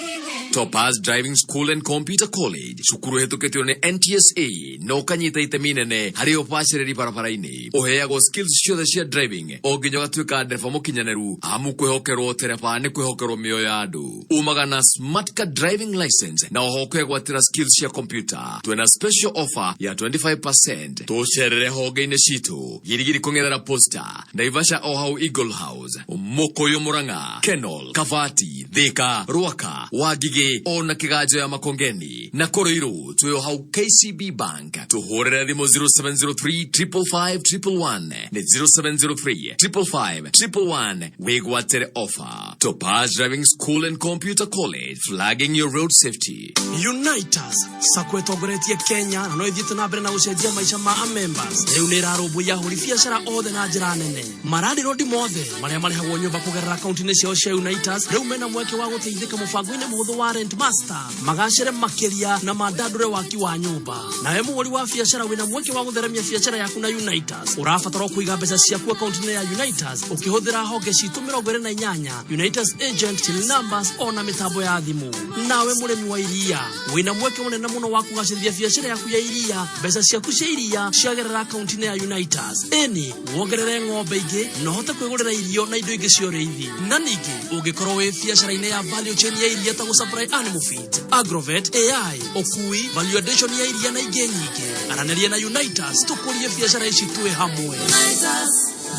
Topaz Driving School and Computer College, cukuru hetũkĩtio nĩ NTSA na ũkanyita itemi nene harĩ ũbacĩrĩri barabara-inĩ. Ũheagwo skills ciothe cia driving o nginya ũgatuĩka ndereba mũkinyanĩru, amu kwĩhokerwo tereba nĩ kwĩhokerwo mĩoyo ya andũ. Umaga na smart card driving license na oho ũkegwatĩra skills cia computer. Twĩna special offer ya 25%. Tũcerere honge-inĩ citũ Girigiri kũng'ethera Posta, Naivasha o hau Eagle House, Mũkũyũ Mũrang'a, Kenol, Kabati, Thika, Rwaka, Wangigĩ ona Kĩganjo ya Makongeni na Kũrũirũ twĩ o hau KCB Bank. Tũhũrĩre thimũ 0703 555 111 nĩ 0703 555 111 wĩgwatĩre offer. Topaz Driving School and Computer College, flagging your road safety. Unitas Sacco ĩtongoretie Kenya na no ĩthiĩte na mbere na gũcenjia maica ma members. Rĩu nĩ ĩrarũmbũiya ahũri biacara othe na njĩra nene. Marandĩrodi mothe marĩa marĩhagwo nyũmba kũgerera akaunti-inĩ ciao cia Unitas rĩu mena mweke wa gũteithĩka mũbango-inĩ mũhũthũ wa Rent Master magacĩre makĩria na mandandũre waki wa nyũmba. Nawe mũhũri wa biacara wĩna mweke wa gũtheremia biacara yaku na Unitas. Ũrabatara o kũiga mbeca ciaku akaunti-inĩ ya Unitas ũkĩhũthĩra honge citũ 28, Unitas agent, till numbers ona mĩtambo ya thimũ. Nawe mũrĩmi wa iria wĩna mweke mũnene mũno wa kũgacĩrithia biacara yaku ya iria, mbeca ciaku cia iria ciagerera akaunti-inĩ ya Unitas. Ĩni wongerere ng'ombe ingĩ na ũhote kwĩgũrĩra irio na indo ingĩ cia ũrĩithi. Na ningĩ ũngĩkorwo wĩ biacara-inĩ ya value chain ya iria ta gũsupply animal feed, agrovet, AI, ũkui, value addition ya iria na ingĩ nyingĩ, aranĩria na Unitas tũkũrie biacara ici twĩ hamwe.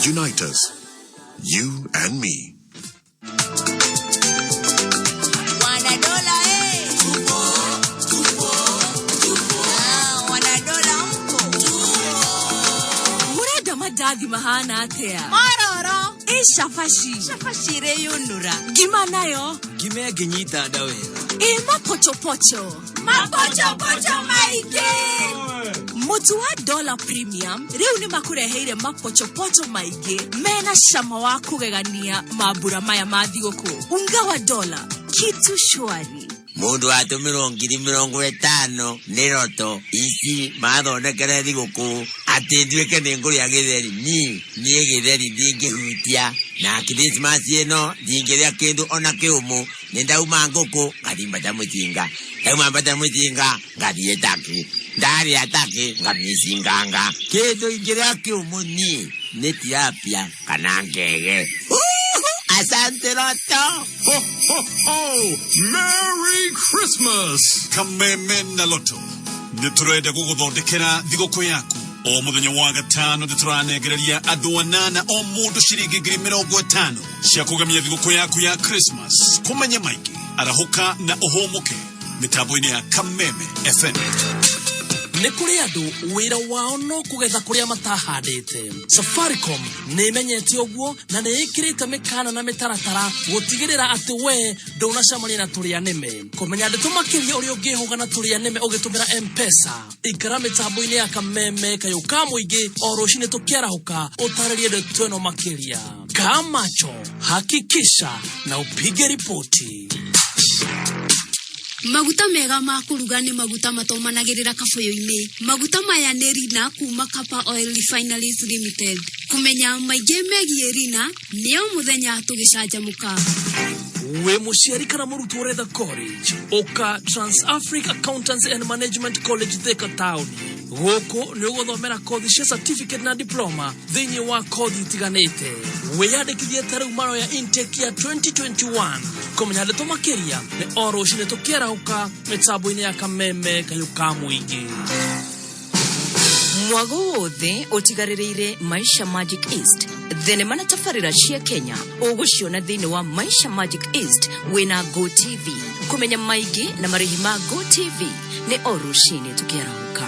Unitas. You and me. Wanadola eh. Tupo, tupo, tupo. Ah, wanadola mpo. Mũrenda mandathi mahana atĩa? Mororo. Ĩ cabaci. Cabaci irĩyũnũra. Ngima nayo. Ngima ĩngĩnyita nda wega. Ĩ mapochopocho. Mapochopocho maingĩ. Mũtu wa Dollar Premium rĩu nĩ makũreheire mapochopocho maingĩ mena cama wa kũgegania mambura maya ma thigũkũ. Unga wa Dollar, kitu shwari. Mũndũ atũmĩrwo 50,000 nĩ roto ici mathondekere thigũkũ atĩ nduĩke nĩ ngũrĩa gĩtheri niĩ niĩ gĩtheri ndingĩhutia na Krismasi ĩno ndingĩrĩa kĩndũ ona kĩũmũ nĩ ndauma ngũkũ ngathiĩ mbata mũcinga ndauma mbata mũcinga ngathiĩ taki ndarĩa taki ngamĩcinganga kĩndũ ingĩrĩa kĩũmũ niĩ nĩ tilapia kana ngege. Asante Roto. Ho, ho, ho! Merry Christmas! Kameme na Lotto. Nĩ tũrenda gũgũthondekera thigũkũ yaku. O mũthenya wa gatano nĩ tũranengereria andũ anana o mũndũ ciringi 50,000 cia kũgemia thigũkũ yaku ya Christmas. Kũmenya maingĩ, arahũka na ũhũmũke mĩtambo-inĩ ya Kameme FM. Nĩ kũrĩ andũ wĩra wao no kũgetha kũrĩa matahandĩte. Safaricom nĩ ĩmenyete ũguo na nĩ ĩkĩrĩte mĩkana na mĩtaratara gũtigĩrĩra atĩ we ndũnacemania na tũrĩa nĩme. Kũmenya ndeto makĩria ũrĩa ũngĩhũga na tũrĩa nĩme ũgĩtũmĩra M-Pesa, ikara mĩtambo-inĩ ya Kameme kayũ ka mũingĩ o rũcinĩ tũkĩarahũka ũtarĩrie ndeto ĩno makĩria. Kaa macho, hakikisha na upige ripoti. Maguta mega ma kũruga nĩ maguta matomanagĩrĩra kabũyũ-inĩ. Maguta maya nĩ Rina kuma Kapa Oil Refineries Limited. Kũmenya maingĩ megiĩ Rina nĩ o mũthenya tũgĩcanjamũka. Wĩ mũciari kana mũrutwo ũretha college, ũka Trans-Africa Accountants and Management College Thika Town. Gũkũ nĩ ũgũthomera kothi cia certificate na diploma thĩinĩ wa kothi itiganĩte. Wĩyandĩkithie ta rĩu maroya intake ya 2021. Kũmenya ndeto makĩria nĩ o rũcinĩ tũkĩarahũka mĩtambo-inĩ ya Kameme kayũ ka mũingĩ. Mwago wothe ũtigarĩrĩire Maisha Magic East, thenema na tabarĩra cia Kenya ũgũciona thĩinĩ wa Maisha Magic East wĩna Go TV. Kũmenya maingĩ na marĩhi ma Go TV nĩ o rũcinĩ tũkĩarahũka.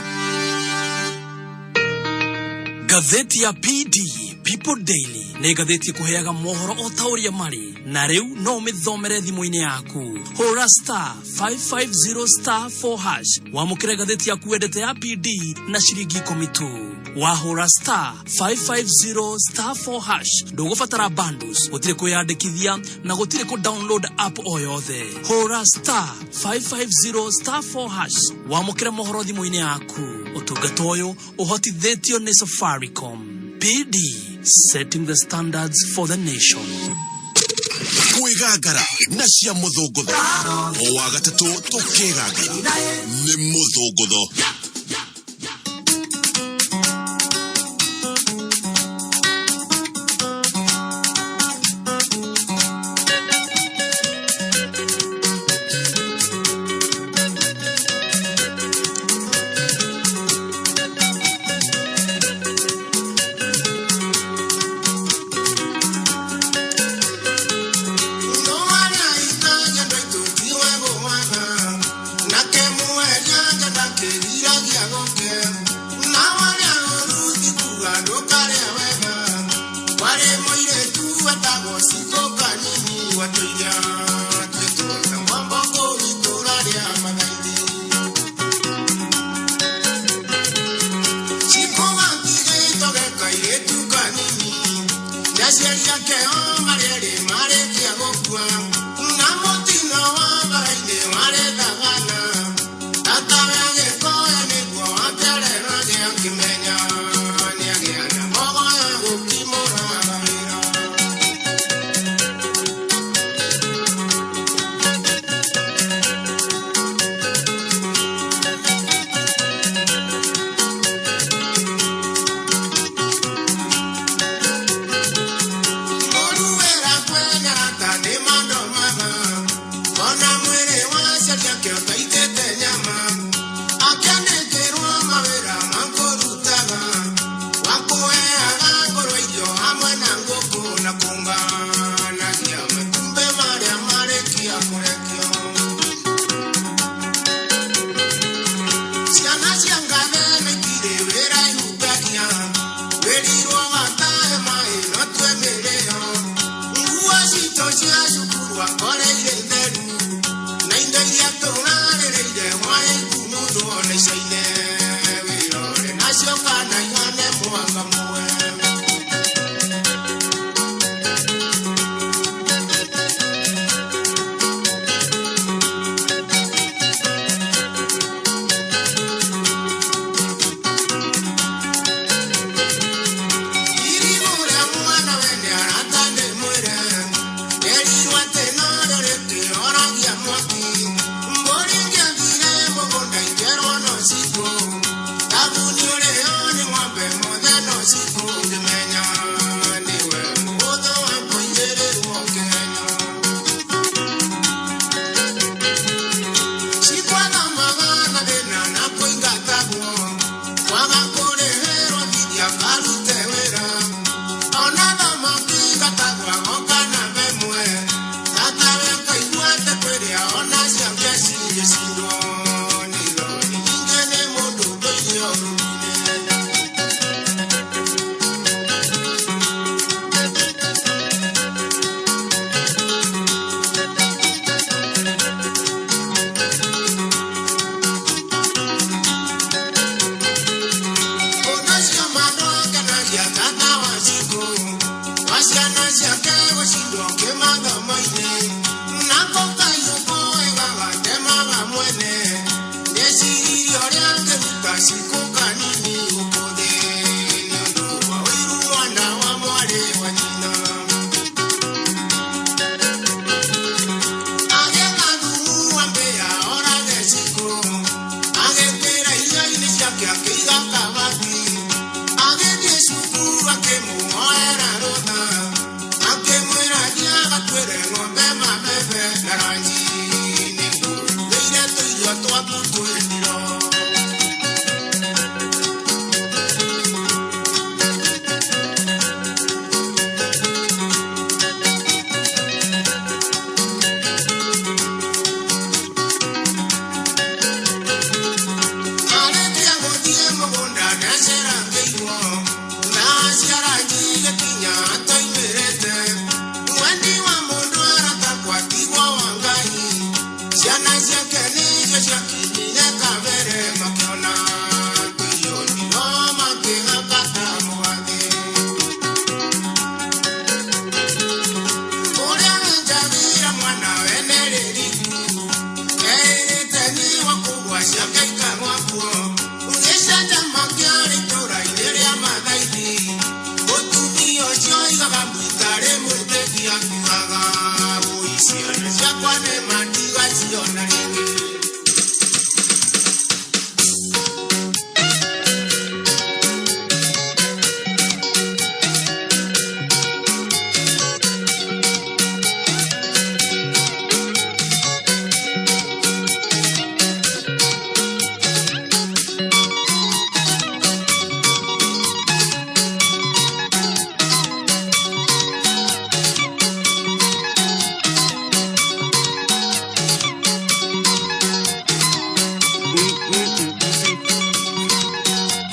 Ngathĩti ya PD People Daily nĩ ngathĩti ĩkũheaga mohoro o ta ũrĩa marĩ, na rĩu no ũmĩthomere thimũ-inĩ yaku. Hũra star 550 star 4 hash wamũkĩre ngathĩti yaku wendete ya PD na ciringi ikũmi tu. Wahũra star 550 star 4 hash ndũgũbatara bundles, gũtirĩ kwĩyandĩkithia na gũtirĩ kũ download app o yothe. Hũra star 550 star 4 hash wamũkĩre mohoro thimũ-inĩ yaku. Ũtungata ũyũ ũhotithĩtio nĩ Safaricom. PD, setting the standards for the nation. Kwĩgangara na cia mũthũngũtho o wa gatatũ tũkĩgangara nĩ mũthũngũtho.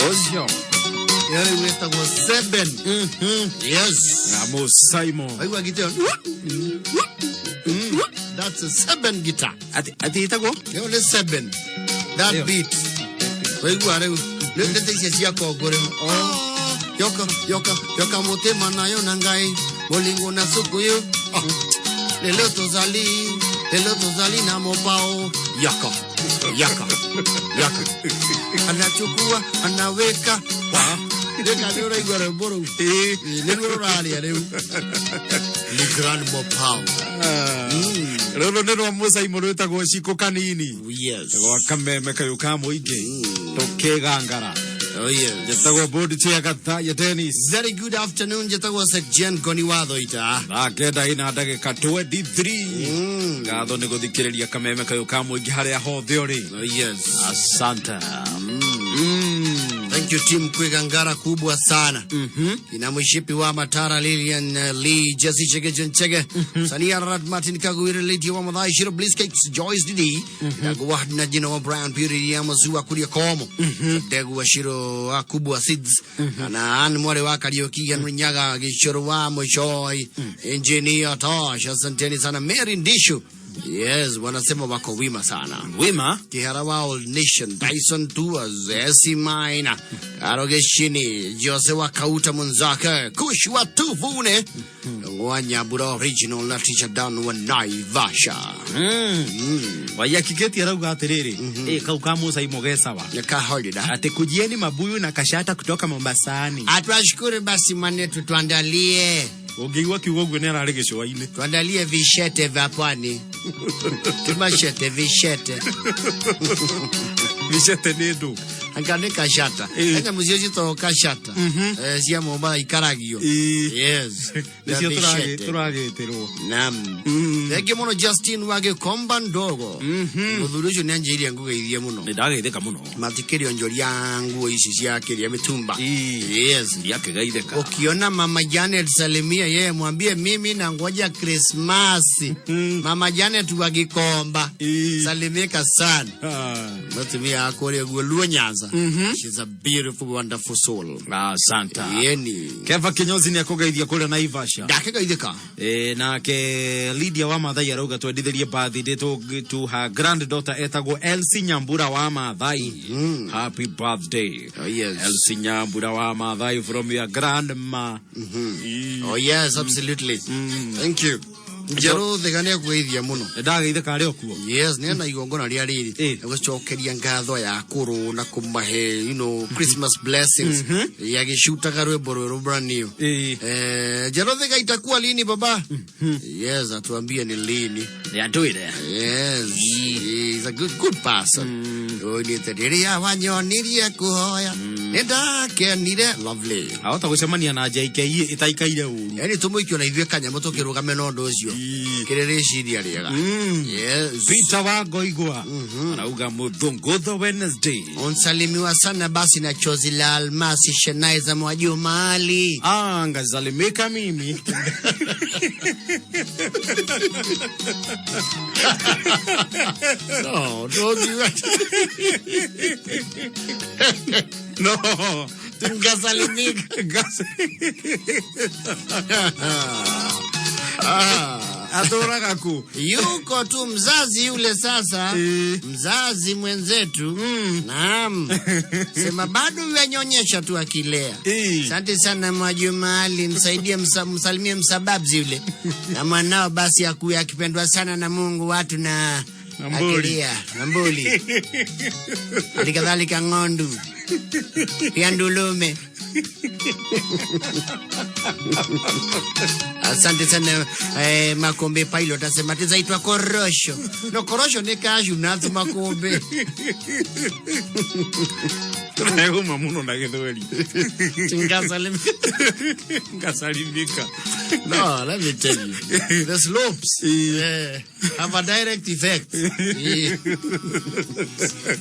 Ũcio. Ĩyo rĩu ĩtagwo seven. Yes. Na Mo Simon. Waigua gita ĩyo? That's a seven guitar. Ati ati ĩtagwo? Ĩyo nĩ seven. That Ĩyo. beat. Waigua rĩu rĩu ndeto icio cia Kongo rĩu. Oh, yoka yoka yoka mutima nayo na Ngai bolingo na sukuyu. Oh. Lelo tozali lelo tozali na mopao yaka yaka yaka anachukua anaweka rĩka nĩ ũraigua rwĩmbo rũu nĩruo rũraria rĩu Le Grand Mopao. Rũrũ nĩ rwa Mo Simon rwĩtagwo Cikũ Kanini. Yes. Gwa kameme kayũ ka mũingĩ. Tũkĩgangara. Oh yes. Njĩtagwo Board Chair Gathaya Dennis. Very good afternoon njĩtagwo Sekjen Ngoni wa Thoita. Thaa kenda ina ndagĩka 23. Ngatho nĩ gũthikĩrĩria kameme kayũ ka mũingĩ harĩa hothe ũrĩ. Oh yes. Asante. Thank you team Kwigangara kubwa sana. Ina mshipi wa Matara Lilian Lee Jesse Chege Jenchege. Sania Rad Martin Kagwire Lydia wa Madhai Shiro Bliss Cakes Joyce Didi. Mm na jina wa Brian Purity ya Mazua Kuria Komo. Degu wa Shiro wa Kubwa Seeds. Na Ann Mware wa Kariuki Henry Nyaga Gishoro wa Moshoi. Engineer Tosh. Asanteni sana Mary Ndishu. Yes, wanasema wako wima sana. Wima? Kihara wa All Nation, Dyson Tours, SC Mine, Arogeshini, Jose wa Kauta Munzaka, Kush wa Tuvune, Wanyabura Original na Teacher Dan wa Naivasha. Waiyaki arauga atiriri, kau ka Musa imoge sawa. Ati kujieni mabuyu na kashata kutoka Mombasani. Atwashukuru basi mwanetu, tuandalie. Ũngĩigua kiugo ũguo nĩ ararĩ gĩcũa-inĩ. Tuandalie vishete vya pwani. Tumashete vishete. Vishete nĩ ndũ? Anga nĩ kashata. Enya mũcio citagwo kashata. Cia Mombatha ikaragio. Yes. Nĩcio Na vishete. Tũragĩtĩrwo. Naam. Thengi mũno Justin wa Gĩkomba ndogo. Mũthuri ũcio nĩ anjĩire ngũgeithie mũno. Nĩ ndageithĩka mũno. Matikĩrĩ onjoria nguo ici cia kĩrĩa mĩtumba. Yes. Ndiakĩgeithĩka. Ukiona Mama Janet salimia yeye, mwambie mimi na ngoja Krismasi. Mama Janet wa Gikomba, salimika sana. Mutumia akore guo Luo Nyanza. She's a beautiful wonderful soul. Asante. Yeni. Keva Kinyozi nĩ akũgeithia kũrĩa Naivasha. Ndakĩgeithĩka. Nake Lydia wa Mathai arauga twendithĩrie birthday to her granddaughter etagwo Elsie Nyambura wa Mathai. Happy birthday. Oh, yes. Elsie Nyambura wa Mathai from your grandma. Oh yes, absolutely. Thank you. Njerũ thiga nĩ akũgeithia mũno. Ndageithĩka arĩ o kuo. Yes, nĩ na igongona rĩa rĩrĩ gũcokeria ngatho ya kũrũ na kũmahe Christmas blessings, yagĩcutaga rwĩmbo rwerũ brand new. Njerũ thiga itakuwa lini baba? Yes, atuambie ni lini. Nĩatwĩre. Yes, he's a good good person. Oinĩte rĩrĩa wanyonirie kũhoya nĩ ndakenire, lovely. Ahota gũcemania na JKE ĩtaikaire ũru. Yani tũmũikio na ithuĩ kanyamũ tũkĩrũgame na ũndũ ũcio kĩrĩ rĩciria rĩega. Yes. Peter wa Ngoigwa arauga mũthũngũtho Wednesday. Unsalimiwa sana basi na chozi la almasi Shenaiza Mwajuma Ali. Ah, ngasalimika mimi. No, don't do that. No. Ngasalimika. Ah. Atũraga ku? Yuko tu mzazi yule sasa, mzazi mwenzetu. Naam. Sema bado yanyonyesha tu akilea. Asante sana Mwajuma Ali, msaidie msalimie msababzi yule. Na mwanao basi akuwe akipendwa sana na Mungu, watu na Na mbuli. akilia, na mbuli. Hali kadhalika ng'ondu. Pia ndulume. Asante sana Makombe Pilot asema tizaitwa korosho. No, korosho ni cashew nuts Makombe. Tũregũma mũno na gĩthweri. Ngasalimika. Ngasalimika. No, let me tell you. The slopes have a direct effect.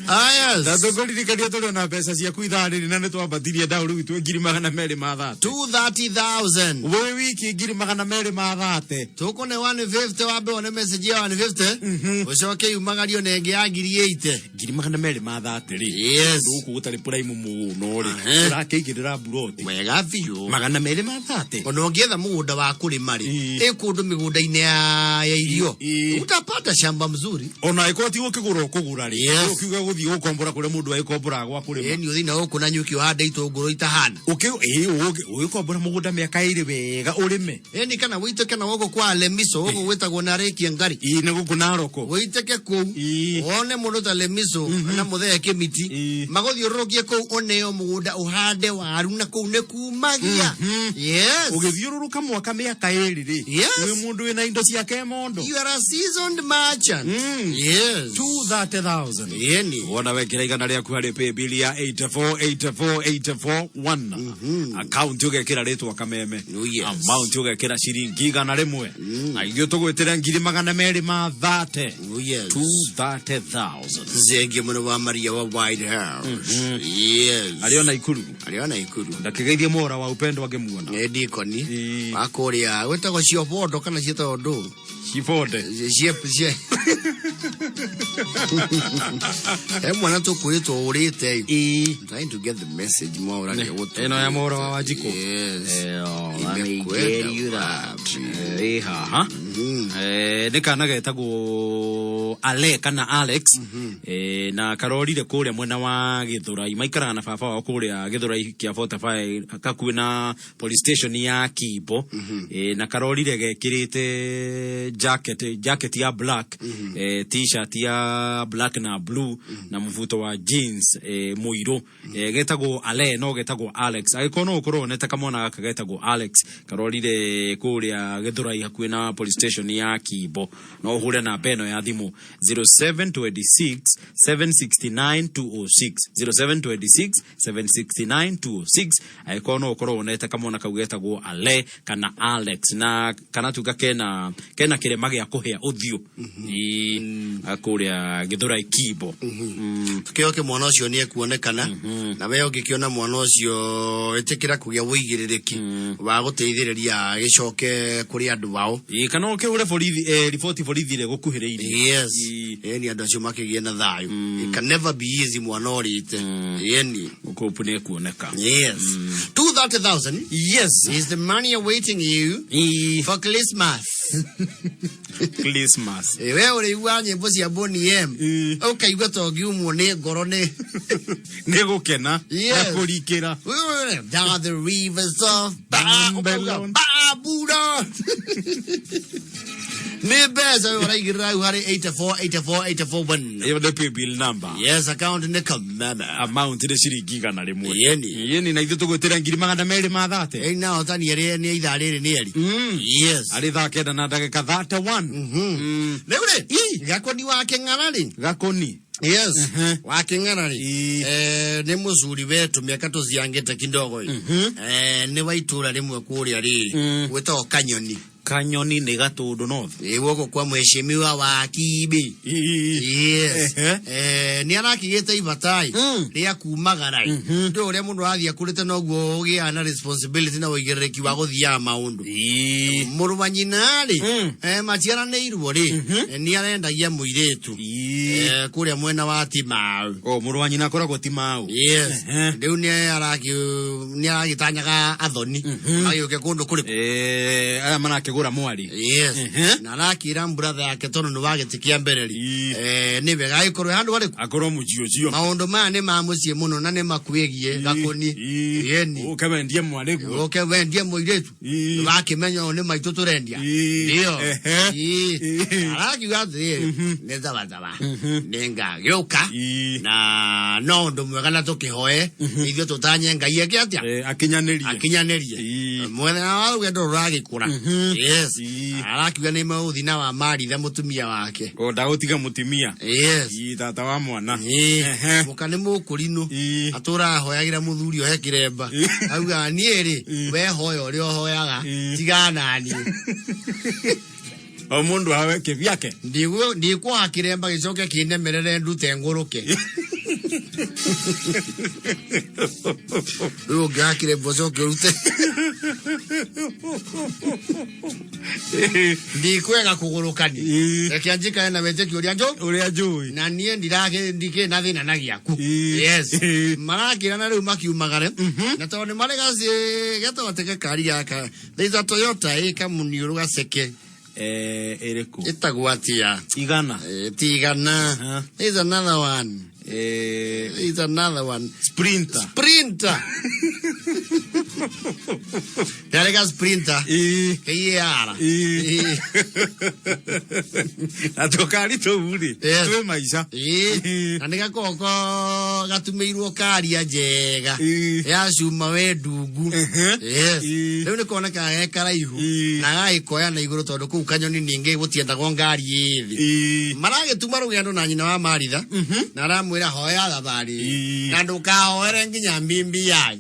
Ah, yes. Na tũkũririkania tũrĩ ona mbeca ciaku ithaa rĩrĩ na nĩ twambatirie ndaũ rĩu twĩ 230,000. 230,000. Wĩ wiki 230,000. Tukune 150 wambe one message ya 150 ucoke yumagario na ĩngĩ ya 80,000. 230,000 rĩ. Yes. Gũkũ gũtarĩ prime mũno rĩ. Ũrakĩigĩrĩra mburoti. Wega biũ. 230. Ona ũngĩetha mũgũnda wa kũrĩma rĩ, ĩ kũndũ mĩgũnda-inĩ ya irio utapata shamba mzuri. Ona ĩkorwo ti gũkĩgũra ũkũgũra rĩ. Ũkiuga gũthiĩ gũkombora kũrĩa mũndũ agĩkomboraga gwa kũrĩma. Ĩni ũthiĩ na gũkũ na nyuki ũhande itũngũrũ itahana. Ũgĩkombora mũgũnda mĩaka ĩrĩ wega ũrĩme. Ĩni kana wĩitĩke na gũkũ kwa Lemiso gũkũ gwĩtagwo na Rĩkia Ngari. Ĩ nĩ gũkũ Naroko. Wĩitĩke kũu wone mũndũ ta Lemiso na mũthee Kĩmiti magũthiũrũrũkie kũu ũneo mũgũnda ũhande waru na kũu nĩ kumagia. Yes. Ũgĩthiũrũrũka mwaka mĩaka ĩrĩ rĩ. Yes. Wĩ mũndũ wĩna indo ciake mondo. You are a seasoned merchant. Yes. 230,000. Yeni. Wona wekĩra 100 rĩaku harĩ paybill ya 8484841. Account ũgekĩra rĩtwa Kameme. Oh, yes. Amount ũgekĩra ciringi 100. Na ithuĩ tũgwĩtĩre 230,000. Oh, yes. 230,000. Zengi mũno wa Maria wa White House. Yes. Arĩ ona Ikuru. Arĩ ona Ikuru. Ndakĩgeithie mwora wa upendo angĩmuona. Nĩ dikoni. Wa kũrĩa gwĩtagwo ciobondo kana ciĩtagwo ndũ? Cibonde. Cie cie. He mwana tũkwĩrĩtwo ũrĩte ĩ. I'm trying to get the message mwaũra nĩ gũtũ. Ĩno ya mohoro wa Wanjikũ. Yes. Imekwenda wapi. Ĩ haha. Nĩ kana getagwo Ale kana Alex. Na karorire kũrĩa mwena wa Gĩthũrai, maikaraga na baba wao kũrĩa Gĩthũrai kĩa 45 gakuhĩ na police station ya Kimbo. Na karorire gekĩrĩte jacket ya black, t-shirt ya black na blue, na mũbuto wa jeans mũirũ. Getagwo Ale no getagwo Alex, agĩkorwo no ũkorwo wonete kamwana gaka getagwo Alex karorire kũrĩa Gĩthũrai hakuhĩ na police station ya Kimbo, no ũhũre namba ĩno ya thimũ 0726 769 206, 0726 769 206, angĩkorwo no ũkorwo wonete kamwana kau getagwo Ale kana Alex, na kana tuga kena kĩrema gĩa kũhĩa ũthiũ. Ĩ, kũrĩa Gĩthũrai Kimbo. Tukĩoke mwana ũcio nĩ ekuonekana, na we ũngĩkĩona mwana ũcio ĩtĩkĩra kũgĩa ũigĩrĩrĩki wa gũteithĩrĩria gĩcoke kũrĩ andũ ao. Ĩ, kana ũkĩhũre borithi, riboti borithi ĩrĩa ĩgũkuhĩrĩirie. Yes, ĩni andũ acio makĩgĩe na thayũ. It can never be easy mwana ũrĩte, ĩni ũkũpu nĩ ekuoneka. Yes. 230,000. Yes. Is the money awaiting you for Christmas. Christmas. We ũrĩigua nyĩmbo cia Boney M. Ũkaigua ta ũngiumwo nĩ ngoro nĩ nĩ gũkena Yes. na kũrikĩra. Down the rivers of Babylon. Babylon. Nĩ mbeca we ũraigĩrĩra hau harĩ 84 84 84 1. Ĩyo nĩ paybill number. Yes, account nĩ Kameme. Amount nĩ ciringi 100. Yeni. Yeni, na ithuĩ tũgwĩtĩra 230,000. Ĩĩ, na hotani erĩ nĩ ithaa rĩrĩ nĩ eri. Yes. Arĩ thaa 9 na ndagĩka 31. Rĩu rĩ, Gakoni wa Kĩng'ara rĩ. Gakoni. Yes. Wa Kĩng'ara rĩ. Nĩ mũcuri wetu mĩaka tũciangĩte kidogo ĩ. Nĩ wa itũra rĩmwe kũrĩa rĩ. Gwĩtagwo Kanyoni. Kanyoni nĩ Gatũndũ North. Ĩ, gũkũ kwa mheshimiwa wa Kibi. Yes. Nĩ arakĩgĩte ibatai rĩa kumagara ĩ. Ndũ ũrĩa mũndũ athiĩ akũrĩte noguo ũgĩaga na responsibility na ũigĩrĩrĩki wa gũthiaga maũndũ. Mũrũ wa nyina rĩ, maciaranĩirwo rĩ, nĩ arendagia mũirĩtu kũrĩa mwena wa Timau. O mũrũ wa nyina akoragwo Timau. Yes. Rĩu nĩ aragĩtanyaga athoni magĩũke kũndũ kũrĩkũ. Aya marakĩgũra mwari. Yes. Na arakĩra brother yake tondũ nĩ wa gĩtĩ kĩa mbere rĩ. Nĩ wega agĩkorwo handũ harĩkũ? Akorwo mũciĩ ũcio. Maũndũ maya nĩ ma mũciĩ mũno na nĩ makwĩgiĩ Gakũni. Yeni. Ũke wendie mwarĩ guo. Ũke wendie mũirĩtu. Wakĩmenya ũyũ nĩ maitũ tũrendia. Ndio. Arakiuga atĩrĩrĩ, nĩ thabataba. Nĩ ngagĩũka. Na no ũndũ mwega na tũkĩhoe ithuĩ tũtanye Ngai eke atĩa? Akinyanĩrie. Akinyanĩrie. Mwena wa rũgendo rũragĩkũra. Yes. Arakiuga nĩ megũthiĩ na wa Maritha mũtumia wake. O ndagũtiga mũtumia. Yes. Tata wa mwana. Mũka nĩ mũkũrinũ. Atũraga ahoyagĩra mũthuri ohe kĩremba. Augaga niĩ rĩ, we hoya ũrĩa ũhoyaga, tigana na niĩ. O mũndũ awe kĩvyake. Ndikuoha kĩremba gĩcoke kĩnemerere ndute ngũrũke. Rĩu ũngĩoha kĩremba ũcoke ũrute. Ndikwega kũgũrũkani. Reke njikare na wĩtĩkio ũrĩa njũ. Ũrĩa njũĩ. Na niĩ ndikĩrĩ na thĩna na gĩaku. Yes. Marakĩrana rĩu makiumagare. Na tondũ nĩ marĩ gacĩ getagatĩ kari gaka. There is a Toyota ĩ kamuniũrũ gaceke. Ĩrĩkũ? Ĩtagwo atĩa? Igana. Ti igana. There is another one. There is another one. Sprinter. Sprinter. Yarĩ ga Sprinter. KAR. Na tũkari tũu rĩ, twĩ maica. Na nĩ gakoragwo gatumĩirwo karia njega ya cuma we ndungu. Yes. Rĩu nĩ konekaga ge karaihu na gagĩkoya na igũrũ tondũ kũu Kanyoni ningĩ gũtiendagwo ngari ĩ thĩ. Maragĩtuma rũgendo na nyina wa Maritha na aramwĩra hoya thabarĩ na ndũkahoere nginya mbimbi yayo.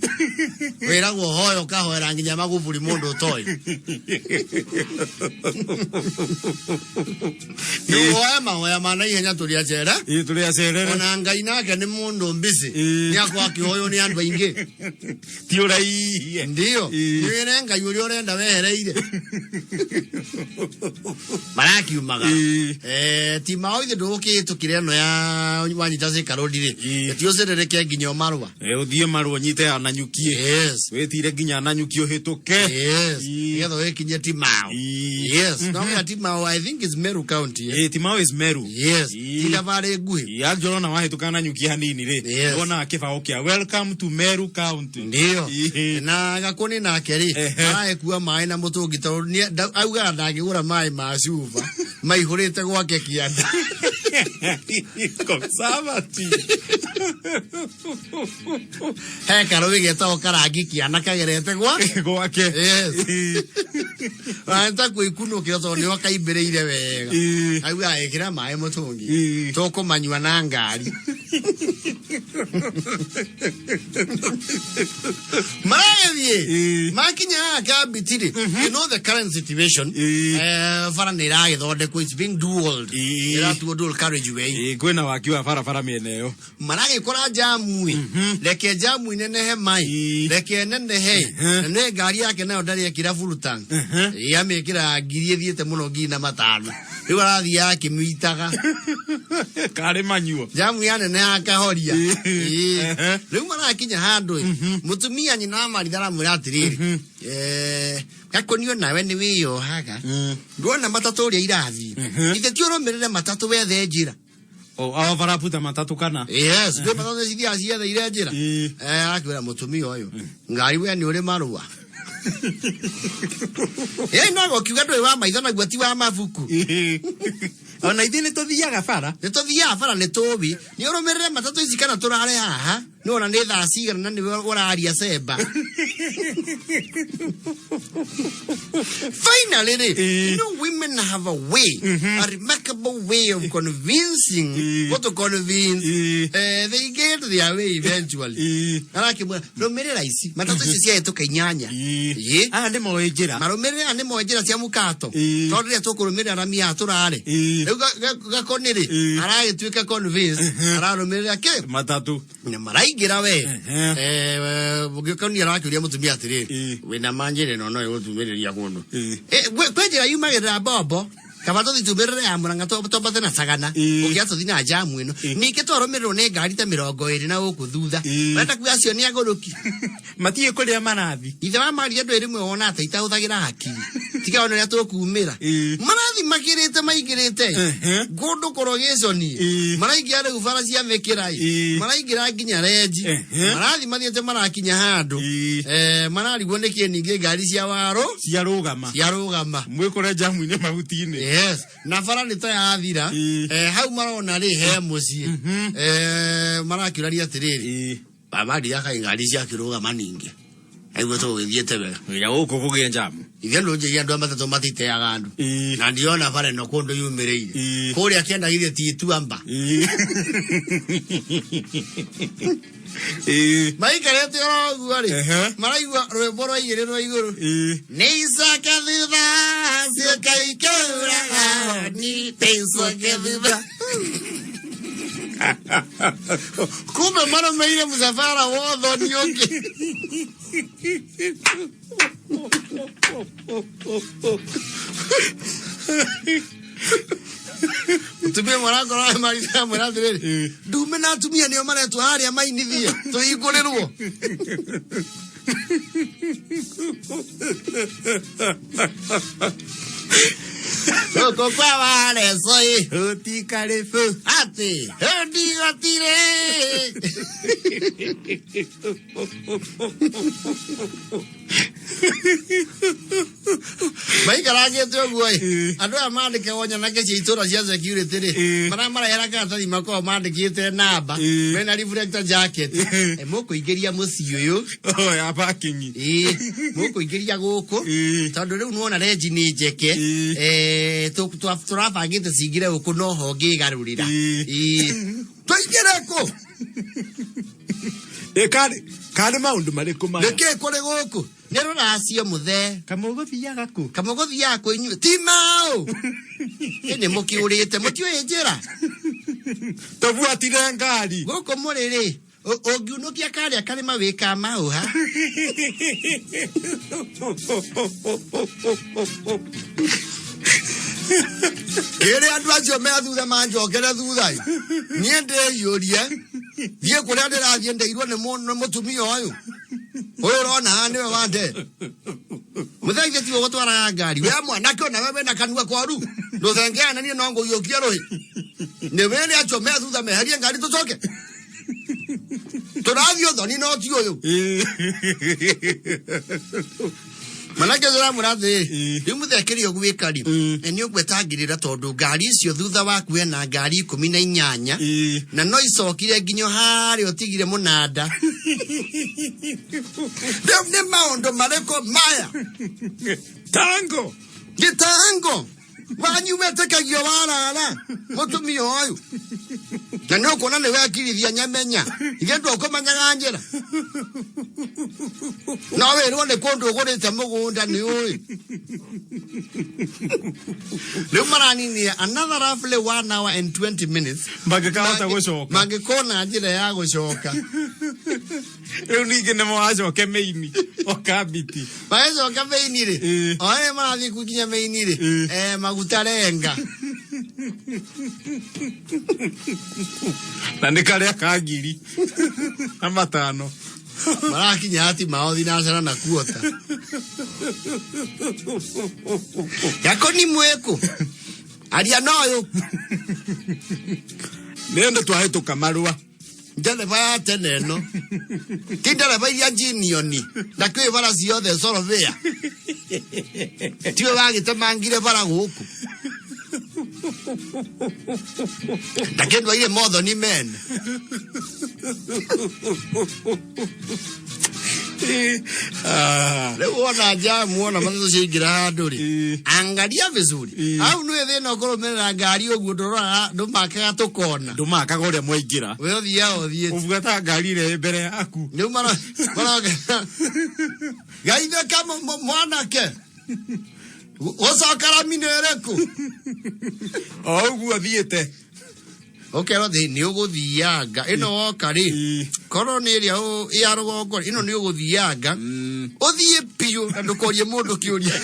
Wĩragwo hoya ũkahoera nginya Magufuli. kaburi mundu utoĩ. Nĩwoe mahoya ma naihenya tũrĩ acere. Ĩĩ, tũrĩ acerere. Ona Ngai nake nĩ mũndũ mbisi. Nĩ akorwo akĩhoywo nĩ andũ aingĩ. Ti ũraihie. Ndio. Nĩwĩre Ngai ũrĩa ũrenda wehereire. Marakiumaga. Ti mao ithe ndũgũkĩhĩtũkĩra ĩno ya wanyita Thika Road rĩ. Ti ũcerereke nginya Marũa. Ũthiĩ Marũa ũnyite Nanyuki. Yes. Wĩtire nginya Nanyuki ũhĩtũke. Yes. Nĩgetha ũgĩkinye Timao. Yes. No mm Timao I think it's Meru County. Eh, Timao is Meru. Yes. Ti thabarĩ nguhĩ. Ya njoro na wahĩtũka Nanyuki hanini rĩ. Yes. Wonaga kĩbaũ kĩa Welcome to Meru County. Ndio. Na Gakũnĩ nake rĩ, aragĩkua maĩ na mũtũngi tondũ augaga ndangĩgũra maĩ ma cuba maihũrĩte gwake kĩanda. Conservative. He karũĩ getagwo karangi kĩana kagerete gwa gwake. Yes. Anta kwĩkunũkĩra tondũ nĩho kaimbĩrĩire wega. Augaga ĩkĩra maĩ mũtũngi. Tũkũmanyua na ngari. Maragĩthiĩ makinya haha kambiti rĩ, you know the current situation, bara nĩ ĩragĩthondekwo, it's being dualed, ĩratuo dual carriageway. Kwĩna waki wa barabara mĩena ĩyo. Maragĩkora jamu ĩ, reke jamu inenehe mai, reke nenehe, na nĩ ngari yake nayo ndarĩ ekĩra full tank. Amĩkĩra ngiri ĩthiĩte mũno 5,000. Rĩu arathiĩ akĩmĩitaga. Karĩ manyuo. Jamu yaneneha akahoria. Rĩu marakinya handũ ĩ, mũtumia nyina wa Maritha aramwĩra atĩrĩrĩ, Gakũnio nawe nĩ wĩyohaga. Ndwona matatũ ũrĩa irathiĩ. Ithe ti ũrũmĩrĩre matatũ wethe njĩra. O barabuta matatũ kana? Yes, kwĩ matatũ cithiaga cietheire njĩra. Akwĩra mũtumia ũyũ, ngari we nĩ ũrĩ marũa. Ĩ no gũkiuga ndũrĩ wa maitho naguo ti wa mabuku. Ona ithuĩ nĩ tũthiaga bara. Nĩ tũthiaga bara nĩ tũwi. Nĩ ũrũmĩrĩre matatũ ici kana tũrare haha. Nĩ wona nĩ thaa cigana na nĩwe ũraria cemba. Finally rĩ, you know women have a way, a remarkable way of convincing, what to convince. They get their way eventually. Arakĩmwĩra, rũmĩrĩra ici, matatũ ici ciahĩtũka inyanya. Ĩ. Aya nĩ moĩ njĩra. Marũmĩrĩra aya nĩ moĩ njĩra cia mũkato. Tondũ rĩrĩa tũkũrũmĩrĩra rami haha tũrare. Rĩu Gakoni rĩ, aragĩtuĩka convinced, ararũmĩrĩra kĩ? Matatũ. Na maraingĩra we. Gakoni arakĩũria mũtumia atĩrĩrĩ, wĩna ma njĩra ĩno no ĩgũtumĩrĩria kũndũ. Kwĩ njĩra yumagĩrĩra mbombo. Kaba tũthi tumĩrĩre ya Mũrang'a twambate na Sagana. Ũngĩaga tũthi na jamu ĩno. Ningĩ twarũmĩrĩrwo nĩ ngari ta 20 na gũkũ thutha. Ũrenda kuga acio nĩ agũrũki. Matiĩ kũrĩa marathi. Ithe wa Maria ndũĩ rĩmwe wona atĩ itahũthagĩra hakiri. Tiga ona ũrĩa tũkumĩra. Marathi makĩrĩte maingĩrĩte. Kũndũ kũrogĩconi. Maraingĩra rĩu bara cia mĩkĩra ĩ. Maraingĩra nginya renji. Marathi mathiĩte marakinya handũ. Mararigwo nĩkĩ ningĩ ngari cia waro. Ciarũgama. Ciarũgama. Mwĩkore jamu-inĩ mahuti-inĩ. Yes. Na bara nĩ ta yathira. Hau marona rĩ he mũciĩ. Marakĩũrania atĩrĩrĩ. Baba ndiakaĩ ngari ciakĩrũgama ningĩ. Aigua tũgũgĩthiĩte wega. Nginya gũkũ kũgĩe njamu. Ithe ndũnjĩria andũ a matatũ matiteaga andũ. Na ndiona bara ĩno kũndũ yumĩrĩire. Kũrĩa kĩanda githĩ ti ituamba. Maikarĩte oro ũguo rĩ, maraigua rwĩmbo rwa igĩrĩ rwa igũrũ. Nĩ icoke thutha ciũka ikĩuraga honi, nĩ icoke thutha. Kumbe marũmĩire mũcabara wotho nĩ ũngĩ. Mũtumia mũrakora maramwĩra atĩrĩrĩ, ndume na atumia nĩo maretwo harĩa mainithie tũhingũrĩrwo. Gũkũ kwa wareco ĩ Ũtikarĩbũ atĩ ndigotire. Maikarangĩte ũguo ĩ, andũ aya mandĩkagwo nyanake cia itũra cia security rĩ, marĩa marehera karatathi makoragwo mandĩkĩte namba mena reflector jacket. Mũkũingĩria mũciĩ ũyũ. Oh, ya parking. Ĩĩ, mũkũingĩria gũkũ tondũ rĩu nĩwona renji nĩ njeke. Tũrabangĩte cingĩre gũkũ no ho ngĩgarũrĩra. Ĩĩ. Tũingĩre kũ? Ĩkarĩ. Kana nĩ maũndũ marĩkũ maya? Nĩkĩ kũrĩ gũkũ? Nĩ rũracio mũthee. Kamũgũthiaga kũ? Kamũgũthiaga kũ inyuĩ? Ti maũ. Ĩ nĩ mũkĩũrĩte, mũtiũĩ njĩra. Tũbuatire ngari. Gũkũ mũrĩ rĩ, ũngiunũkia karĩa karĩma wĩ ka maũ ha? Ĩrĩ andũ acio me thutha manjokere thutha ĩ. Niĩ ndĩyũrie thiĩ kũrĩa ndĩrathiĩ ndeirwo nĩ nĩ mũtumia ũyũ. Ũyũ ũrona haha nĩwe wande. Mũthenya tiwe gũtwaraga ngari. We mwanake ona we wĩna kanua koru. Ndũthengeana niĩ no ngũiyũkie rũhĩ. Nĩ wĩre acio me thutha meherie ngari tũcoke. Tũrathiĩ ũthoni no ti ũyũ. Manake ndĩramwĩra atĩrĩrĩ, rĩu mũthee kĩrĩa ũgwĩka rĩ, nĩ ũgwetangĩrĩra tondũ ngari icio thutha waku hena ngari 18 na no icokire nginya harĩa ũtigire mũnanda. Rĩu nĩ maũndũ marĩkũ maya? Tango! Gĩtango! Wanyu wetĩkagio warara mũtumia ũyũ na nĩ ũkuona nĩ wekirithia nyamenya ithe ndũkũmenyaga njĩra no wĩrwo nĩ kũndũ ũgũrĩte mũgũnda nĩ ũĩ rĩu maraninia another roughly 1 hour and 20 minutes Mangĩkahota gũcoka. Mangĩkona njĩra ya gũcoka. Rĩu ningĩ nĩ mwacoke mĩini okambiti. Magĩcoka mĩini rĩ, o ene marathiĩ kukinya mĩini rĩ, maguta renga. Na nĩ karĩa ka 1500. Marakinya hati mao thinacara na kuota. Yako ni mwĩkũ? Aria noyũ. Nĩ ndũ twahĩtũka marũa. Ndereba ya tene ĩno ti ndereba iria njinioni na kwĩ bara ciothe sorobea tiwe wagĩtemangire bara gũkũ na kĩndũ aire mothoni mene. Rĩu wona jamu wona matatũ ciaingĩra handũ rĩ, angalia vizuri au nĩ thĩna ũkũrũmĩrĩra ngari ũguo ndũroraga ndũmakaga tũkona ndũmakaga ũrĩa mwaingĩra. We ũthiaga ũthiĩte ũbuataga ngari ĩrĩa ĩ mbere yaku. Rĩu maroka gaithĩka mwanake gũcoka rami nĩ ĩrĩkũ? O ũguo thiĩte. Ũkerwo thĩ nĩ ũgũthianga ĩno woka rĩ, korwo nĩ ĩrĩa ya rũgongo rĩ, ĩno nĩ ũgũthianga ũthiĩ biũ na ndũkorie mũndũ kĩũria.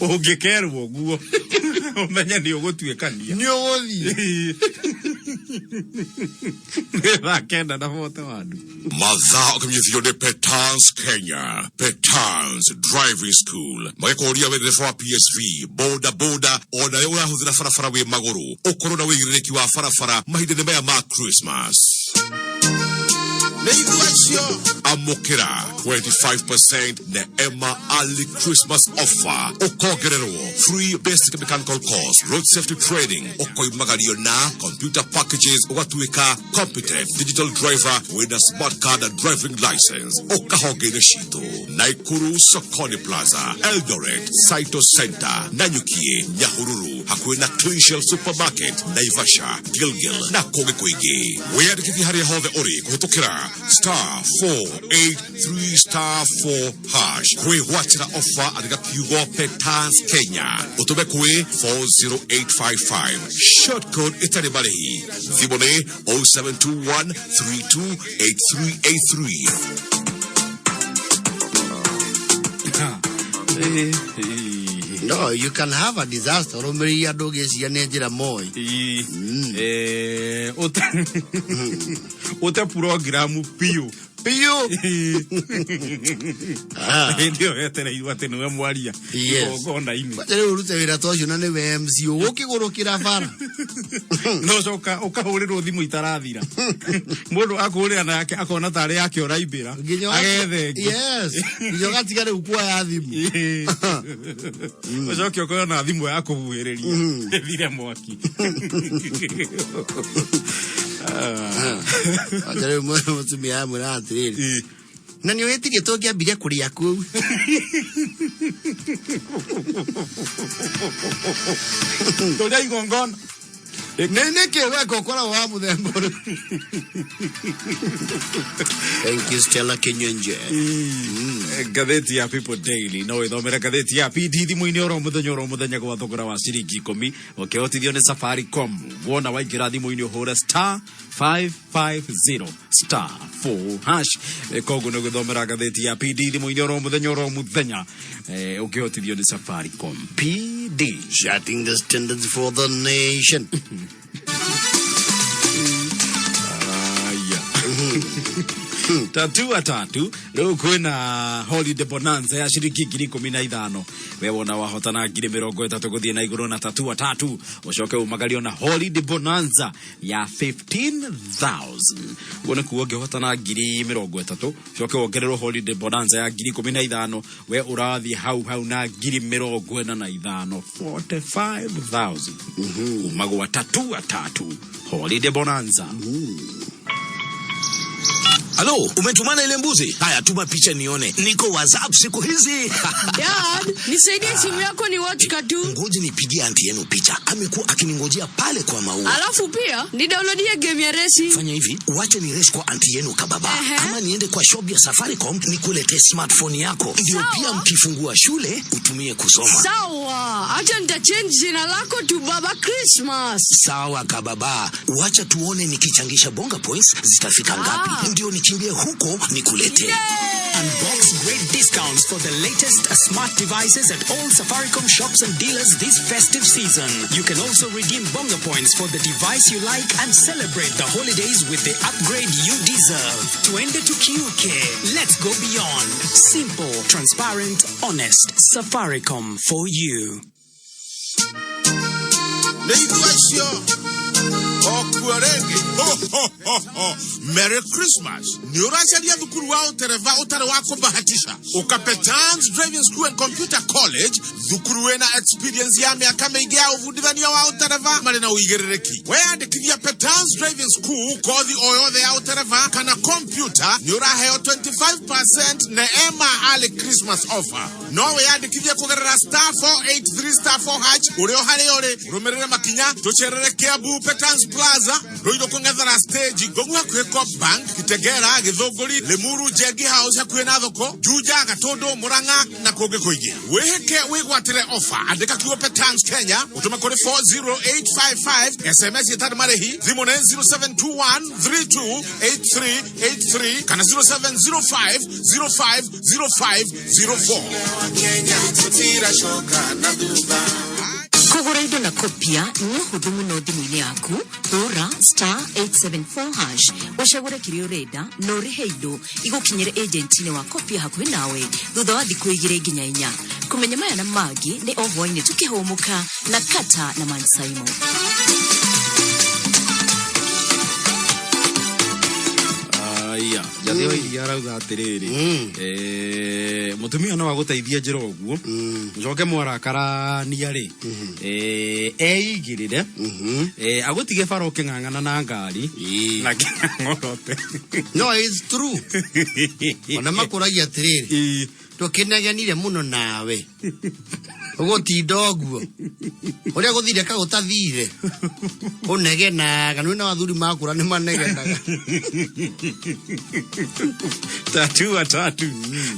Ũngĩkerwo ũguo ũmenye nĩ ũgũtuĩkania. Nĩ ũgũthiĩ. Nĩ thaa kenda na bote wandu. Mathaa ũkĩmenyithio nĩ Petans Kenya, Petans Driving School magĩkũria wĩ ndereba wa PSV, boda boda, o nawe ũrahũthĩra barabara wĩ magũrũ, ũkorwo na wĩigĩrĩrĩki wa barabara mahinda-inĩ maya ma Christmas. Nĩ ithuĩ acio. Amũkĩra 25% Neema Early Christmas offer, ũkongererwo free basic mechanical course, road safety training, ũkoimagario na computer packages, ũgatuĩka competent digital driver with a smart card and driving license. Ũkahonge-inĩ citũ Naikuru Sokoni Plaza, Eldoret Saito Center, Nanyukie Nyahururu hakuhĩ na Clean Supermarket, Naivasha, Gilgil na kũngĩ kũingĩ. Wĩyandĩkithie harĩa hothe ũrĩ kũhĩtũkĩra star 483 star 4 hash. Kwĩgwatĩra offer andĩka kiugo Petans Kenya ũtũme kwĩ 40855, short code ĩtarĩ marĩhi. Thimũ nĩ 0721 328383. No, you can have a disaster ũrũmĩrĩire andũ ũgĩciria nĩ njĩra moĩ. Ũte programu biũ biũ. Hĩndĩ ĩyo wetereirwo atĩ nĩwe mwaria Yes. igongona-inĩ. Kwanja rĩu ũrute wĩra ta ũcio na nĩwe MC ũgũkĩgũrũkĩra bara. No coka ũkahũrĩrwo thimũ itarathira, mũndũ akũhũrĩra nake akona tarĩ yake ũraimbĩra, agethe ĩngĩ. Yes, nginya ũgatiga rĩu kuoya thimũ. Ũcoke ũkorwo na thimũ ya kũhuhĩrĩria ĩthire mwaki. Kwanja rĩu mũtumia amwĩra atĩrĩrĩ, na nĩ ũhĩtirie tũngĩambire kũrĩa kũu. Tũrĩa igongona. Nĩ nĩkĩ weka ũkoragwo wa mũthemba ũrĩkũ? Thank you, Stella Kinyenje. Ngathĩti ya People Daily no ĩthomere ngathĩti ya PD thimũ-inĩ oro mũthenya oro mũthenya gwa thogora wa ciringi ikũmi ũkĩhotithio nĩ Safaricom. Wona waingĩra thimũ-inĩ ũhũre star 550 star 4 hash. Koguo nĩ gũthomera ngathĩti ya PD thimũ-inĩ oro mũthenya oro mũthenya, ũkĩhotithio nĩ Safaricom. PD. Setting the standards for the nation. Aya. Tatua tatu rĩu kwĩna holiday bonanza ya ciringi 15,000. We wona wahotana 30,000 gũthiĩ na igũrũ na tatua tatu, ũcoke umagario na holiday bonanza ya 15,000. Ũguo nĩ kuga ũngĩhotana 30,000, ũcoke wongererwo holiday bonanza ya 15,000, we ũrathiĩ hau hau na 45,000, 45,000 kuma gwa tatua tatu holiday bonanza. Halo, umetumana ile mbuzi? Haya, tuma picha nione. Niko WhatsApp siku hizi. Dad, nisaidie simu yako ni watch cartoon. Ngoja nipigie anti yenu picha. Amekuwa akiningojea pale kwa maua. Alafu pia ni downloadie game ya resi. Fanya hivi, uache ni race kwa anti yenu kababa. Ama niende kwa shop ya Safaricom nikuletee smartphone yako. Ndio pia mkifungua shule utumie kusoma. Sawa, acha nitachange jina lako tu Baba Christmas. Sawa kababa, wacha tuone nikichangisha bonga points zitafika ngapi. Ndio nikimbie huko nikuletee. Unbox great discounts for the latest smart devices at all Safaricom shops and dealers this festive season. You can also redeem Bonga points for the device you like and celebrate the holidays with the upgrade you deserve. Twende tukiuke. Let's go beyond. Simple, transparent, honest. Safaricom for you. Nĩ ithua icio okuo rĩngĩ. Ho, ho, ho, ho. Merry Christmas. Nĩ ũracaria thukuru wa ũtereba ũtarĩ wa kũbahatisha? Ũkape Tans Driving School and Computer College, thukuru wĩna experience ya mĩaka mĩingĩ ya ũbundithania wa ũtereba marĩ na ũigĩrĩrĩki. Weyandĩkithia Petans Driving School kothi o yothe ya ũtereba kana computer, nĩ ũraheo 25% neema early Christmas offer. No wĩyandĩkithie kũgerera star 483 star 4 hash ũrĩ o harĩa ũrĩ. Rũmĩrĩre makinya, tũcerere Kiambu Petans Plaza, Ruiru kũng'ethera stage, Ngong'u hakuhĩ Coop Bank, Kitegera, Gĩthũngũri, Limuru, Njengi House hakuhĩ na thoko, Juja, Gatũndũ, Murang'a na kũngĩ kũingĩ. Wĩhĩke wĩgwatĩre offer, andĩka kiugo Petans Kenya ũtũme kũrĩ 40855, SMS ĩtarĩ marĩhi. Thimũ nĩ 0721 328383 kana 0705 050504. Kũgũra indo na kopia nĩ ũhũthũ mũno thimũ-inĩ yaku. Hũra star 874 hash, ũcagũre kĩrĩa ũrenda na ũrĩhe indo igũkinyĩre agent-inĩ wa kopia hakuhĩ nawe thutha wa thikũ igĩrĩ nginya inya. Kũmenya maya na mangĩ nĩ o hwainĩ tũkĩhũmũka na Kata na Mansaimo. Aya, Njathĩ wa iria arauga atĩrĩrĩ, mũtumia no agũteithie njĩra ũguo, mũcoke mwarakarania rĩ, eigĩrĩre, agũtige bara ũkĩng'ang'ana na ngari na kĩng'ang'orote. No, it's true. Ona makũragia atĩrĩrĩ, tũkĩnegenire mũno nawe ũgũtinda ũguo ũrĩa gũthire ka gũtathire ũnegenaga nĩ na athuri makũra nĩ manegenaga. Tatua tatu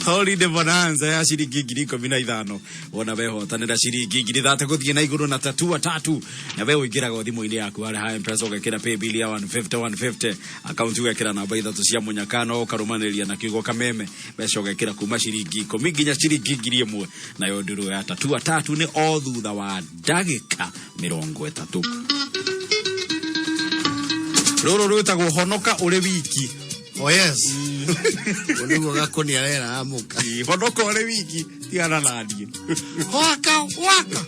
holiday bonanza ya ciringi 15,000. Wona wehotanĩra ciringi 30,000 gũthiĩ na igũrũ na tatua tatu, na we ũingĩraga thimũ-inĩ yaku harĩa ha M-Pesa ũgekĩra paybill ya 150 150, akaunti ũgekĩra namba ithatũ cia mũnyakano, ũkarũmanĩrĩria na kiugo kameme, mbeca ũgekĩra kuma ciringi 10 nginya ciringi 1,000. Nayo ndũrũ ya tatua tatu nĩ o thutha wa ndagĩka 30. Rũrũ rwĩtagwo honoka ũrĩ wiki. Oh yes. Ũguo nĩguo gakũnia wera amũka. Honoka ũrĩ wiki, tigana na niĩ. Waka waka.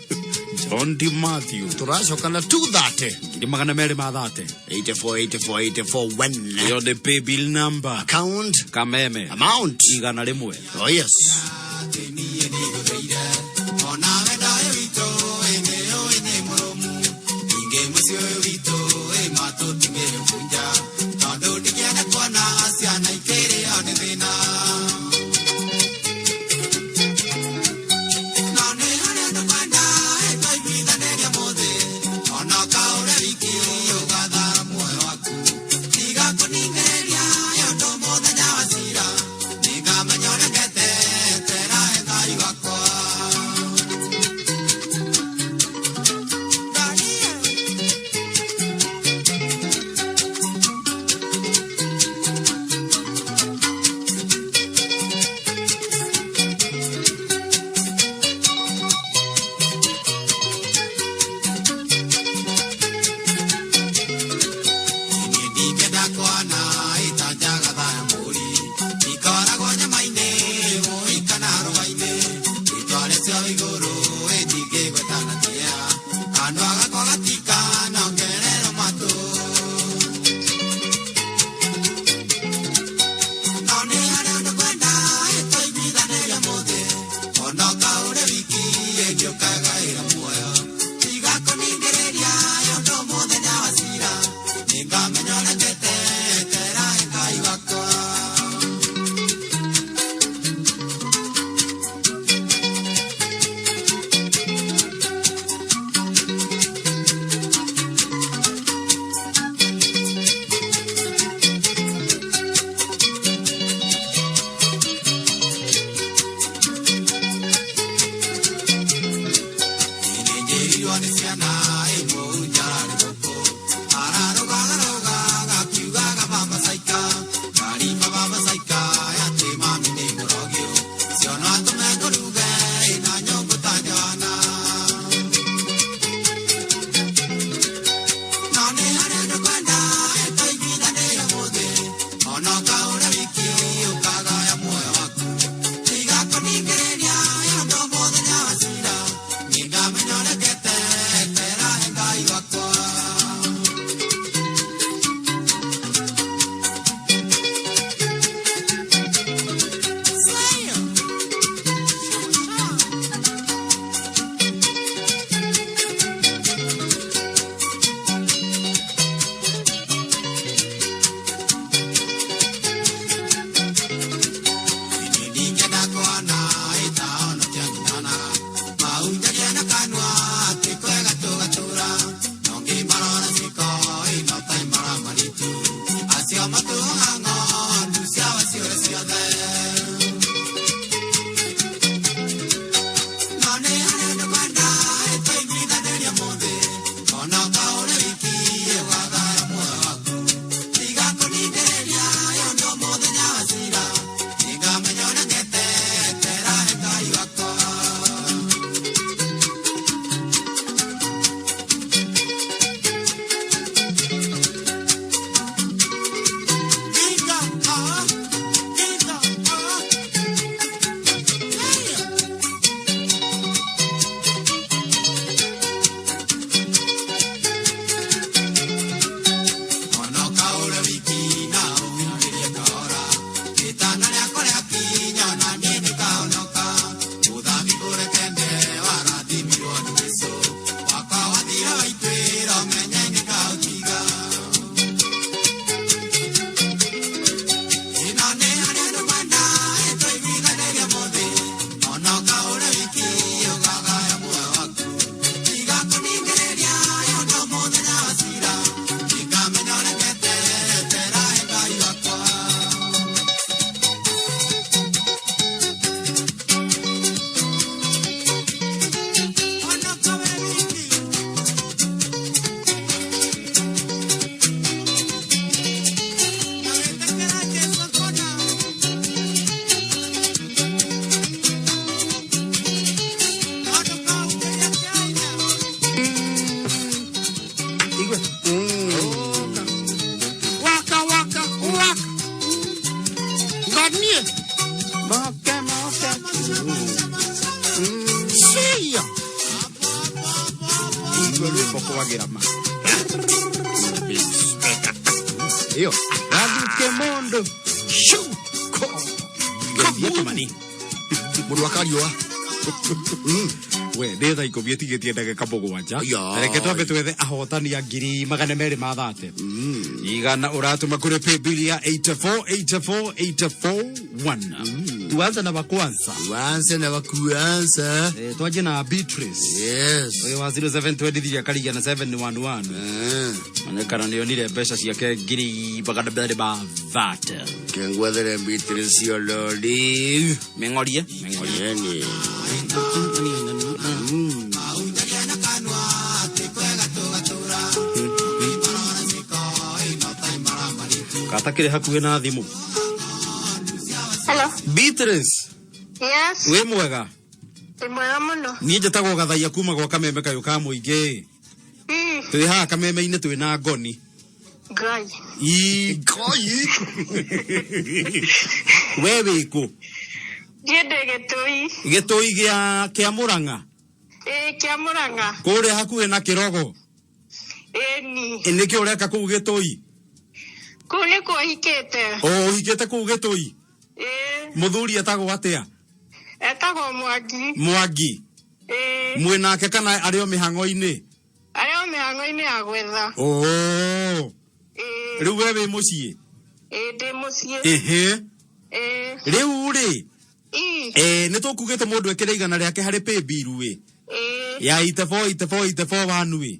John D. Matthew. Tũracoka na 230. 230,000. 84 84 84 1. Ĩyo nĩ paybill number. Account. Kameme. Amount. 100. Oh yes. Cia. Igua rwĩmbo kwagĩra ma. Iyo. Gathuke mũndũ. Shoo. Ko. Geithie Kimani. Mũndũ wa kariũa. We nä thaa ikå mi ĩtigĩtie ndagĩka mũgwanja. Ya. Reke twambe twethe ahotani a 230,000 igana ũratũma kũrĩ paybill ya 8484841. Tuanze na wa kwanza. Tuanze na wa kwanza. Eh, twanjie na Beatrice. Yes. Ũyũ wa 0723 akarigia na 711. Mane kana nĩonire mbeca ciake 230,000. Kengwethere Beatrice olori. Meng'orie, meng'orie. Yani. Katakĩrĩ hakuhĩ na thimũ. Hello. Beatrice, Yes. wĩ mwega? Ndĩ mwega mũno. Niĩ njĩtagwo Gathaia kuma gwa Kameme kayũ ka mũingĩ. Twĩ haha Kameme-inĩ twĩ na ngoni. Ngai. Ii. Ngai. We wĩ kũ? Niĩ ndĩ Gĩtũi. Gĩtũi gĩa kĩa Mũrang'a. Ĩĩ kĩa Mũrang'a. Kũrĩa hakuhĩ na Kĩrogo. Ĩni. Ĩ, Nĩkĩ ũreka kũu Gĩtũi? Kũu nĩkuo hikĩte. O ũhikĩte kũu Gĩtũi? Ĩĩ. Mũthuri etagwo atĩa? Etagwo Mwangi. Mwangi. Ĩĩ. Mwĩ nake kana arĩ o mĩhang'o-inĩ? Arĩ o mĩhang'o-inĩ ya gwetha. Oo. Rĩu we wĩ mũciĩ? Ĩĩ ndĩ mũciĩ. Ĩhĩ. Ĩĩ. Rĩu rĩ, Ii. eh, nĩ tũkugĩte mũndũ ekĩre igana rĩake harĩ paybill ĩ. Ĩĩ. Ya 8484841 ĩ.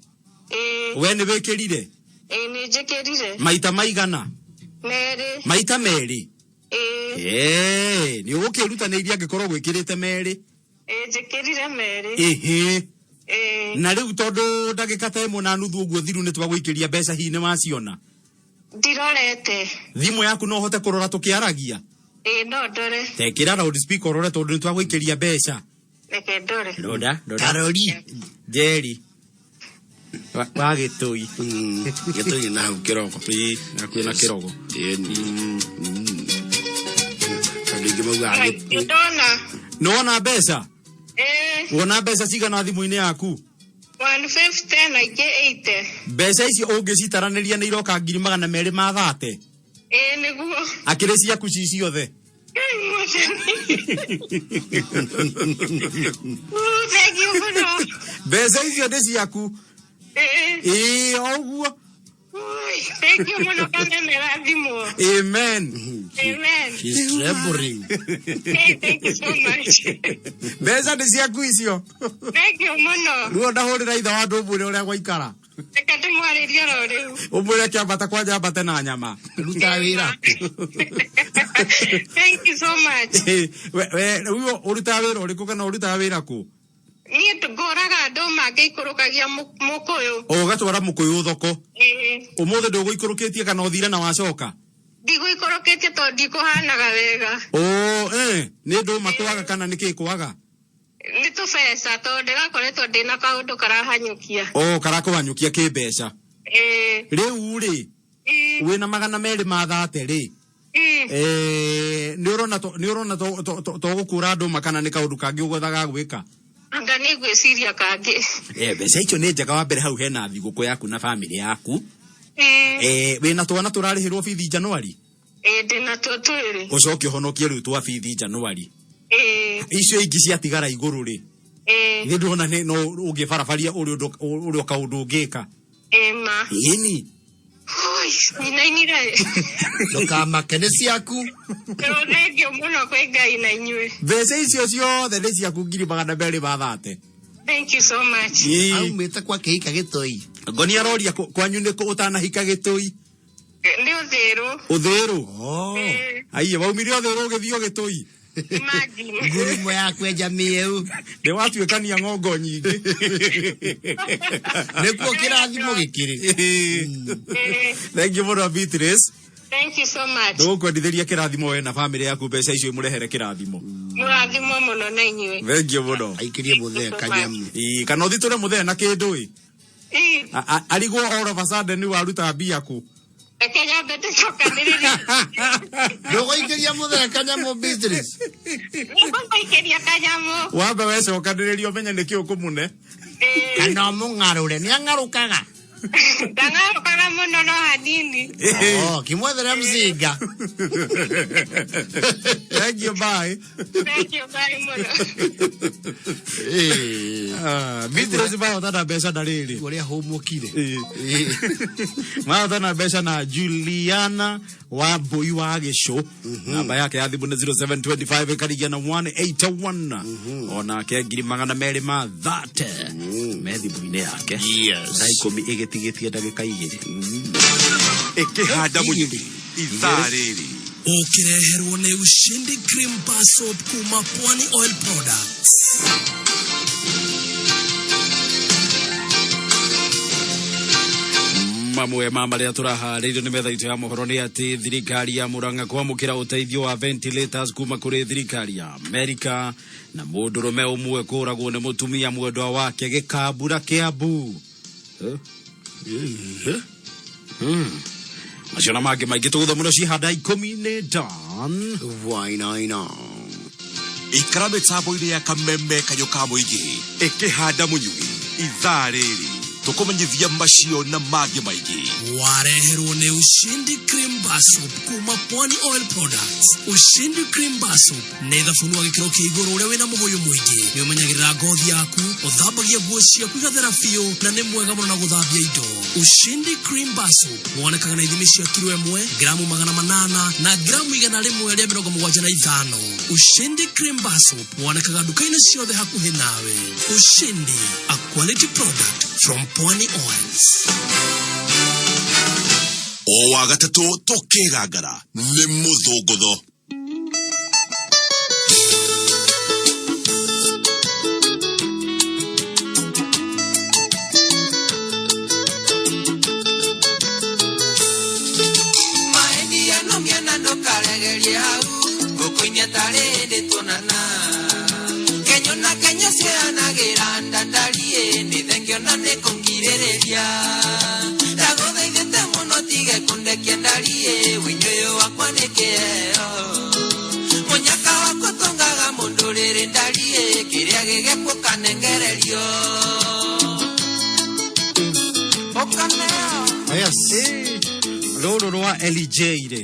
Ĩĩ. We nĩ wĩkĩrire? Ĩĩ nĩ njĩkĩrire. Maita maigana? Merĩ. Maita merĩ? Ĩĩ. Ĩĩ, nĩ ũgũkĩrutanĩirie angĩkorwo gwĩkĩrĩte merĩ. Ĩĩ njĩkĩrire merĩ. Ĩhĩ. Ĩĩ. Na rĩu tondũ ndagĩka ta ĩmwe na nuthu ũguo thiru nĩ twagũikĩria mbeca hihi nĩ waciona. Ndirorete. Thimũ yaku no ũhote kũrora tũkĩaragia? Ĩĩ no ndore. Tekĩra loudspeaker ũrore tondũ nĩ twagũikĩria mbeca. Reke ndore. Roda, roda. Karori. Njeri. Wa wa Gĩtũi. Gĩtũi na hau Kĩrogo. Ĩĩ, hakuhĩ na Kĩrogo. Ĩni. Andũ aingĩ maugaga Gĩtũi. Ndona. Nĩwona mbeca? Ĩĩ. Wona mbeca cigana thimũ-inĩ yaku? 150 na ingĩ 80. Mbeca icio ũngĩcitaranĩria nĩ iroka 230,000. Ĩĩ nĩguo. Akĩrĩ ciaku ci ciothe. Ngai mwathani. Thank you mũno. Mbeca icio nĩ ciaku. Ĩĩ. Ĩĩ, o ũguo. Ui, Thank you mũno Kameme rathimwo. Amen. Amen. She's trembling. Hey, thank you so much. Mbeca nĩ ciaku icio. Thank you mũno. Rĩu ndahũrĩra ithe wa andũ ũmwĩre ũrĩa gwaikara. Reke ndĩmwarĩrie oro rĩu. Ũmwĩre kĩambata kwanja ambate na nyama. Rutaga wĩra. Thank you so much. Ĩ, we we rĩu ũrutaga wĩra ũrĩkũ kana ũrutaga wĩra kũ? Niĩ ngũraga ndũma ngĩikũrũkagia mũkũyũ. O ũgatwara mũkũyũ thoko. Ĩĩ. Ũmũthĩ ndũgũikũrũkĩtie kana ũthire na wacoka? Ndigũikũrũkĩtie tondũ ndikũhanaga wega. Oo, eh, nĩ ndũma kwaga kana nĩ kĩ kwaga? Nĩ tũbeca tondũ ndĩrakoretwo ndĩna kaũndũ karahanyũkia. Oo, karakũhanyũkia kĩmbeca. Ĩĩ. Rĩu rĩ, wĩna 230 rĩ, Eh, nĩ ũrona nĩ ũrona to gũkũra ndũma kana nĩ kaũndũ kangĩ ũgwethaga gwĩka? Anga nĩ ngwĩciria kangĩ. Eh, mbeca icio nĩ njega wa mbere hau hena thigũkũ yaku na bamĩrĩ yaku. Ĩĩ. Eh, wĩna twana tũrarĩhĩrwo bithi Januari? Ĩĩ ndĩna tuo twĩrĩ. Ũcoke ũhonokie rĩu twa bithi Januari. Ĩĩ. Icio ingĩ ciatigara igũrũ rĩ. Ĩĩ. Nĩ ndĩrona nĩ no ũngĩbarabaria ũrĩ ũndũ ũrĩ o kaũndũ ũngĩka. Ĩĩ ma. Ĩni. Ui, nyinainire. Ndũkamake nĩ ciaku. Thengiũ mũno kwĩ Ngai na inyuĩ. Mbeca icio ciothe nĩ ciaku 230,000. Thank you so much. Aumĩte kwa kĩhika Gĩtũi. Ngoni aroria kwanyu nĩ kũ ũtanahika Gĩtũi? Nĩ Ũthĩrũ. Ũthĩrũ? Aiye, waumire Ũthĩrũ ũgĩthiĩ Gĩtũi? Imagine. Ngurumo ya kwenja mĩeu. Nĩ watuĩkania ng'ongo nyingĩ. Nĩkuo kĩrathimo gĩkĩrĩ. Thank you mũno Beatrice. Thank you so much. Tũgũkwendithĩria kĩrathimo we na bamĩrĩ yaku mbeca icio imũrehere kĩrathimo. Mũrathimwo mũno na inyuĩ. Thank you mũno. Aikĩrie mũthee kanyamu. Ĩĩ, kana ũthitũre mũthee na kĩndũ ĩ. Ĩĩ. Arigwo all of a sudden waruta mbia kũ? Reke nyambe ndĩcokanĩrĩrie. Ndũgũikĩria mũthee kanyamũ business. Nĩngũmũikĩria kanyamũ. Wambe wecokanĩrĩria ũmenye nĩkĩ ũkũmũne. Kana ũmũng'arũre, nĩ ang'arũkaga. Ndang'arũkaga mũno no hanini. Oh, kĩmwethere mzinga. Thank you, bye. Thank you, bye mũno. Ah, Beatrice mahotana mbeca na rĩrĩ ũrĩa hũmũkire mahotana mbeca na Juliana wa Mbui wa Gĩcũ namba yake ya thimũ nĩ 0725 ĩkarigia na 181 onake 230,000 me thimũ-inĩ yake thaa ikũmi ĩgĩtigĩtie ndagĩka igĩrĩ ĩkĩhanda mũnyuki ithaa rĩrĩ Ũkĩreherwo nĩ Ushindi Cream Bar Soap kuma Pwani Oil Products. Mamwe ma marĩa tũraharĩirio nĩ metha itũ ya mohoro nĩ atĩ thirikari ya Murang'a kwamũkĩra ũteithio wa ventilators kuma kũrĩ thirikari ya Amerika na mũndũrũme ũmwe kũragwo nĩ mũtumia mwendwa wake gĩkambura Kĩambu. Eh? Hmm. Macio na mangĩ maingĩ tũgũtha mũno cihanda ikũmi nĩ Dan Wainaina. Ikara mĩtambo-inĩ ya kameme kayũ ka mũingĩ ĩkĩhanda mũnyugĩ ithaa rĩrĩ tũkũmenyithia macio na mangĩ maingĩ. Wareherwo nĩ Ushindi Cream Bar Soap kuma Pwani Oil Products. Ushindi Cream Bar Soap nĩ thabuni wa gĩkĩro kĩa igũrũ ũrĩa wĩna mũhũyũ mũingĩ. Nĩ ũmenyagĩrĩra ngothi yaku, ũthambagia nguo ciaku igathera biũ na nĩ mwega mũno na gũthambia indo. Ushindi Cream Bar Soap wonekaga na ithimi cia kiro ĩmwe, gramu 800 na gramu 175. Ushindi Cream Bar Soap wonekaga nduka-inĩ ciothe hakuhĩ nawe. Ushindi, a quality product from Pwani Oils. O wa gatatũ tũkĩgangara nĩ mũthũngũtho. Maendiano mĩana ndũkaregerie hau ngũkũinia tarĩ hĩndĩ tuonana kenyo na kenyo cianagĩra ndandariĩ nĩ thengio na nĩ kũngirĩrĩria ndagũthaithĩte mũno tige kũndekia ndariĩ wĩnyũyũ wakwa nĩ kĩheo mũnyaka wakwa tũngaga mũndũ rĩrĩ ndariĩ kĩrĩa gĩgekwo kanengererio ũkaneo Yes. Rũrũ rwa LJ rĩ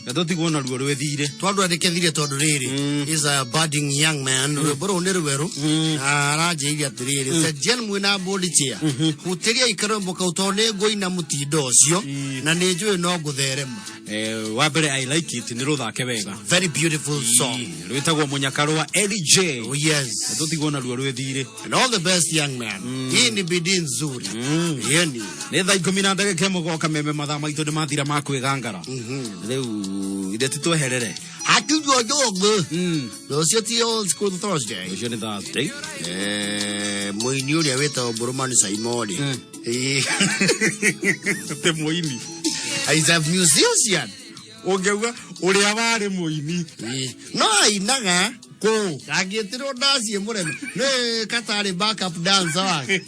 na tũtigwo naruo rwĩthire Tondũ andĩkethire tondũ rĩrĩ is a budding young man rwĩmbo rũu nĩ rwerũ na aranjĩire atĩrĩrĩ Sejen mwĩna board chair hutĩriai karwĩmbo kau tondũ nĩ ngũina mũtindo ũcio na nĩ njũĩ no ngũtherema. Eh, wa mbere I like it nĩ rũthake wega. Very beautiful song. Rwĩtagwo mũnyaka rwa LJ. Oh, yes. Na tũtigwo naruo rwĩthire. And all the best young man. Hii ni bidii nzuri. Yeni. Nĩ thaa ikũmi na ndagĩka ĩmwe goka meme mathaa maitũ nĩ mathira ma kwĩgangara. Rĩu ithe titweherere. Hatujua dogo. Rũciũ ti old school Thursday. Rũciũ nĩ Thursday. Eh, mũini ũrĩa wĩtagwo Burumani Saimoni. Eh. Te mũini. He's a musician. Ũngĩauga ũrĩa warĩ mũini. No ainaga kũ angĩtĩrwo ndaci mũremi nĩ katarĩ backup dancer wake.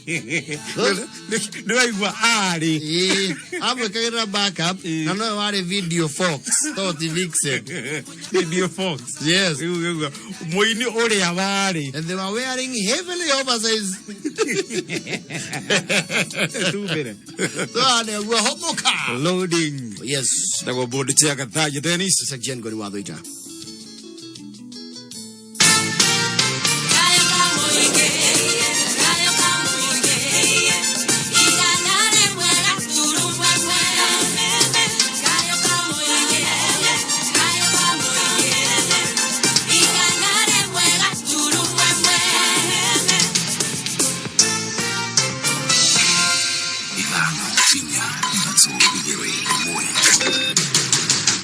Nĩ waigua arĩ. Amwĩkagĩrĩra backup na nowe warĩ video fox to ti vixen. Video fox. Yes. Mũini ũrĩa warĩ. And they were wearing heavily oversized. Tumbere. So ane homoka. Loading. Yes. Ndagwo board chair Gathaji Dennis. Sir Ngoni wa Thũita. Ithano inya ithatũ igĩrĩ ĩmwe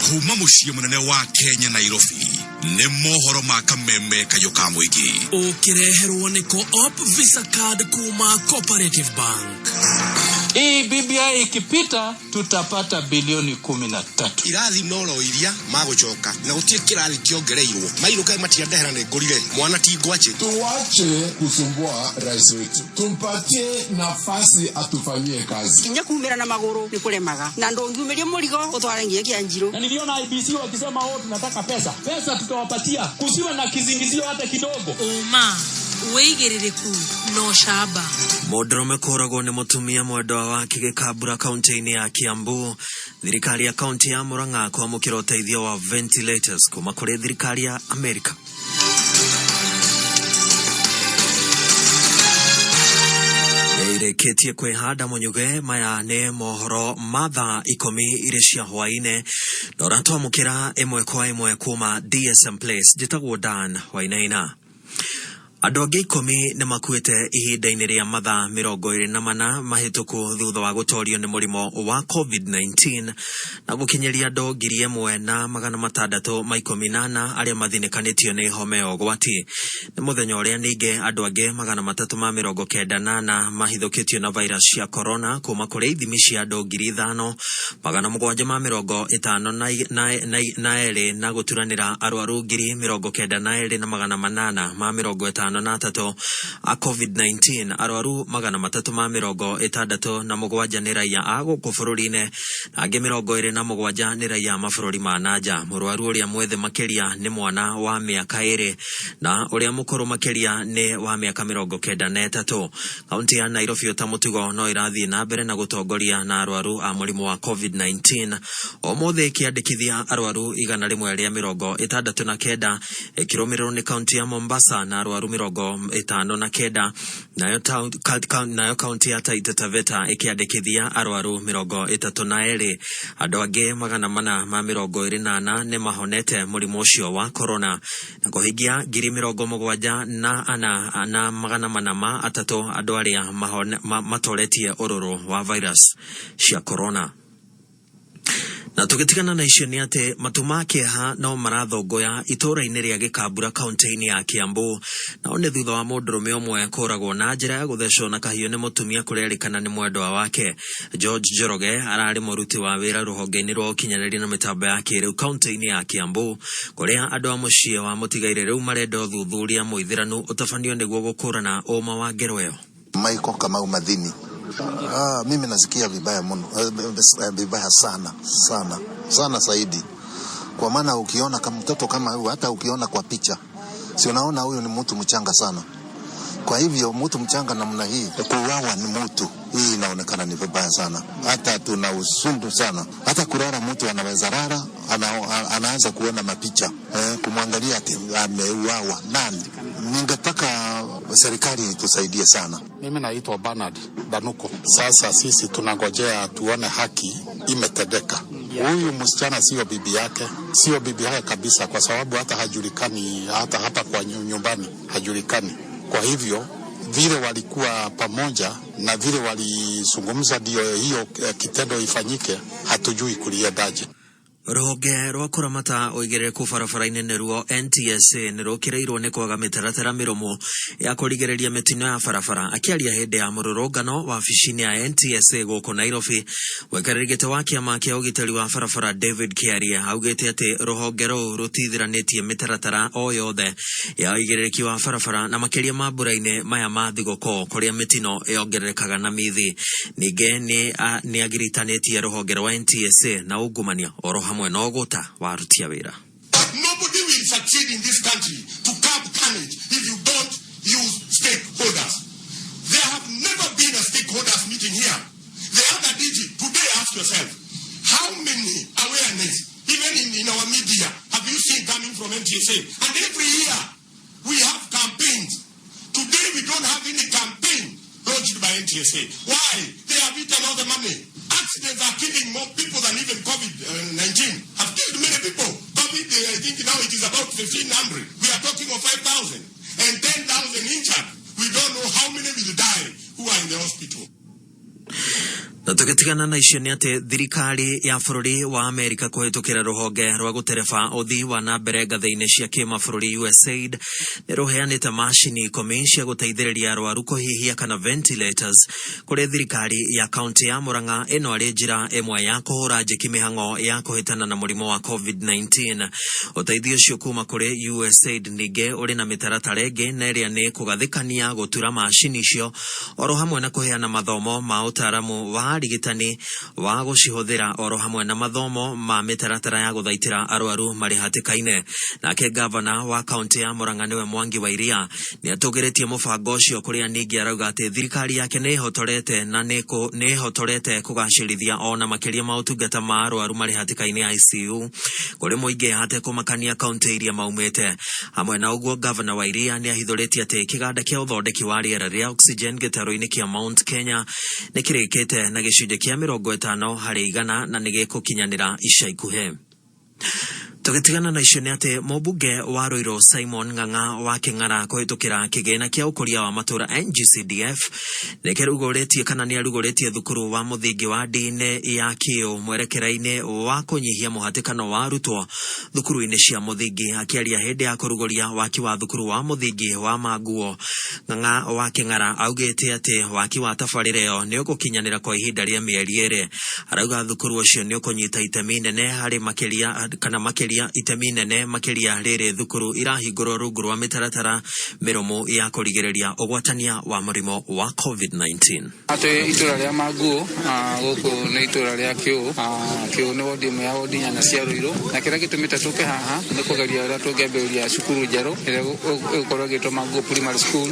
kuma mũciĩ mũnene wa Kenya Nairobi nĩ mohoro ma kameme kayũ ka mũingĩ. Ũkĩreherwo nĩ Co-op Visa Card kuma Cooperative Bank. Hii BBI ikipita tutapata bilioni 13. Irathi noro iria magũcoka na gũtirĩ kĩrathi kĩongereirwo mainũka matiandehera nĩ ngũrire mwana ti ngwacĩ. Tuache kusumbua rais wetu, tumpatie nafasi atufanyie kazi. Kinya kumira na maguru ni kuremaga na ndungiumiria murigo utware nginya kia njiru. Na niliona IBC wakisema oh, tunataka pesa pesa, tutawapatia, kusiwe na kizingizio hata kidogo. Uma wĩigĩrĩrĩku na ũcamba. Mũndũrũme kũragwo nĩ mũtumia mwendwa wake Gĩkambura kaunti-inĩ ya Kiambu. Thirikari ya kaunti ya Murang'a kwamũkĩra ũteithio wa ventilators kuma kũrĩ thirikari ya Amerika. Ĩrĩkĩtie kwĩhanda mũnyuge maya nĩ mohoro ma thaa 10 irĩ cia hwaĩ-inĩ na ũratwamũkĩra ĩmwe kwa ĩmwe kuma DSM Place. Njĩtagwo Dan Wainaina. Andũ angĩ 10 nĩ makuĩte ihinda-inĩ rĩa mathaa 24 mahĩtũku thutha wa gũtorio nĩ mũrimũ wa COVID-19 na gũkinyĩria andũ 1614 arĩa mathinĩkanĩtio nĩ homa ya ũgwati. Nĩ mũthenya ũrĩa ningĩ andũ angĩ 394 mahithũkĩtio na virus cia corona kuma kũrĩ ithimi cia andũ 5752 na gũturanĩra arwaru 92,853 a COVID-19. Arwaru 367 nĩ raia a gũkũ bũrũri-inĩ na angĩ 27 nĩ raia a mabũrũri ma nanja. Mũrwaru ũrĩa mwĩthĩ makĩria nĩ mwana wa mĩaka 2 na ũrĩa mũkũrũ makĩria nĩ wa mĩaka 93. Kaunti ya Nairobi ota mũtugo no ĩrathiĩ na mbere na gũtongoria na arwaru a mũrimũ wa COVID-19. Ũmũthĩ ĩkĩandĩkithia arwaru 169 ĩkĩrũmĩrĩrwo nĩ kaunti ya Mombasa na arwaru 59, nayo kaunti ya Taita Taveta ĩkĩandĩkithia arwaru 32. Andũ angĩ 424 nĩ mahonete mũrimũ ũcio wa corona na kũhingia 74,403 andũ arĩa matoretie ũrũrũ wa virus cia corona. Na tũgĩtigana na icio nĩ atĩ matu ma kĩeha no marathongoya itũũra-inĩ rĩa Gĩkambura kaunti-inĩ ya Kiambu. Nao nĩ thutha wa mũndũrũme ũmwe kũragwo na njĩra ya gũthecwo na kahiũ nĩ mũtumia kũrerĩkana nĩ mwendwa wake. George Njoroge ararĩ mũruti wa wĩra rũhonge-inĩ rwa ũkinyanĩria na mĩtambo ya kĩrĩu kaunti-inĩ ya Kiambu, kũrĩa andũ a mũciĩ wa mũtigaire rĩu marenda ũthuthuria mũithĩranu ũtabanio nĩguo gũkũrana ũma wa ngero ĩyo. Michael Kamau Madhini. Mimi nasikia vibaya mno, vibaya sana sana sana zaidi, kwa maana ukiona kama mtoto kama huyu, hata ukiona kwa picha, si unaona huyu ni mtu mchanga sana. Kwa hivyo mtu mchanga namna hii kuuawa ni mtu, hii inaonekana ni vibaya sana. Hata tuna usundu sana, hata kulala mtu anaweza lala anaanza kuona mapicha kumwangalia ati ameuawa nani. Ningetaka serikali itusaidie sana. Mimi naitwa Bernard Danuko. Sasa sisi tunangojea tuone haki imetendeka. Huyu msichana sio bibi yake, sio bibi yake kabisa, kwa sababu hata hajulikani, hata hapa kwa nyumbani hajulikani. Kwa hivyo vile walikuwa pamoja na vile walizungumza ndio hiyo kitendo ifanyike, hatujui kuliendaje. Rũhonge rwa kũramata ũigĩrĩrĩku barabara-inĩ nĩruo NTSA nĩ rũkĩrĩirwo nĩ kwaga mĩtaratara mĩrũmu ya kũrigĩrĩria mĩtino ya barabara. Akĩaria hĩndĩ ya mũrũrũngano wabici-inĩ ya NTSA gũkũ Nairobi, mũikarĩri gĩtĩ wa kĩama kĩa ũgitĩri wa barabara David Kiarie augĩte atĩ rũhonge rũu rũtithiranĩtie mĩtaratara o yothe ya ũigĩrĩrĩki wa barabara na makĩria mambura-inĩ maya ma thigũkũ kũrĩa mĩtino yongererekaga na mithi. Ningĩ nĩ agiritanĩtie rũhonge rwa NTSA na ungumania oro hamwe no gũta wa aruti a wĩra. Nobody will succeed in this country to curb carnage if you don't use stakeholders. There have never been a stakeholders meeting here. The other DG, today ask yourself, how many awareness, even in our media, have you seen coming from NTSA? And every year, we have campaigns. Today, we don't have any campaign launched by NTSA. Why? They have eaten all the money. Accidents are killing more people than even COVID-19. Have killed many people. COVID, I think now it is about 1,500. We are talking of 5,000 and 10,000 injured. We don't know how many will die who are in the hospital. Na tũgĩtigana na icio nĩ atĩ thirikari ya bũrũri wa Amerika kũhĩtũkĩra rũhonge rwa gũtereba ũthii wa na mbere ngathĩ-inĩ cia kĩmabũrũri USAID nĩ rũheanĩte macini 10 cia gũteithĩrĩria arwaru kũhihia kana ventilators kũrĩ thirikari ya kaunti ya Murang'a, ĩno arĩ njĩra ĩmwe ya kũhũra njeki mĩhang'o ya kũhĩtana na mũrimũ wa COVID-19. Ũteithio ũcio kuma kũrĩ USAID ningĩ ũrĩ na mĩtaratara ĩngĩ na ĩrĩa nĩ kũgathĩkania gũtura macini icio oro hamwe na kũheana mathomo ma ũtaaramu wa arigitani wa gũcihũthĩra oro hamwe na mathomo ma mĩtaratara ya gũthaitĩra arwaru marĩ hatĩka-inĩ. Nake gavana wa kaunti ya Murang'a nĩwe Mwangi wa Iria nĩ atũgĩrĩtie mũbango ũcio kũrĩa ningĩ arauga atĩ thirikari yake nĩ ĩhotorete na nĩ ĩhotorete kũgacĩrithia ona makĩria ma ũtungata ma arwaru marĩ hatĩka-inĩ ICU kũrĩ mũingĩ hatekũmakania kaunti iria maumĩte. Hamwe na ũguo, gavana wa Iria nĩ ahithũrĩtie atĩ kĩganda kĩa ũthondeki wa rĩera rĩa oxygen gĩtarũ-inĩ kĩa Mount Kenya nĩ kĩrĩkĩte na gĩcunjĩ kĩa 50% na nĩ gĩkũkinyanĩra ica ikuhĩ. Tũgĩtigana na icio nĩ atĩ mũmbunge wa Ruiru Simon Ng'ang'a wa Kĩng'ara kũhĩtũkĩra kĩgĩna kĩa ũkũria wa matũũra NGCDF nĩ kĩrugũrĩtie kana nĩ arugũrĩtie thukuru wa mũthingi wa ndini ya Kĩũ mwerekera-inĩ wa kũnyihia mũhatĩkano wa arutwo thukuru-inĩ cia mũthingi. Akĩaria hĩndĩ ya kũrugũria waki wa thukuru wa mũthingi wa Manguo, Ng'ang'a wa Kĩng'ara augĩte atĩ waki wa tabarĩra ĩyo nĩ ũgũkinyanĩra kwa ihinda rĩa mĩeri 2. Arauga thukuru ũcio nĩ ũkũnyita itemi nene harĩ makĩria kana makĩria itemi nene makĩria rĩrĩ thukuru irahingũrwo rungu rwa mĩtaratara mĩrũmu ya kũrigĩrĩria ũgwatania wa mũrimũ wa COVID-19. Atĩ itũra rĩa Manguo, gũkũ nĩ itũra rĩa Kĩũ. Kĩũ nĩ wodi ĩmwe ya wodi 8 cia Ruiru, na kĩrĩa gĩtũmĩte tũke haha nĩ kũgeria ũrĩa tũngĩambĩrĩria cukuru njerũ ĩrĩa ĩgũkorwo ĩgĩtwo Manguo Primary School.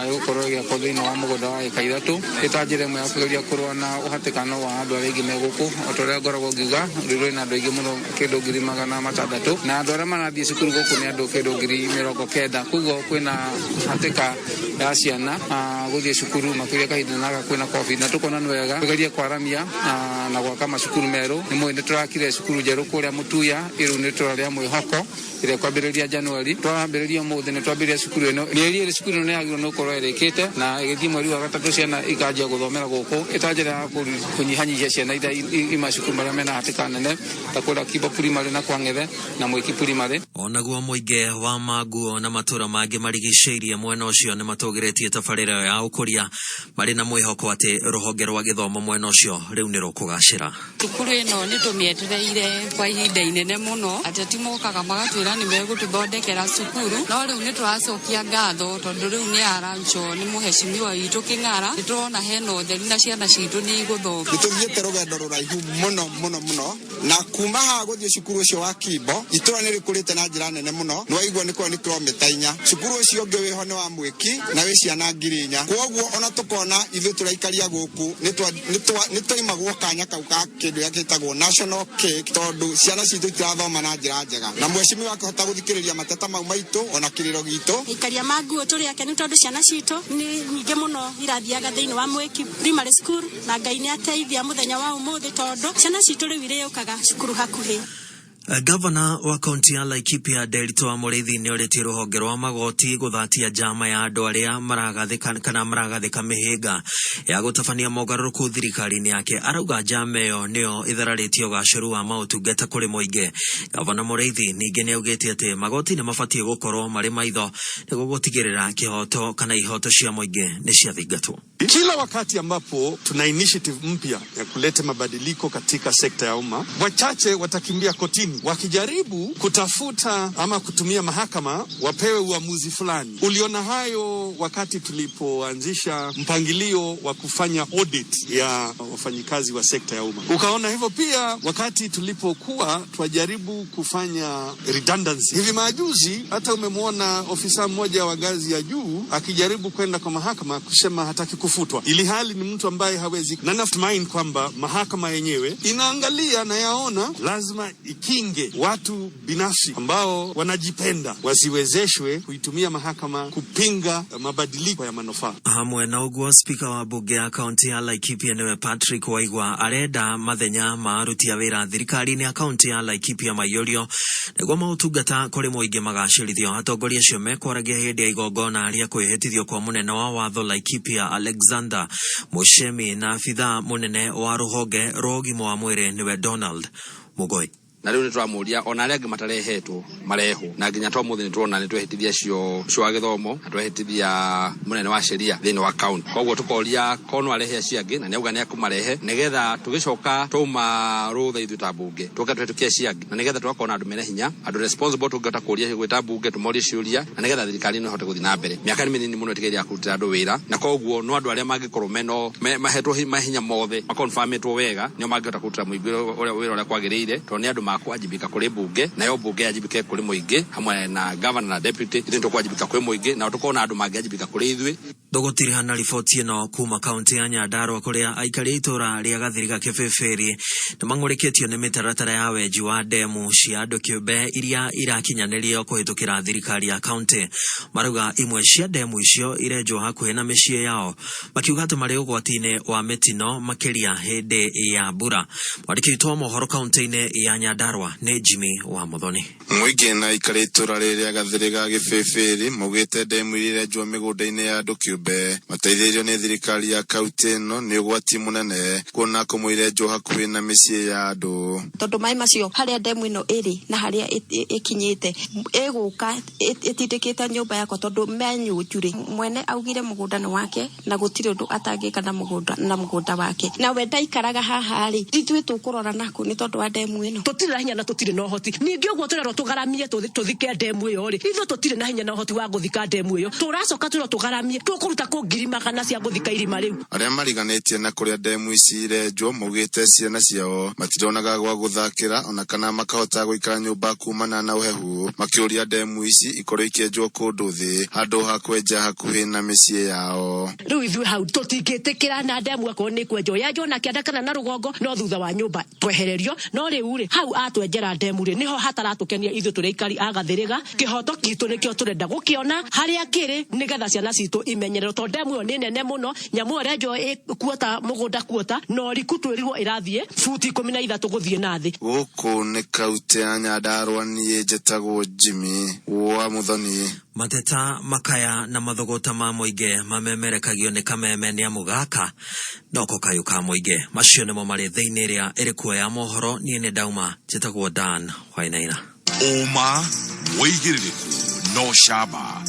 Ĩgũkorwo ĩgĩakwo thĩinĩ wa mũgũnda wa ĩka 3, ĩta njĩra ĩmwe ya kũgeria kũrũa na ũhatĩkano wa andũ arĩa aingĩ me gũkũ. O ta ũrĩa ngoragwo ngiuga, Ruiru ĩna andũ aingĩ mũno, kĩndũ 600,000, na andũ arĩa marathiĩ cukuru gũkũ nĩ andũ kĩndũ 90,000. Koguo kwĩna hatĩka ya ciana gũthiĩ cukuru makĩria kahinda gaka kwĩna COVID, na tũkona nĩ wega tũgerie kwaramia na gwaka macukuru merũ. Nĩ mũĩ nĩ tũrakire cukuru njerũ kũrĩa Mũtuya, ĩrĩu nĩ itũra rĩa Mwĩhoko ĩrĩa kwambĩrĩria Januari. Twambĩrĩria ũmũthĩ nĩ twambĩrĩria cukuru ĩno. Mĩeri 2 cukuru ĩno nĩ yagĩrĩirwo nĩ gũkorwo ĩrĩkĩte na ĩgĩthiĩ mweri wa 3 ciana ikanjia gũthomera gũkũ, ĩta njĩra ya kũnyihanyihia ciana iria i macukuru marĩa mena hatĩka nene ta kũrĩa Kimbo Primary na kwa Ng'ethe na Mwĩki Primary. Onaguo mũingĩ wa Manguo na matũra mangĩ marigicĩirie mwena ũcio nĩ matũgĩrĩtie tabarĩra ĩyo ya ũkũria marĩ na mwĩhoko atĩ rũhonge rwa gĩthomo mwena ũcio rĩu nĩ rũkũgacĩra. Cukuru ĩno nĩ tũmĩetereire kwa ihinda inene mũno. Ateti mokaga magatwĩra nĩ megũtũthondekera cukuru, no rĩu nĩ tũracokia ngatho tondũ rĩu nĩ arancho nĩ mũhecimiwa witũ Kĩng'ara. Nĩ tũrona hena ũtheri na ciana citũ nĩ igũthoma. Nĩ tũthiĩte rũgendo rũraihu mũno mũno mũno, na kuma haha gũthiĩ cukuru ũcio wa Kimbo itũra nĩ rĩkũrĩte na njĩra nene mũno. Nĩ waigua nĩ kwa nĩ kilomita 4. Cukuru ũcio ũngĩ wĩho nĩ wa Mwĩki na wĩ ciana 4,000. Kwoguo ona tũkona ithuĩ tũraikaria gũkũ nĩ twaimagwo kanya kau ka kĩndũ gĩa gĩtagwo national cake, tondũ ciana citũ itirathoma na njĩra njega, na mheshimiwa akĩhota gũthikĩrĩria mateta mau maitũ ona kĩrĩro gitũ. Aikaria Manguo tũrĩ akenu tondũ ciana citũ nĩ nyingĩ mũno irathiaga thĩinĩ wa Mwĩki Primary School, na Ngai nĩ ateithia mũthenya wa ũmũthĩ tondũ ciana citũ rĩu irĩũkaga cukuru hakuhĩ. Gavana wa kaunti ya Laikipia Nderitu wa Mũrĩithi nĩ orĩtie rũhonge rwa magoti gũthatia njama ya andũ arĩa maragathĩka kana maragathĩka mĩhĩnga ya gũtabania mogarũrũku thirikari-inĩ yake. Arauga njama ĩyo nĩyo ĩthararĩtie ũgacĩru wa maũtungata kũrĩ mũingĩ. Gavana Mũrĩithi ningĩ nĩ augĩte atĩ magoti nĩ mabatiĩ gũkorwo marĩ maitho nĩguo gũtigĩrĩra kĩhoto kana ihoto cia mũingĩ nĩ ciathingatwo. Kila wakati ambapo tuna initiative mpya ya kuleta mabadiliko katika sekta ya umma, wachache watakimbia kotini wakijaribu kutafuta ama kutumia mahakama wapewe uamuzi fulani. Uliona hayo wakati tulipoanzisha mpangilio wa kufanya audit ya wafanyikazi wa sekta ya umma. Ukaona hivyo pia wakati tulipokuwa twajaribu kufanya redundancy. Hivi majuzi hata umemwona ofisa mmoja wa ngazi ya juu akijaribu kwenda kwa mahakama kusema hataki kufutwa, ili hali ni mtu ambaye hawezi. Na natumai kwamba mahakama yenyewe inaangalia na yaona lazima ikinge Tukinge watu binafsi ambao wanajipenda wasiwezeshwe kuitumia mahakama kupinga mabadiliko ya manufaa. Hamwe na ũguo, spika wa mbunge ya kaunti ya Laikipia nĩwe Patrick Waigwa arenda mathenya ma aruti a wĩra thirikari-inĩ ya kaunti ya Laikipia maiyũrio nĩguo maũtungata kũrĩ mũingĩ magacĩrithio. Atongoria acio mekwaragia hĩndĩ ya igongona rĩa kwĩhĩtithio kwa mũnene wa watho Laikipia Alexander Mushemi na abithaa mũnene wa rũhonge rwa ũgima wa mwĩrĩ nĩwe Donald Mugoi. Na rĩu nĩ tũramũria ona arĩa angĩ matarehetwo marehwo, na nginya ta ũmũthĩ nĩ tũrona nĩ twehĩtithia acio ũcio wa gĩthomo na twehĩtithia mũnene wa sheria thĩinĩ wa kaunti. Koguo tũkoria korwo no arehe acio angĩ, na nĩ auga nĩ akũmarehe, nĩgetha tũgĩcoka twauma rũtha ithuĩ ta mbunge tũke tũhetũkie acio angĩ, na nĩgetha tũgakorwo na andũ mena hinya, andũ responsible tũngĩhota kũria gwĩta mbunge tũmorie ciũria, na nĩgetha thirikari ĩno ĩhote gũthiĩ na mbere. Mĩaka nĩ mĩnini mũno ĩtigaire ya kũrutĩra andũ wĩra, na koguo no andũ arĩa mangĩkorwo meno mahetwo mahinya mothe makonfirmĩtwo wega nĩo mangĩhota kũrutĩra mũingĩ wĩra ũrĩa kwagĩrĩire, tondũ nĩ andũ makwajibika kũrĩ mbunge, nayo mbunge yajibike kũrĩ mũingĩ hamwe na governor na deputy. Ithuĩ nĩtũkwajibika kwĩ mũingĩ, nao tũkorwo na andũ mangĩajibika kũrĩ ithuĩ. Tũgũtiriha na riboti ĩno kuma kaunti ya Nyandarua kũrĩa aikari a itũra rĩa Gathiriga Kĩbĩbĩri nĩ mang'ũrĩkĩtio nĩ mĩtaratara ya wenji wa ndemu cia andũ kĩũmbe iria irakinyanĩrio kũhĩtũkĩra thirikari ya kaunti. Marauga imwe cia ndemu icio irenjwo hakuhĩ na mĩciĩ yao, makiuga atĩ marĩ ũgwati-inĩ wa mĩtino makĩria hĩndĩ ya mbura. Mwandĩki witũ wa mohoro kaunti-inĩ ya Nyandarua nĩ Jimmy wa Muthoni. Mũingĩ na aikari itũra rĩrĩa Gathiriga Gĩbĩbĩri maugĩte ndemu iria irenjwo mĩgũnda-inĩ ya andũ kĩũmbe mateithĩrĩirio nĩ thirikari ya kaunti ĩno nĩ ũgwati mũnene kuona kũmwe irenjwo hakuhĩ na mĩciĩ ya andũ. Tondũ maĩ macio harĩa ndemu ĩno ĩrĩ na harĩa ĩkinyĩte ĩgũka ĩtindĩkĩte nyũmba yakwa, tondũ menyũnju rĩ, mwene augire mũgũnda nĩ wake na gũtirĩ ũndũ atangĩka na mũgũnda, na mũgũnda wake. Na we ndaikaraga haha rĩ, ithuĩ tũkũrora nakũ nĩ tondũ wa ndemu ĩno. Tũtirĩ na hinya na tũtirĩ na ũhoti. Ningĩ ũguo tũrerwo tũgaramie tũthike ndemu ĩyo rĩ, ithuĩ tũtirĩ na hinya na ũhoti wa gũthika ndemu ĩyo. Tũracoka twĩrwo tũgaramie, tũkũruta kũ ngiri magana cia gũthika irima rĩu. Arĩa mariganĩtie na kũrĩa ndemu ici irenjwo maugĩte ciana ciao matironaga gwa gũthakĩra ona kana makahota gũikara nyũmba kumana na ũhehu, makĩũria ndemu ici ikorwo ikĩenjwo kũndũ thĩ handũ ha kwenja hakuhĩ na mĩciĩ yao. Rĩu ithuĩ hau tũtingĩtĩkĩra na ndemu akorwo nĩ kwenjwo, yenjwo na kĩanda kana na rũgongo, no thutha wa nyũmba twehererio. No rĩu rĩ, hau atwenjera ndemu rĩ, nĩho hataratũkenia ithuĩ tũrĩ aikari a Gathiriga. Kĩhoto gitũ nĩkĩo tũrenda gũkĩona harĩa kĩrĩ, nĩgetha ciana citũ imenyererwo, tondũ ndemu ĩyo nĩ nene mũno. Nyamũ ĩyo ĩrenjwo ĩ kuota mũgũnda kuota, na ũriku twĩrirwo ĩrathiĩ buti 13 gũthiĩ na thĩ. Gũkũ nĩ kaunti ya Nyandarua, niĩ njĩtagwo Jimmy wa Muthoni. Mateta, makaya na mathogota ma mũingĩ mamemerekagio nĩ kameme nĩ amu gaka noko kayũ ka mũingĩ. Macio nĩmo marĩ thĩinĩ ĩrĩa ĩrĩ kuo ya mohoro. Niĩ nĩ ndauma, njĩtagwo Dan Wainaina. Ũma, wĩigĩrĩrĩku na ũcamba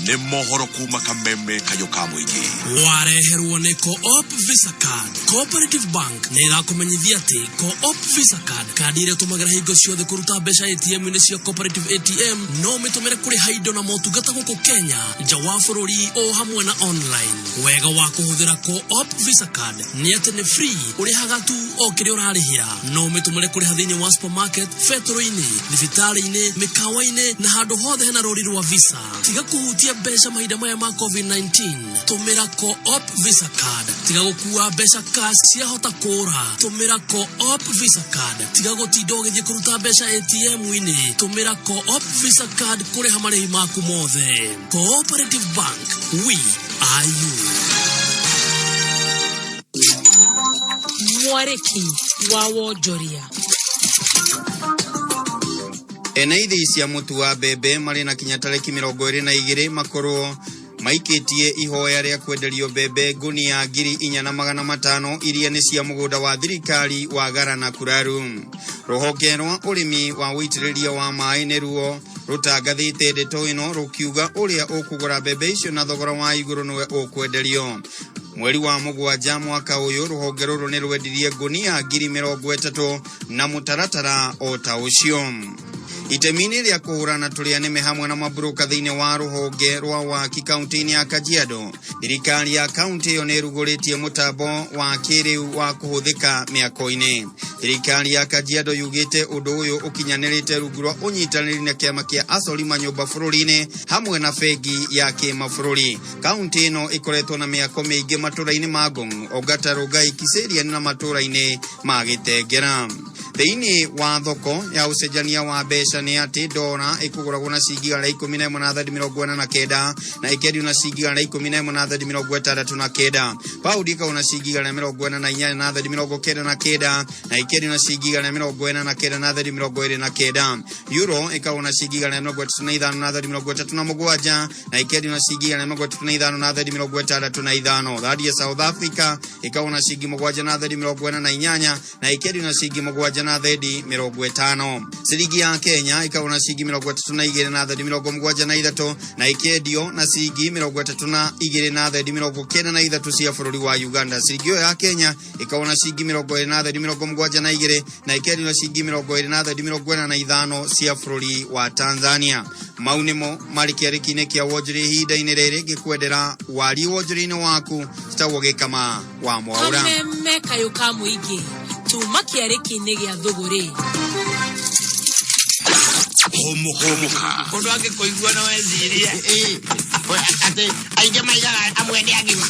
nĩ mohoro kuma kameme kayũ ka mũingĩ. Wareherwo nĩ Co-op Visa Card. Cooperative Bank nĩ ĩrakũmenyithia atĩ Co-op Visa Card, kandi ĩrĩa ũtũmagĩra hingo ciothe kũruta mbeca ATM-inĩ cia Cooperative ATM, no ũmĩtũmĩre kũrĩha indo na motungata gũkũ Kenya, nja wa bũrũri o hamwe na online. Wega wa kũhũthĩra Co-op Visa Card nĩ atĩ nĩ free, ũrĩhaga tu o kĩrĩa ũrarĩhĩra. No ũmĩtũmĩre kũrĩha thĩinĩ wa supermarket, betũrũ-inĩ, thibitarĩ-inĩ, mĩkawa-inĩ na handũ hothe hena rũri rwa Visa. Tiga kũhutia mbeca mahinda maya ma COVID-19, tũmĩra Co-op Visa Card. Tiga gũkua mbeca cash ciahota kũra, tũmĩra Co-op Visa Card. Tiga gũtinda ũgĩthiĩ kũruta mbeca ATM-inĩ, tũmĩra Co-op Visa Card kũrĩha marĩhi maku mothe. Cooperative Bank, we are you. Mwarĩki wa wonjoria. Ene ithĩi cia mũtu wa mbembe marĩ na kinya tarĩki 22 makorwo maikĩtie ihoya rĩa kwenderio mbembe ngunia 4,500 iria nĩ cia mũgũnda wa thirikari wa Garana Kuraru. Rũhonge rwa ũrĩmi wa ũitĩrĩria wa maĩ nĩruo rũtangathĩte ndeto ĩno rũkiuga ũrĩa ũkũgũra mbembe icio na thogora wa igũrũ nĩwe ũkwenderio. Mweri wa mũgwanja mwaka ũyũ rũhonge rũrũ nĩ rwendirie ngunia 30,000 na mũtaratara o ta ũcio. Itemi-inĩ rĩa kũhũrana tũrĩa nĩme hamwe na maburoka thĩinĩ wa rũhonge rwa waki kaunti-inĩ ya Kajiado, thirikari ya kaunti ĩyo nĩ ĩrugũrĩtie mũtambo wa kĩrĩu wa kũhũthĩka mĩako-inĩ. Thirikari ya Kajiado yugĩte ũndũ ũyũ ũkinyanĩrĩte rungu rwa ũnyitanĩri na kĩama kĩa acori manyũmba bũrũri-inĩ hamwe na bengi ya kĩmabũrũri. Kaunti ĩno ĩkoretwo na mĩako mĩingĩ matũũra-inĩ ma Ngong, Ongata, Rongai, Kiserian na matũũra-inĩ ma Gĩtengera. Thĩinĩ wa thoko ya ũcenjania wa mbeca nĩ atĩ dora ĩkũgũragwo na ciringi 111 na thendi 49 na ĩkendio na ciringi 111 na thendi 69. Paundi ĩkagũrwo na ciringi 148 na thendi 99 na ĩkendio na ciringi 149 na thendi 29. Euro ĩkagũrwo na ciringi 135 na thendi 37 na ĩkendio na ciringi 135 na thendi 65. Randi ya South Africa ĩkagũrwo na ciringi 7 na thendi 48 na ĩkendio na ciringi 7 na thendi 50. Ciringi ya Kenya ĩkagũrwo na ciringi 32 na thendi 73 na ĩkendio na ciringi 32 na thendi 93 cia bũrũri wa Uganda. Ciringi ĩyo ya Kenya ĩkagũrwo na ciringi 20 na thendi 72 na ĩkendio na ciringi 20 na thendi 45 cia bũrũri wa Tanzania. Mau nĩmo marĩ kĩarĩki-inĩ kĩa wonjoria ihinda-inĩ rĩrĩ ngĩkwendera wariĩ wonjoria-inĩ waku citagwo Gĩkama wa Mwaũra. Kameme kayũ ka mũingĩ tuma kĩarĩki-inĩ gĩa thũgũrĩ. Hũmũka. Mũndũ angĩkũigua no ecirie atĩ aingĩ maigaga amwe nĩ agima.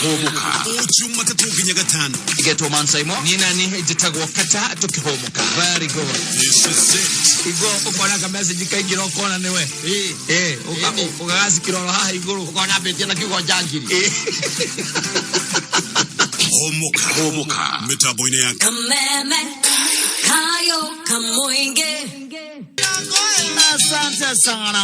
Hũmũka. O Jumatatũ nginya Gatano. Getwo Mansaimo. Niĩ nani njĩtagwo Kata tũkĩhũmũka. Very good. This is it. Igo ũkona ka message kaingĩra ũkona nĩwe. Eh, ũgagacikĩra oro haha igũrũ. Ũkona ambĩtie na kiugo njangiri. Hũmũka. Hũmũka. Mĩtambo-inĩ ya Kameme kayo kamũingĩ. Asante sana.